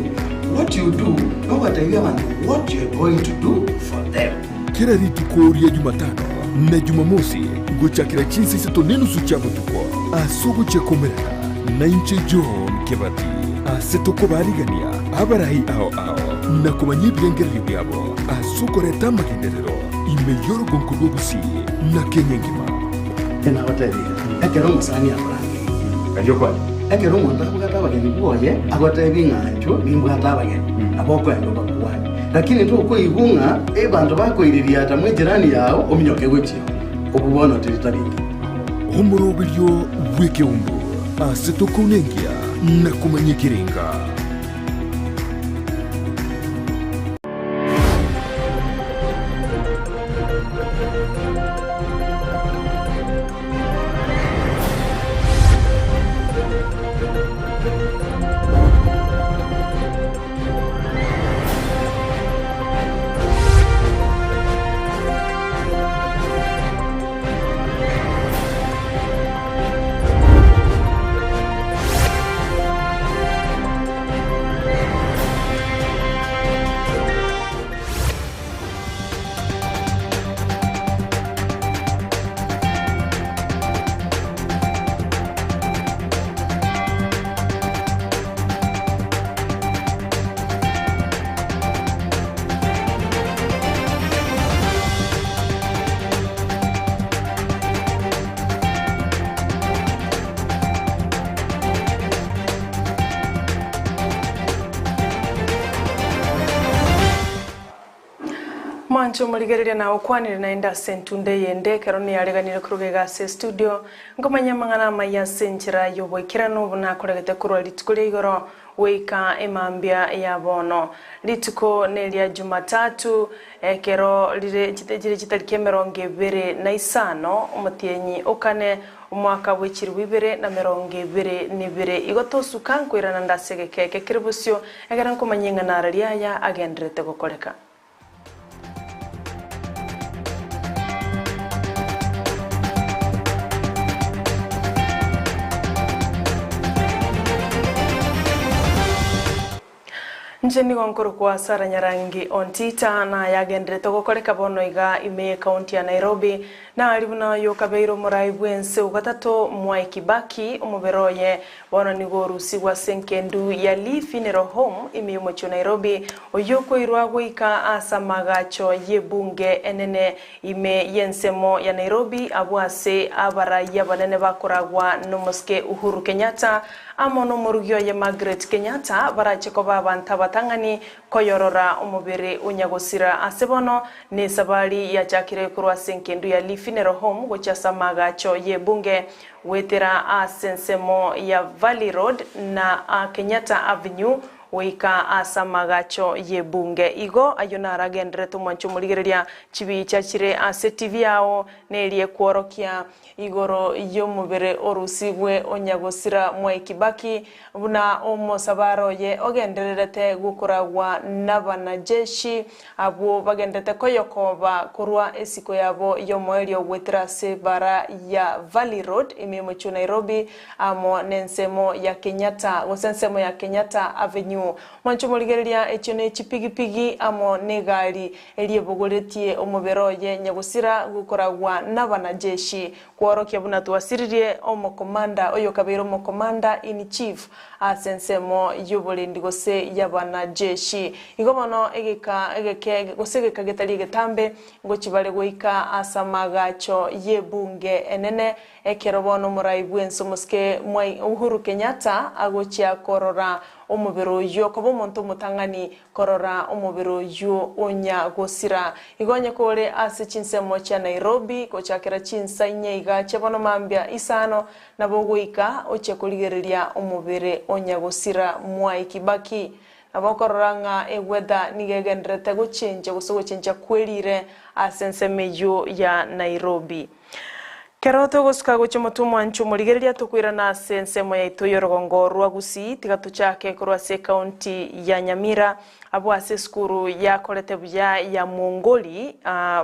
what you do, nogotebia abanto what you are going to do for them. Kera rituko ria Jumatano na Jumamosi gochakera chinsa isato nenusu chia botuko ase ogochia komerana nainche John Kebati ase tokobarigania abarai ao ao na komanya ebirengererio biabo ase okoreta amagenderero ime y'orogonko rwa Gusii na Kenya engima. Nagotebirie, ekero omosani akorangeria, ekero omonto abwate abageni bwoye, agotebi ng'a inchuo nimbwate abageni, nabo okoenda obakwanie. Lakini tokoigwa ng'a abanto bakoiririata mw'ejirani yao ominyoke gochia oo, obwo bono teri tari engiya. Omoroberio bw'ekeumbu ase tokounenkia na komanya ekerenga. Mwanche omorigereria na okwanire naende ase entunda eyende ekero niareganire koruga iga ase estudio, nkomanya amang'ana amaya ase enchera y'oboikeranu buna akoregete korwa rituko ria igoro goika emambia ya bono. Rituko neria Jumatatu, ekero rire chire chitariki emerongo ebere na isano omotienyi o kane Omwaka bwe chilifu ibere na merongo ebere nebere. Igo tosuka nkoirana nde ase egeka eke kere bosio, ekero nkomanya ing'ana ara riaya agendererete gokoreka. Inche nigo nkorokwa Sarah Nyarangi Ontita, na yagenderete gokoreka bono iga ime y'ecounty ya Nairobi, na aria buna oyo okabeire omorai bw'ense ogatato Mwai Kibaki, omobere oye bono nigo orusigwe ase enkendu ya Lee Funeral Home ime y'omochie o Nairobi, oyio okoirwa goika ase amagacho y'ebunge enene ime y'ensemo ya Nairobi abwo ase abarai abanene bakoragwa nomosike Uhuru Kenyatta Amo nomorugi oye Margaret Kenyatta barache koba abanto abatang'ani koyorora omobere o nyagosira ase bono nesabari yachakire korwa ase engendu ya Lee Funeral Home gochia ase amaagacho y'ebunge goetera ase ensemo ya Valley Road na Kenyatta Avenue goika ase amaagacho y'ebunge. Igo ayio naragendererete omwancho omorigereria chibicha chire ase TV yao nerie kworokia Igoro y'omobere orusigwe o nyagosira Mwai Kibaki, buna omosabara oye ogendererete gokoragwa nabanajeshi abwo bagenderete koyokoba korwa esiko yabo y'omoerio goetera ase ebara ya Valley Road ime y'omochie o Nairobi amo nensemo ya Kenyatta gose ensemo ya Kenyatta Avenue. Mwanche morigereria echio ne chipigipigi amo negari Erio ebogoretie omobere oye nyagosira gokoragwa nabanajeshi, kworokia buna twasiririe omokomanda oyokabeire omokomanda in chief ase ensemo y'oborendi gose y'abanajeshi. Igo bono egeka egeke gose egeka getari egetambe ngochia bare goika ase amagacho y'ebunge enene ekero bono omorai bw'ense omosike Mwai Uhuru Kenyatta agochia korora omobere oyio koba omonto omotang'ani Korora omobere oyio onya gosira. Igo onye kore ase chinsemo chia Nairobi gochakera chinsa inye iga chia bono mambia isano, nabo ogoika ochie korigereria omobere onya gosira Mwai Kibaki. Nabo okorora ng'a eweather nigo egendererete gochenjia gose gochenjia kwerire ase ensemo eyio ya Nairobi. Kero togosuka gochia omotwe omwancho omorigereria tokoirana ase ensemo yaito y'orogongo rwa Gusii, tiga tochake korwa ase ekaunti ya Nyamira, abwo ase esukuru yakorete buya ya Mongoli,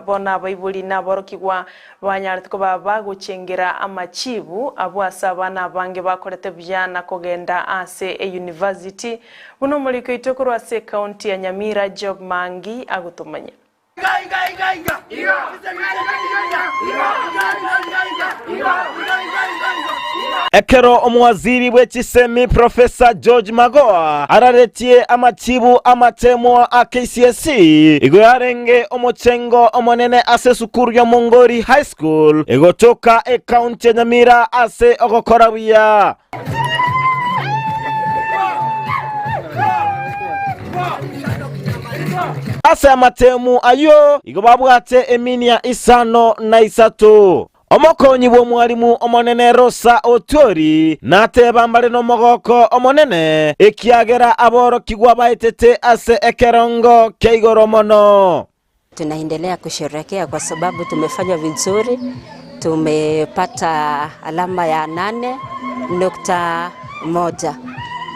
bono abaibori na aborokigwa banyarete koba bagochengera amachibu abwo ase abana abange bakorete buya na kogenda ase eyunivasiti, buna omoriki oito korwa ase ekaunti ya Nyamira Job Maangi agotomanyia. Ekero omowaziri bwe chisemi Professor George Magoha araretie amachibu amatemwa a KCSE igo yarenge omochengo omonene ase esukuru ya Mongori High School egotoka ekaunti ya Nyamira ase ogokora buya. Ase amatemu ayio igo babwate eminia isano na isato. Omokonyi bw'omwalimu omonene Rosa Otuori nateba mbare nomogoko omonene ekiagera aborokigwa baetete ase ekerongo kia igoro mono. Tunaendelea kusherehekea kwa sababu tumefanya vizuri, tumepata alama ya 8.1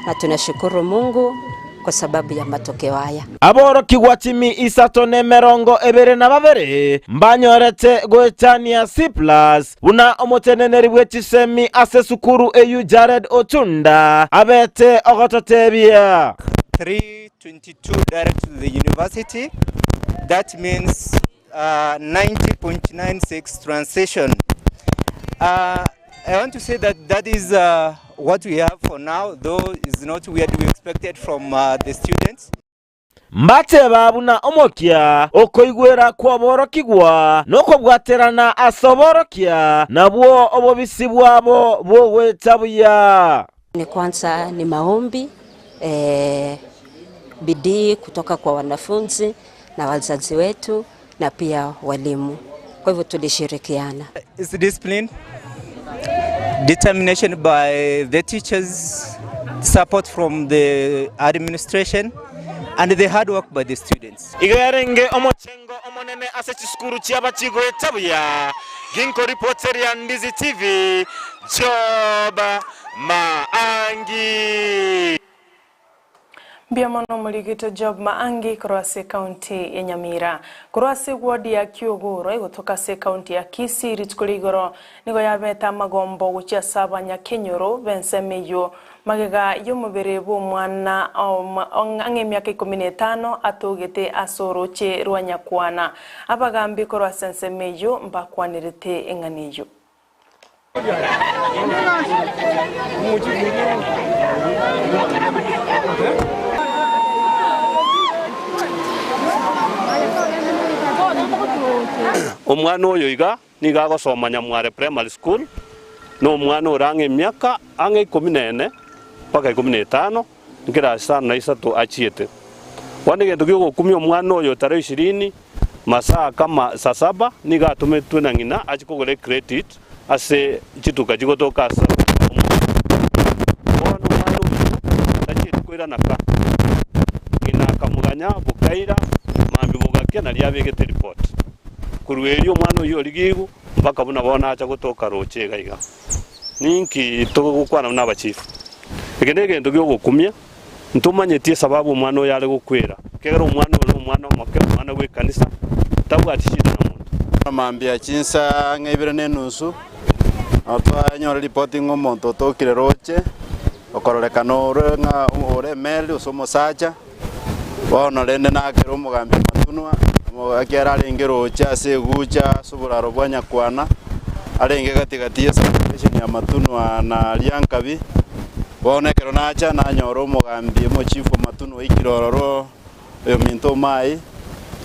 na tunashukuru Mungu kwa sababu ya matokeo haya. Aborokigwa chimi isato na emerongo ebere na babere mbanyorete goetania C plus, buna omoteneneri bwe chisemi ase esukuru eyio Jared Otunda abete ogototebia. 322 direct to the university that means uh, 90.96 transition. Uh, I want to say that that is uh, what we have for now, though it's not what we expected from uh, the students. Mbateba buna omokia okoigwera kw'oborokigwa nokobwaterana ase oborokia, nabwo obobisi bwabo bogoeta buya. Ni kwanza ni maombi eh, bidii kutoka kwa wanafunzi na wazazi wetu na pia walimu. Kwa hivyo tulishirikiana. It's discipline, determination by the teachers, support from the administration and the hard work by the students. Igo yarenge omochengo omonene ase chisukuru chi'abachigoeta buya. Ginkoripoteria Ndizi TV, Job Maangi. Mbuya mono omorigito Job Maangi korwa ase ekaunti ya Nyamira. Korwa ase eward ya Kiogoro egotoka ase ekaunti ya Kisii rituko ria igoro nigo yabete amagombo gochia ase abanyakenyoro b'ensemo eyio. Magega y'omobere bw'omwana ang'e emiaka ikomi na etano atogete ase orooche rwa Nyakwana. Abagambi korwa ase ensemo eyio mbakwanerete eng'ana eyio. Omwana oyo iga nigo agosoma Nyamware Primary School, na omwana ore ang'e emiaka ang'e ikomi na ene mpaka ikomi na etano, nkirasi isano na isato achiete. Bono egento gi'ogokumia omwana oyo tarehe ishirini, masaa kama saa saba, nigo atometwe na ng'ina achie kogora ecredit ase chituka chigotoka ase omochie. Bono omwana oyio tachieti koirana ka, ng'ina akamoganya bokaira, mambia bogakia nario abegete report. Korwa erio omwana oyio origigwe mpaka buna bono acha gotoka roche iga iga. Ninki togokwana buna abachifu? Eke negento gi'ogokumia, ntomanyeti esababu omwana oyo are gokwera, ekiagera omwana oyo nomwana omoke, omwana bw'ekanisa, tabwati shida na monto. Mambia chinsa ang'e ibere na enusu, nabo twanyora ripoti ng'a omonto otokire roche, okororekana ore ng'a ore emeriri gose omosacha, bono rende nakere omogambi Matunwa, ekiagera arenge roche ase egucha ase oboraro bwa Nyakwana, arenge gati gati ye sublocation ya Matunwa na Riankabi, bono ekero nacha nanyora omogambi omochifu o Matunwa oikire ororo oyominto Omai,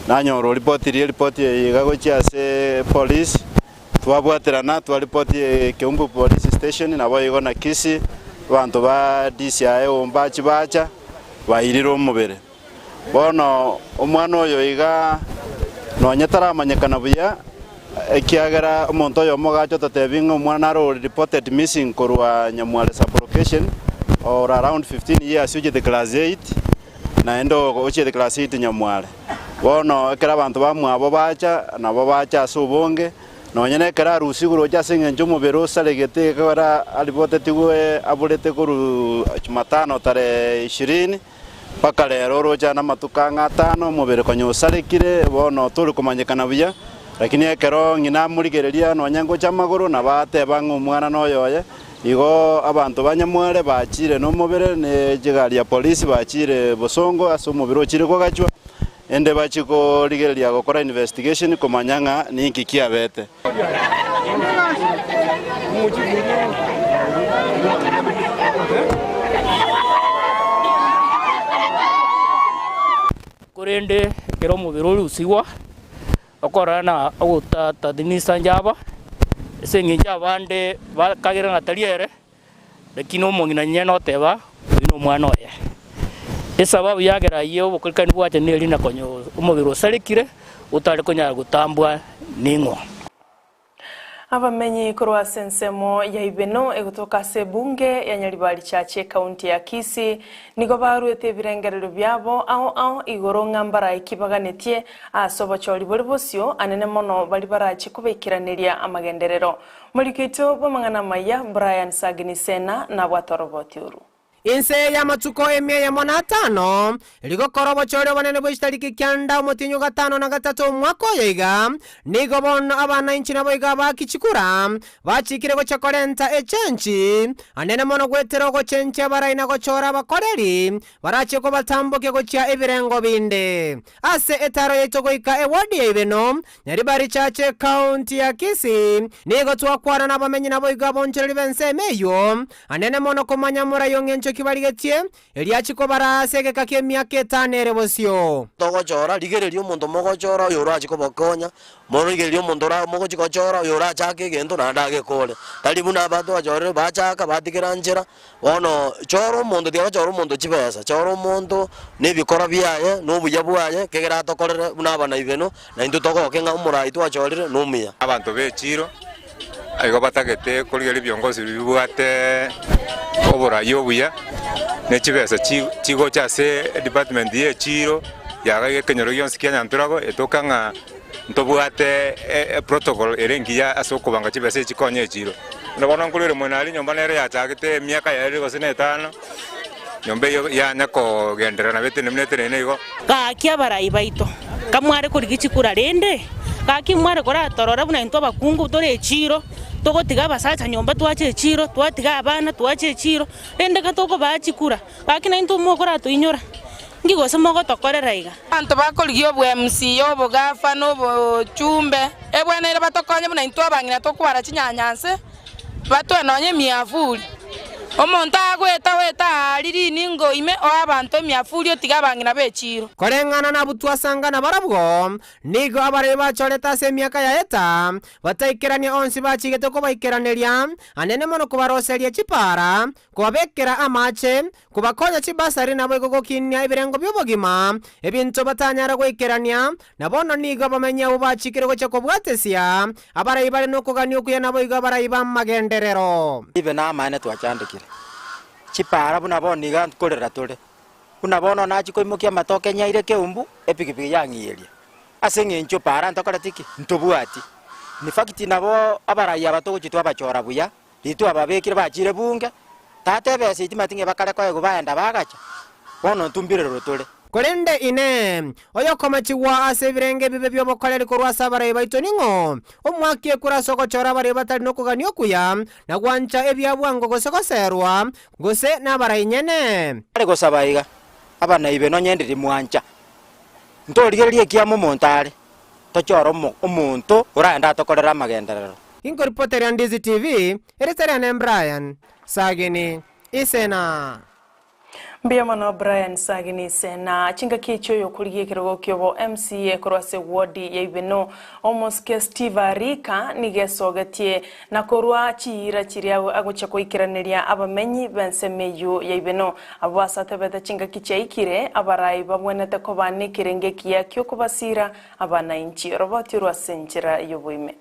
nanyora oripotirie eripoti eye iga gochia ase police, Twabwaterana twaripoti Keumbu Police Station naboigo na Kisii, abanto ba DCI Ombachi bacha bairire omobere. Bono omwana oyo iga nonye taramanyekana buya ekiagera omonto oyomo gacha ototebi ng'a omwana naro ore reported missing korwa Nyamware sub-location or around 15 years ochete class 8 naende ochiete class 8 Nyamware. Bono ekero abanto bamwabo bacha, nabo bacha ase obonge, nonya nekero arusigwe roche ase engencho omobere osaregete ekero aribotetigwe aborete korwa Jumatano tarehe ishirini, mpaka rero oroche ande amatuko ang'e atano, omobere konya osarekire, bono tori komanyekana buya. Lakini ekero ng'ina amorigereria nonya ngocha amagoro, nabo ateba ng'a omwana noyoye. Igo abanto ba Nyamware bachiire nomobere, ne chigari ya polisi bachiire bosongo ase omobere ochire kogachwa, ende bachie korigereria gokora investigation komanya ng'a ninki kiabete. Korende ekero omobere orusigwa, Okorora na ogotatathimisa njaba, ase engencho abande bakagera ng'a tari ere, lakini omong'ina nyene oteba, Oyio nomwana oye. Esababu yagera ayio obokorikani bwacha neri na konya omobere osarekire, otare konyara gotambwa ning'o. Abamenyi korwa ase ensemo ya Ibeno egotoka ase ebunge ya Nyaribari Church ekaunti ya Kisii nigo baruete ebirengererio biabo ao ao igoro ng'a mbarae ki baganetie ase obochori bore bosio anene mono baria barache kobaikeraneria amagenderero. Moriki oito bw'amang'ana amaya Brian Sagini Sena nabwate oroboti oru. Inse y'amatuko emia eyemo na atano, rigokora obochori obonene bwe chitariki kianda omotienyi o gatano na gatato omwaka oyo iga, nigo bono abanainchi naboigo abaaki chikura bachikire gochia korenta echenchi anene mono goetera ogochenchia abarai na gochora abakoreri barachie kobatambokia gochia ebirengo binde. Ase etaaro yaito goika ewodi ya Ibeno, Nyaribari Church ekaunti ya Kisii, nigo twakwana nabamenyi naboigo abonchoreri b'ensemo eyio, anene mono komanya morai ong'encho ki barigetie, erio achie kobaraa ase egeka ki'emiaka etano ere bosio. Togochora, rigereria omonto mogochora oyo orache kobakonya, morigererie omonto ora mogochi gochora oyo orachake egento naende agekore. Tari buna aba twachorire bachaka batigera nchera, bono chora omonto tiga gochora omonto chibesa, chora omonto na ebikora biaye, na obuya bwaye, kegera atokorere buna abana ibeno, na intwe togoke ng'a omorai twachorire nomuya. Abanto b'echiiro igo batagete korigereria ebiongozi biria bibwate oborai obuya, ne chibesa chigocha ase edepartment ya echiiro yagaiga ekenyoro gionsi kia Nyanturago etoka ng'a ntobwate eprotocol ere engiya ase okobanga chibesa echi chikonya echiiro. Buna bono nkorwere moino aria enyomba nere yachagete emiaka yaerire gose na etano, nyomba eyio yanya kogenderera nabo etenenire buna etenenire igo. Gaki abarai baito. Kamware korigia chikura rende, gaki mware koratorora buna intwe abakungu tore echiro, togotiga abasacha nyomba twacha echiro, twatiga abana twacha echiro, rende gatokobaa chikura, gaki naintwe mokoratoinyora, nki gose mogotokorera iga? Abanto bakorigia obwemca, obogafa, na obochumbe, ebweneire batokonye buna intwe abang'ina tokwara chinyanya nse, batoe nonya emiafuri. Omonto agoeta oete aaria riningo ime oe abanto emiafuri otige abang'ina b'echiiro. Koreng'ana nabwo twasanga nabarabwo, nigo abarabwo bachorete ase emiaka yaeta, bataikerania onsi bachigete kobaikeraneria, anene mono kobaroseria chipaara, kobabekera amache, Kobakonya chibasari naboigo gokinia ebirengo bi'obogima, ebinto batanyara goikerania, na bono nigo abamenyi abwo bachikire gochia kobwatesia, abarai bare nokogania okuya naboigo abarai b'amagenderero. Ibe namaene twachandekire chipara buna bono iga nkorera tore, buna bono nachia koimokia amatoke nyaire keumbu, epikipiki yang'iyeria. Ase eng'encho para ntokoreti ki? Ntobwati. In fact nabo abarai aba togochia twabachora buya, Riria twababekire bachiire bunge, tata ebesa etimati ng'a bakare koegwa baenda bagacha, bono ntumbirerwe tore. Korende Inee, oyokomachigwa ase ebirenge ebibe bi'obokoreri korwa ase abarai baito ning'o? Omoake ekura ase ogochora abarai batari nokogania okuya, na gwancha ebia bwango gose goseerwa, gose nabarai nyene. Are gosaba iga, Abanaibe nonye ndiri mwancha, ntorigererie ekiama omonto are, Tochore omonto oraende atokorere amagenderero. Inkoripoteria Ndizi TV, erieta riane Brian Sagini Isena. Mbuya mono Brian Sagini Isena. Chingaki echio oyokorigia ekerogo kiobo MCA korwa ase ward ya Ibeno omosike Steve Arika nigo esogetie na korwa chiira chiria agochia koikeraneria abamenyi b'ensemo eyio ya Ibeno. Abwo ase atebete chingaki chiaikire, abarai babwenerete koba nekerengo ekiya ki'okobasiira abanainchi. Roboti orwo ase enchera y'oboime.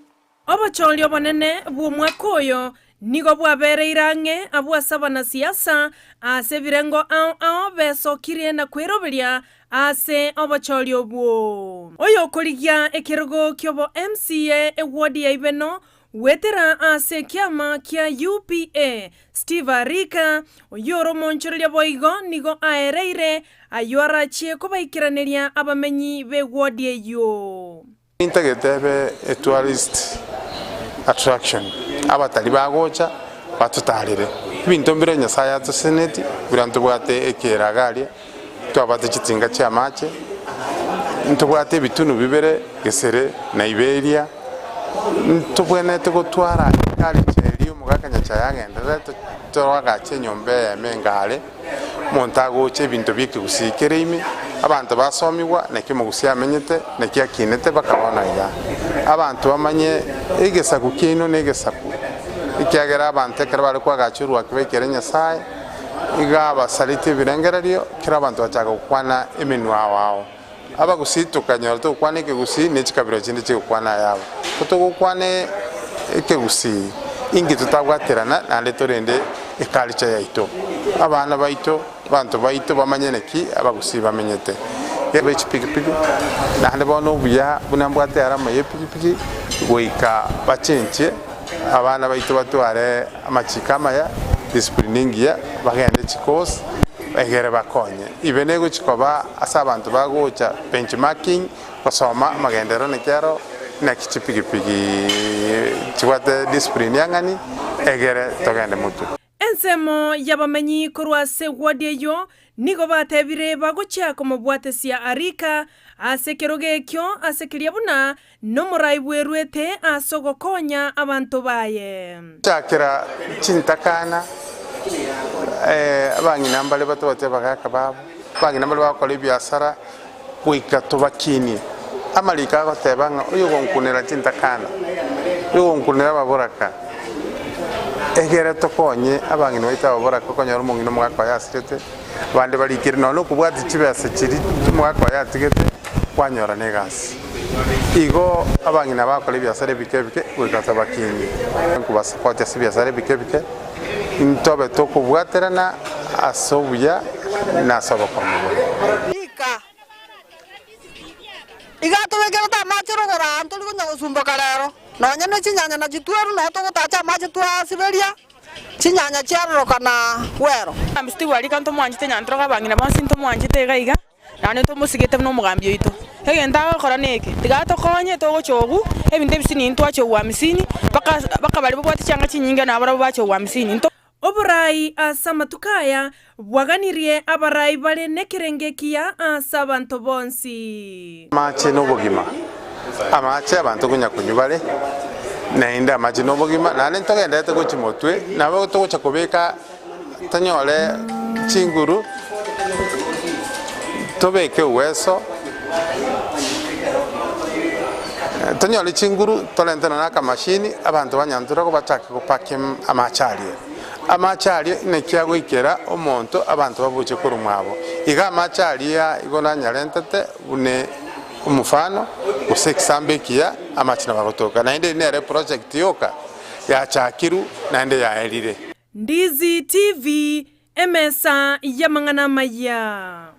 Obochori obonene bw'omwaka oyo nigo bwabereire ang'e abwo ase abanasiasa ase ebirengo ao ao besokirie na kweroberia ase obochori obwo. Oyokorigia ekerogo ki'obo MCA ewodi ya Ibeno Goetera ase ekiama kia UPA, Steve Arika, oyio ore omoonchoreria boigo nigo aereire ayio arachie kobaikeraneria abamenyi b'ewodi eyio. Nintagete ebe a tourist attraction, abatari bagocha batotarere. Ebinto mbire Nyasaye atosenetie, buna ntobwate ekera iga aria, ntwabwate chitinga chia amache, ntobwate ebitunu bibere, Gesere na Iberia, ntobwenerete gotwara eculture eria omogaka Nyachae agendererete toagache enyomba eyemo engare, omonto agocha ebinto bia ekegusii kere ime, abanto basomigwa naki omogusii amenyete, naki akinete mpaka bono iga. Abanto bamanye egesaku kiaino na egesaku, ekiagera abanto ekero bare koagacha orwaki baikere Nyasaye, Iga abasaretie ebirengererio, kera abanto bachaka gokwana emenwa ao ao. Abagusii tokanyora togokwana ekegusii ne chikabira chinde chigokwana ayabo. Ko togokwana ekegusii inki totabwaterana naende torende eculture yaito. Abana baito, abanto baito bamanye naki abagusii bamenyete. Ebe chipikipiki naende bono obuya buna mbwate arama ye epikipiki goika bachenchie abana baito batware amachiko amaya, discipline engiya, bagende chikosi egere bakonye. Ibe negochi koba ase abanto bagocha benchmarking gosoma amagenderero naki aro, naki chipigipigi chibwate discipline ang'ani egere togende motwe. Ensemo y'abamenyi korwa ase ward eyio nigo batebire bagochia komobwatesia Arika ase ekerogo ekio ase keria buna nomorai bweruete ase ogokonya abanto baye. Gochakera chintakana, abang'ina mbare batobwati abagaka babo, abang'ina mbare bagokora ebiasara goika tobakinie. Amariko agoteba ng'a oyogonkunera chintakana, oyogonkunera ababoraka, egere tokonye abang'ina baito ababoraka okonyora omong'ina omogaka oye asirete, abande barikire nonya nokobwati chibesa chiria omogaka oye atigete, kwanyora na egasi. Igo abang'ina bagokora ebiasara ebike ebike goika tobakinie, nkobasapoti ase ebiasara ebike ebike, ntobe tokobwaterana ase obuya na ase obokong'u bore. Iga atobekerete amache rogoro aa ntori konya gosumboka rero, nonya ne chinyanya na chitweru nao togotacha amache twasiberia chinyanya chiarorokana bwero. Omogambi Steve Arika ntomwanchete nyantroka abang'ina bonsi ntomwanchete iga iga, naende ntomosigete buna omogambi oito. Egento agokora neke, tiga atokonye togocha obwo, ebinto ebisini ntwache obwo hamsini, mpaka mpaka baria babwate chianga chinyinge nabarabwo bache obwo hamsini. Nto. Oborai ase amatuko aya bwaganirie abarai bare nekerengo ekiya ase abanto bonsi. Amache nobogima, amache abanto konya konywa bare, naende amache nobogima, naende ntogenderete gochia motwe, nabo togocha kobeka tonyore chinguru, tobeke uweso, tonyore chinguru torente nonya na akamashini, abanto banyanturagwo bachake gopakia amache aria. Amache aria naki agoikera omonto abanto babuche korwa mwabo. Iga amache aria igo nanyarentete buna omofano, gose egesambo ekiya, amache nabo agotoka. Naende eri nere eproject yoka yachakirwe naende yaerire. Ndizi TV, emesa y'amang'ana amaya.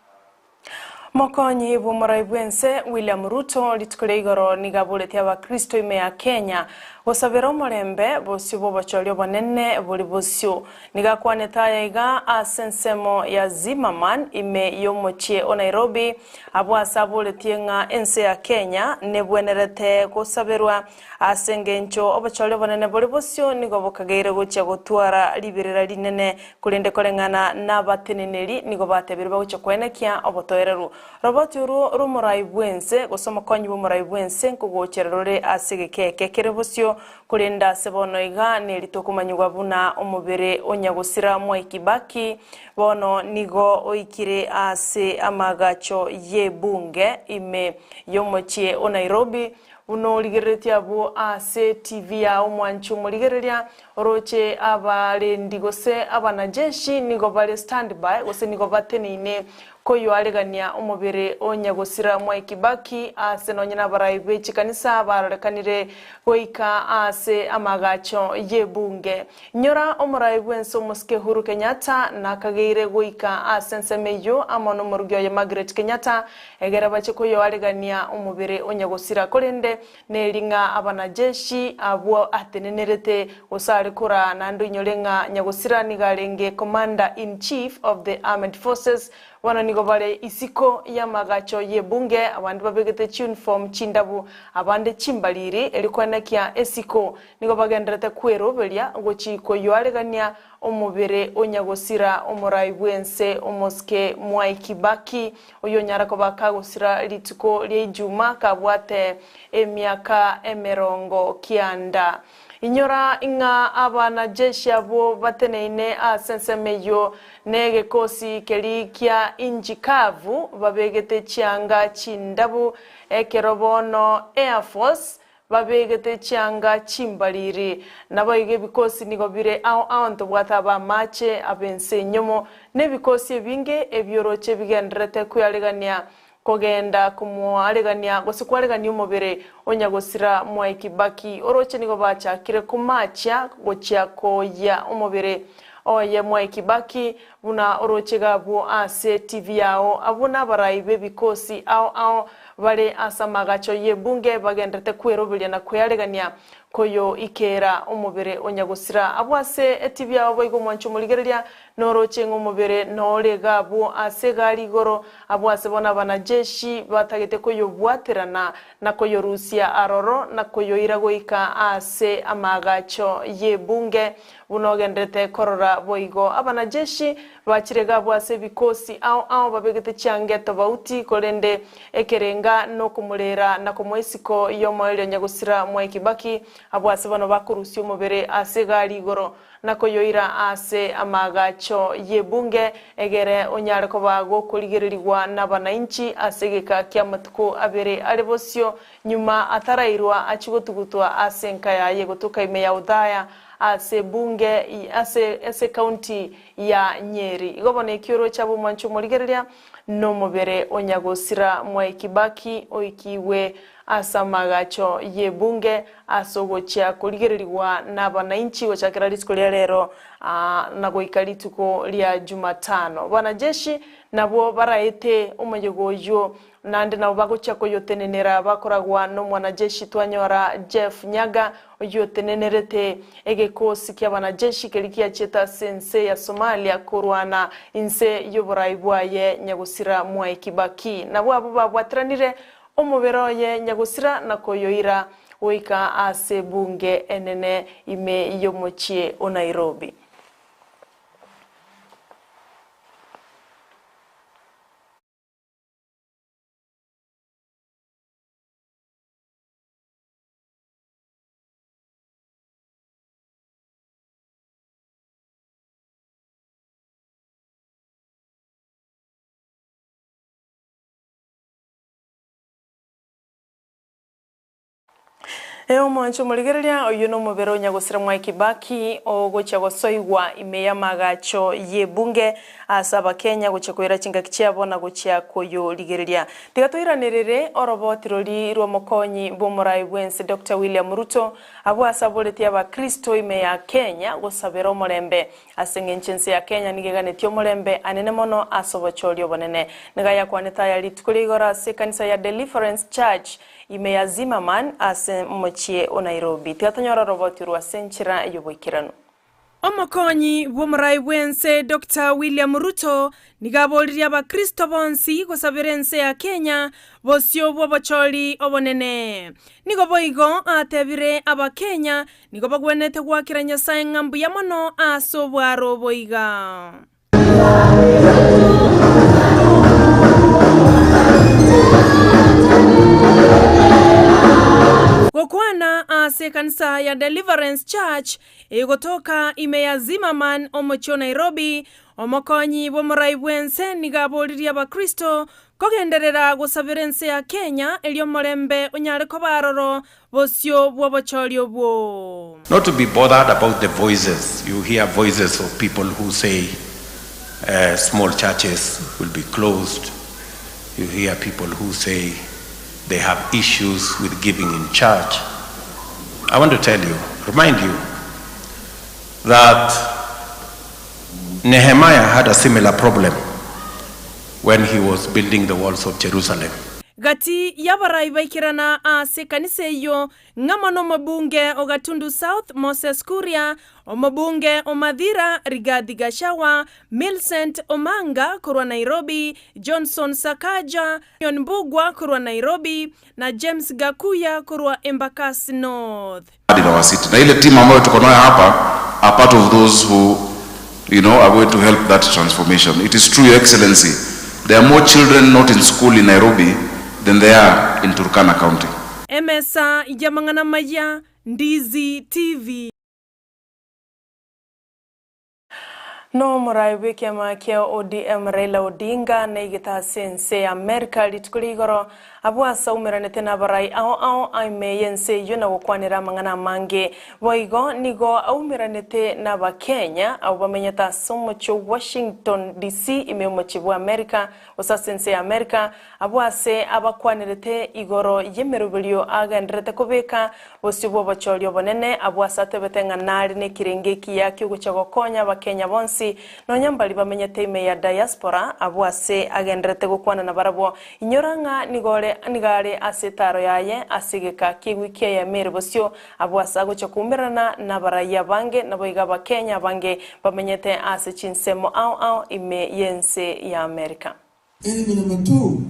Mokonyi bw'omorai bw'ense William Ruto rituko ria igoro nigo aboretie abakristo ime ya Kenya gosabera omorembe bosio bw'obochori obonene bori bosio. Nigo akwanete aya iga ase ensemo ya Zimmerman ime y'omochie o Nairobi abwo ase aboretie ng'a ense ya Kenya nebwenerete gosaberwa Ase engencho obochori obonene bore bosio nigo bokageire gochia gotwara riberera rinene, korende koreng'ana nabateneneri nigo batebire bagochia koenekia obotoereru. Roboti orwo rw'omorai bw'ense, gose omokonyi bw'omorai bw'ense nkogochera rore ase egeka eke kere bosio, korende ase bono iga neri tokomanyigwa buna omobere o nyagosira Mwai Kibaki bono nigo oikire ase amagacho y'ebunge ime y'omochie o Nairobi. Buna origereretie abwo ase TV yao omwanchi omorigereria, oroche abarendi gose abanajeshi nigo bare standby gose nigo bateneine koyoaregania omobere o nyagosira Mwai Kibaki ase nonye nabarai be chikanisa barorekanire goika ase amagacho y'ebunge. Inyora omorai bwense omosike Uhuru Kenyatta nakageire goika ase ensemo eyio amo nomorugi oye Margaret Kenyatta Egere bache koyoaregania omobere o nyagosira, korende neri ng'a abanajeshi abwo atenenerete, gose are koraa, naende oinyore ng'a nyagosira nigo arenge Commander in Chief of the Armed Forces, bono nigo bare isiko y'amagacho y'ebunge, abande babegete chiuniform chindabu, abande chimbariri, erio koenekia esiko nigo bagendererete kweroberia gochi koyoaregania Omobere o nyagosira omorai bw'ense omosike Mwai Kibaki, oyonyara koba kagosira rituko ria Ijuma kabwate emiaka emerongo kianda. Inyora ing'a abanajeshi abwo bateneine ase ensemo eyio negekosi keria kia inchi kavu babegete chianga chindabu ekero bono Air Force Babegete chianga chimbariri. Naboigo ebikosi nigo bire ao ao ntobwate ab'amache, ab'ense enyomo, na ebikosi ebinge ebi'oroche bigendererete kwearegania kogenda komoaregania gose kwaregania omobere o nyagosira Mwai Kibaki. Oroche nigo bachakire komachia gochia koyia omobere oye Mwai Kibaki Buna oroche iga abwo ase TV yao, abwo nabarai b'ebikosi ao ao bare ase amagacho y'ebunge bagenderete kweroberia na kwearegania koyoikeera omobere o nyagosira. Abwo ase eTV yao boigo omwanche omorigereria noroche ng'a omobere nore iga abwo ase egari igoro, abwo ase bono abanajeshi batagete koyobwaterana na koyorusia aroro na koyoira goika ase amagacho y'ebunge. Buna ogenderete korora boigo, abanajeshi bachire iga abwo ase ebikosi ao ao babegete chianga etobauti, korende ekerenga nokomorera na komoa isiko y'omoerio nyagosira Mwai Kibaki, abwo ase bono bakorusia omobere ase egari igoro na koyoira ase amaagacho y'ebunge, egere onyare koba gokorigererigwa nabanainchi ase egeka ki'amatuko abere are bosio, nyuma atarairwa achie gotugutwa ase enka yaye gotoka ime ya Othaya ase ebunge ase ase ekaunti ya Nyeri. Igo bono ekioro chiabo omwancho omorigereria nomobere o nyagosira Mwai Kibaki oikigwe ase amagacho y'ebunge ase ogochia korigererigwa nabanainchi gochakera rituko ria rero na goika rituko ria Jumatano. Banajeshi nabwo baraete omoyega oyio Naende nabo bagochia koyotenenera bakoragwa nomwanajeshi twanyora Jeff Nyaga, oyio otenenerete egekosi ki'abanajeshi keria giachiete ase ense ya Somalia korwana inse y'oborai bwaye nyagosira Mwai Kibaki. Nabwo abwo babwateranire omobere oye nyagosira na koyoira goika ase ebunge enene ime y'omochie o Nairobi. Ee omwancho omorigereria, oyio nomobere o nyagosira Mwai Kibaki ogochia gosoigwa ime y'amaagacho y'ebunge ase abakenya gochia koira chingaki chiabo na gochia koyorigereria. Tiga toiranerere oroboti rori rw'omokonyi bw'omorai bw'ense Doctor William Ruto abwo ase aboretie abakristo ime ya Kenya gosabera omorembe Ase engencho ense ya Kenya nigo eganetie omorembe anene mono ase obochori obonene. Nigo ayakwanete aya rituko ria igoro ase ekanisa ya Deliverance Church ime ya Zimmerman ase omochie o Nairobi. Tiga tonyore oroboti orwo ase enchera y'oboikeranu. Omokonyi bw'omorai bw'ense Doctor William Ruto nigo aboririe abakristo bonsi gosabera ense ya Kenya bosio bw'obochori obonene. Nigo boigo atebire abakenya Nigo bagwenerete goakera Nyasae ng'a mbuya mono ase obwaro obo iga. Gokwana ase ekanisa ya Deliverance Church egotoka ime ya Zimmerman omochie o Nairobi, omokonyi bw'omorai bw'ense nigo aboririe abakristo kogenderera gosabera ense ya Kenya erio omorembe onyare koba aroro bosio bw'obochori obwo. Not to be bothered about the voices, you hear voices of people who say small churches will be closed, you hear people who say they have issues with giving in church. I want to tell you, remind you that Nehemiah had a similar problem when he was building the walls of Jerusalem. Gati y'abarai baikerana ase ekanisa eyio ng'amo nomobunge o Gatundu South Moses Kuria, omobunge o Mathira Rigathi Gachagua, Millicent Omanga korwa Nairobi, Johnson Sakaja, John Mbugua korwa Nairobi na James Gakuya korwa Embakasi North. In our city. Na ile team ambayo tuko nayo hapa are part of those who you know are going to help that transformation. It is true, Your Excellency, there are more children not in school in Nairobi than there are in Turkana County. Emesa y'amang'ana amaya, Ndizi TV. Nomorai bw'ekiama kia ODM Raila Odinga naigete ase ense ya Amerika rituko ria igoro abwo ase aumeranete nabarai ao ao aime y'ense eyio na gokwanera amang'ana amange. Boigo nigo aumeranete n'Abakenya abwo bamenyete ase omochie o Washington DC ime y'omochie bwa Amerika gose ase ense ya Amerika abwo ase abakwanerete igoro y'emeroberio agendererete kobeka Bosio bw'obochori obonene, abwo ase atebete ng'a nare nekerengo ekiya ki'ogochia gokonya Abakenya bonsi, nonya mbaria bamenyete ime ya diaspora, abwo ase agendererete gokwana nabarabwo. Inyora ng'a nigo ore nigo are ase etaaro yaye ase egeka ki'ewiki eyemo ere bosio, abwo ase agochia koumerana nabarai abange, naboigo Abakenya abange bamenyete ase chinsemo ao ao ime y'ense ya Amerika. Enemy number 2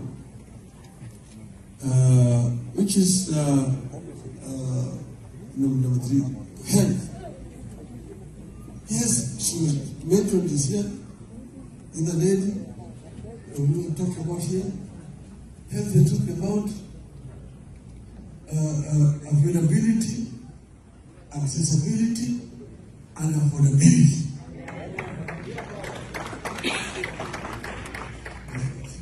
which is number 3 health. Yes, she was mentioned this here in the lady we will talk about here. Health we talk about availability, accessibility, and affordability. It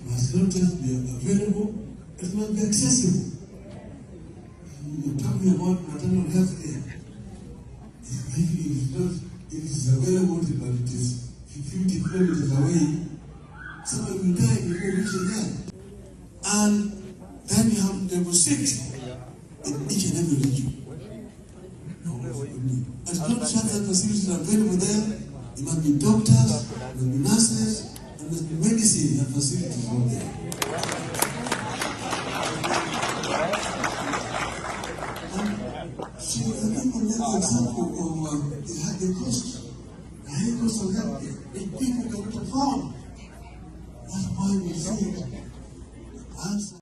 must not just be available, it must be accessible. You're talking about maternal health care. If it is not, if it is available, but it is 50 kilometers away, somebody will die before reaching there. And then you have level 6 in each and every region. It's not just that facilities are available there. There must be doctors, there must be nurses, and there must be medicine and facilities all there. And she, I think, will make the example of the cost, the high cost of healthcare, that people cannot afford. That's why we say answer.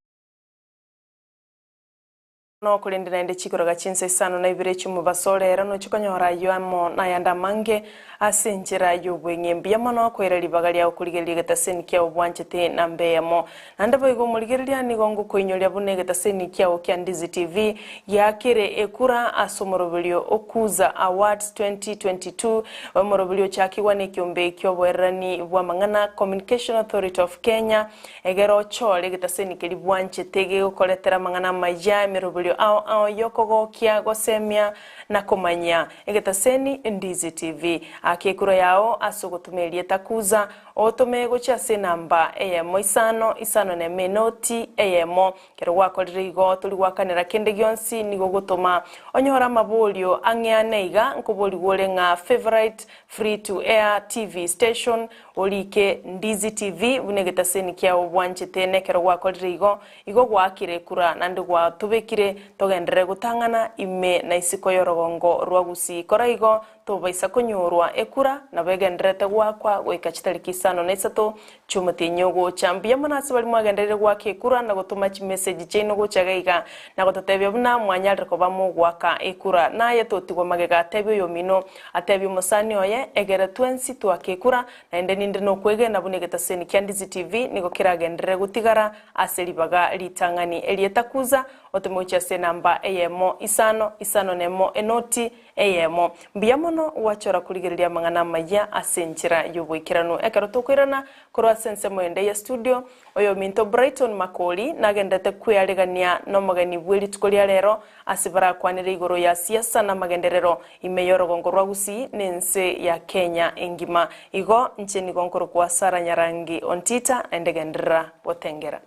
Korende naende chikoroga chinsa isano na ibere chi'omobaso rero nochie konyora ayio amo nayande amange ase enchera y'obweng'e. Mbuya mono koira ribaga riao korigereria egetaseni kiao bwanchete namba eyemo. Naende boigo omorigereria nigo ngokoinyoria buna egetaseni kiao kia Ndizi TV giakire ekura ase omoroberio o Kuza Awards 2022, omoroberio ochakigwa nekiombe ki'oboererani bw'amang'ana, Communication Authority of Kenya, Egere ochore egetaseni keria bwanchete gegokoretera amang'ana amaya, emeroberio ao ao y'okogokia, gosemia, na komanyia. Egetaseni Ndizi TV. Aka ekura yao ase ogotoma erieta Kuza, otome gochia ase enamba eyemo isano isano nemo enoti eyemo. Ekero gwakorire igo tori gwakanera kende gionsi nigo ogotoma onyore amaborio ang'e ane iga nkoborigwe ore ng'a favourite free to air TV station Orike Ndizi TV buna egetaseni kiao bwanchete nekero gwakorire igo, igo gwaakire ekura naende gwatobekire togenderere gotang'ana ime na isiko y'orogongo rwa Gusii. Kora igo tobaisa konyorwa ekura nabo egendererete goakwa goika chitariki isano na isato chi'omotienyi ogocha. Mbuya mono ase baria mwagenderire goaka ekura na gotoma chimeseji chiaino gocha iga iga na gototebia buna mwanyarire koba mogoaka ekura. Naye totigwa magega tebia oyomino Atebie omosani oye, Egere twensi twake ekura, naende ninde nokwegena buna egetaseni kia Ndizi TV nigo keragenderere gotigara ase ribaga ritang'ani. Erieta Kuza, otome gochia ase enamba eyemo isano isano nemo enoti eyemo. Mbuya mono gwachora korigereria amang'ana amayia ase enchera y'oboikeranu. Ekero tokoirana korwa ase ensemo ende ya studio, Oyominto Brighton Makori nagenderete kwearegania nomogeni bwe rituko ria rero ase barakwanere igoro ya siasa na amagenderero ime y'orogongo rwa Gusii na ense ya Kenya engima. Igo inche nigo nkorokwa Sarah Nyarangi Ontita naende genderera gotengera.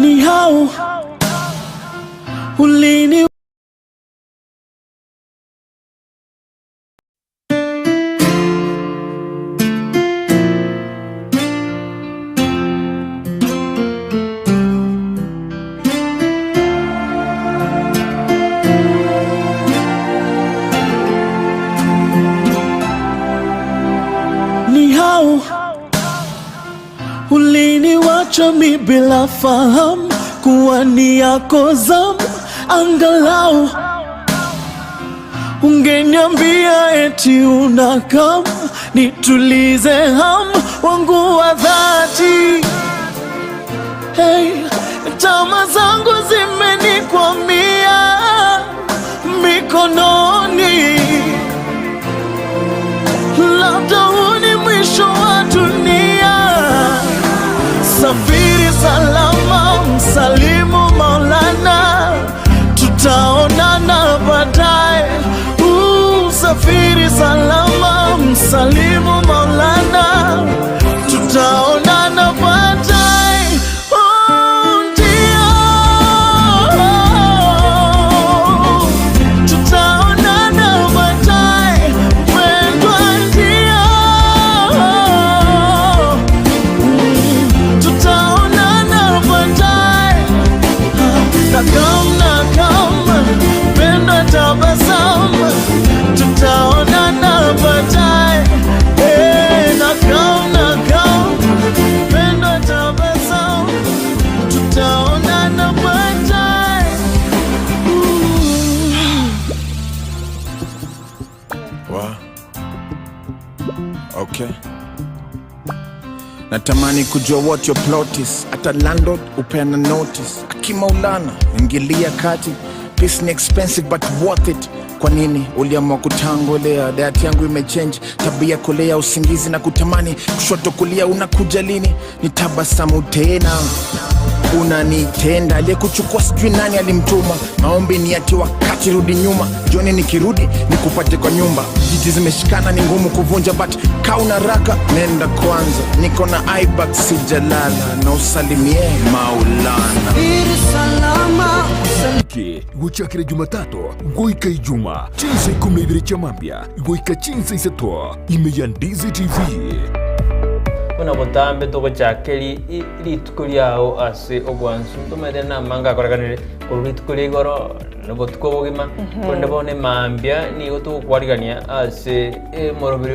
Ni hao ulini Ni hao uliniwacha mi bila fahamu kuwa ni yako zamu, angalau ungeniambia eti unakam nitulize hamu wangu wa dhati. Hey, tama zangu zimenikwamia mikononi, labda huu ni mwisho wa dunia. Safiri salama, msalimu Maulana, tutaonana baadaye. Safiri salama, msalimu Maulana, tutaonana baadaye. Oh, ndio tutaonana baadaye, mpendwa, ndio tutaonana baadaye. Nakam nakam, mpendwa, tabasamu, tutaonana baadaye. Eh, nakam nakam, mpendwa, tabasamu, tutaonana baadaye. Wa. Okay. Natamani kujua what your plot is. Hata landlord upeana notice. Akimaulana ingilia kati. Peace ni expensive but worth it. Kwa nini uliamua kutangolea? Diet yangu imechange, tabia kulea, usingizi na kutamani, kushoto kulia, unakuja lini? Nitabasamu tena unanitenda aliyekuchukua sijui nani alimtuma. Maombi ni ati wakati rudi nyuma, jioni nikirudi nikupate kwa nyumba. Jiji zimeshikana ni ngumu kuvunja, but kauna raka nenda kwanza, niko na ibak sijalala, na usalimie Maulana. Safiri salama, ewiki gochakera Jumatatu goika Ijuma, chinsa ikomi na ibere chia mambia goika chinsa isato, ime ya Ndizi TV. Buna botambe togochaka rituko riao ase obwansu, ntomaete namange akorekanire korwa rituko ria igoro na obotuko obogima, korende bono emambia nigo togokwarigania ase emoroberi.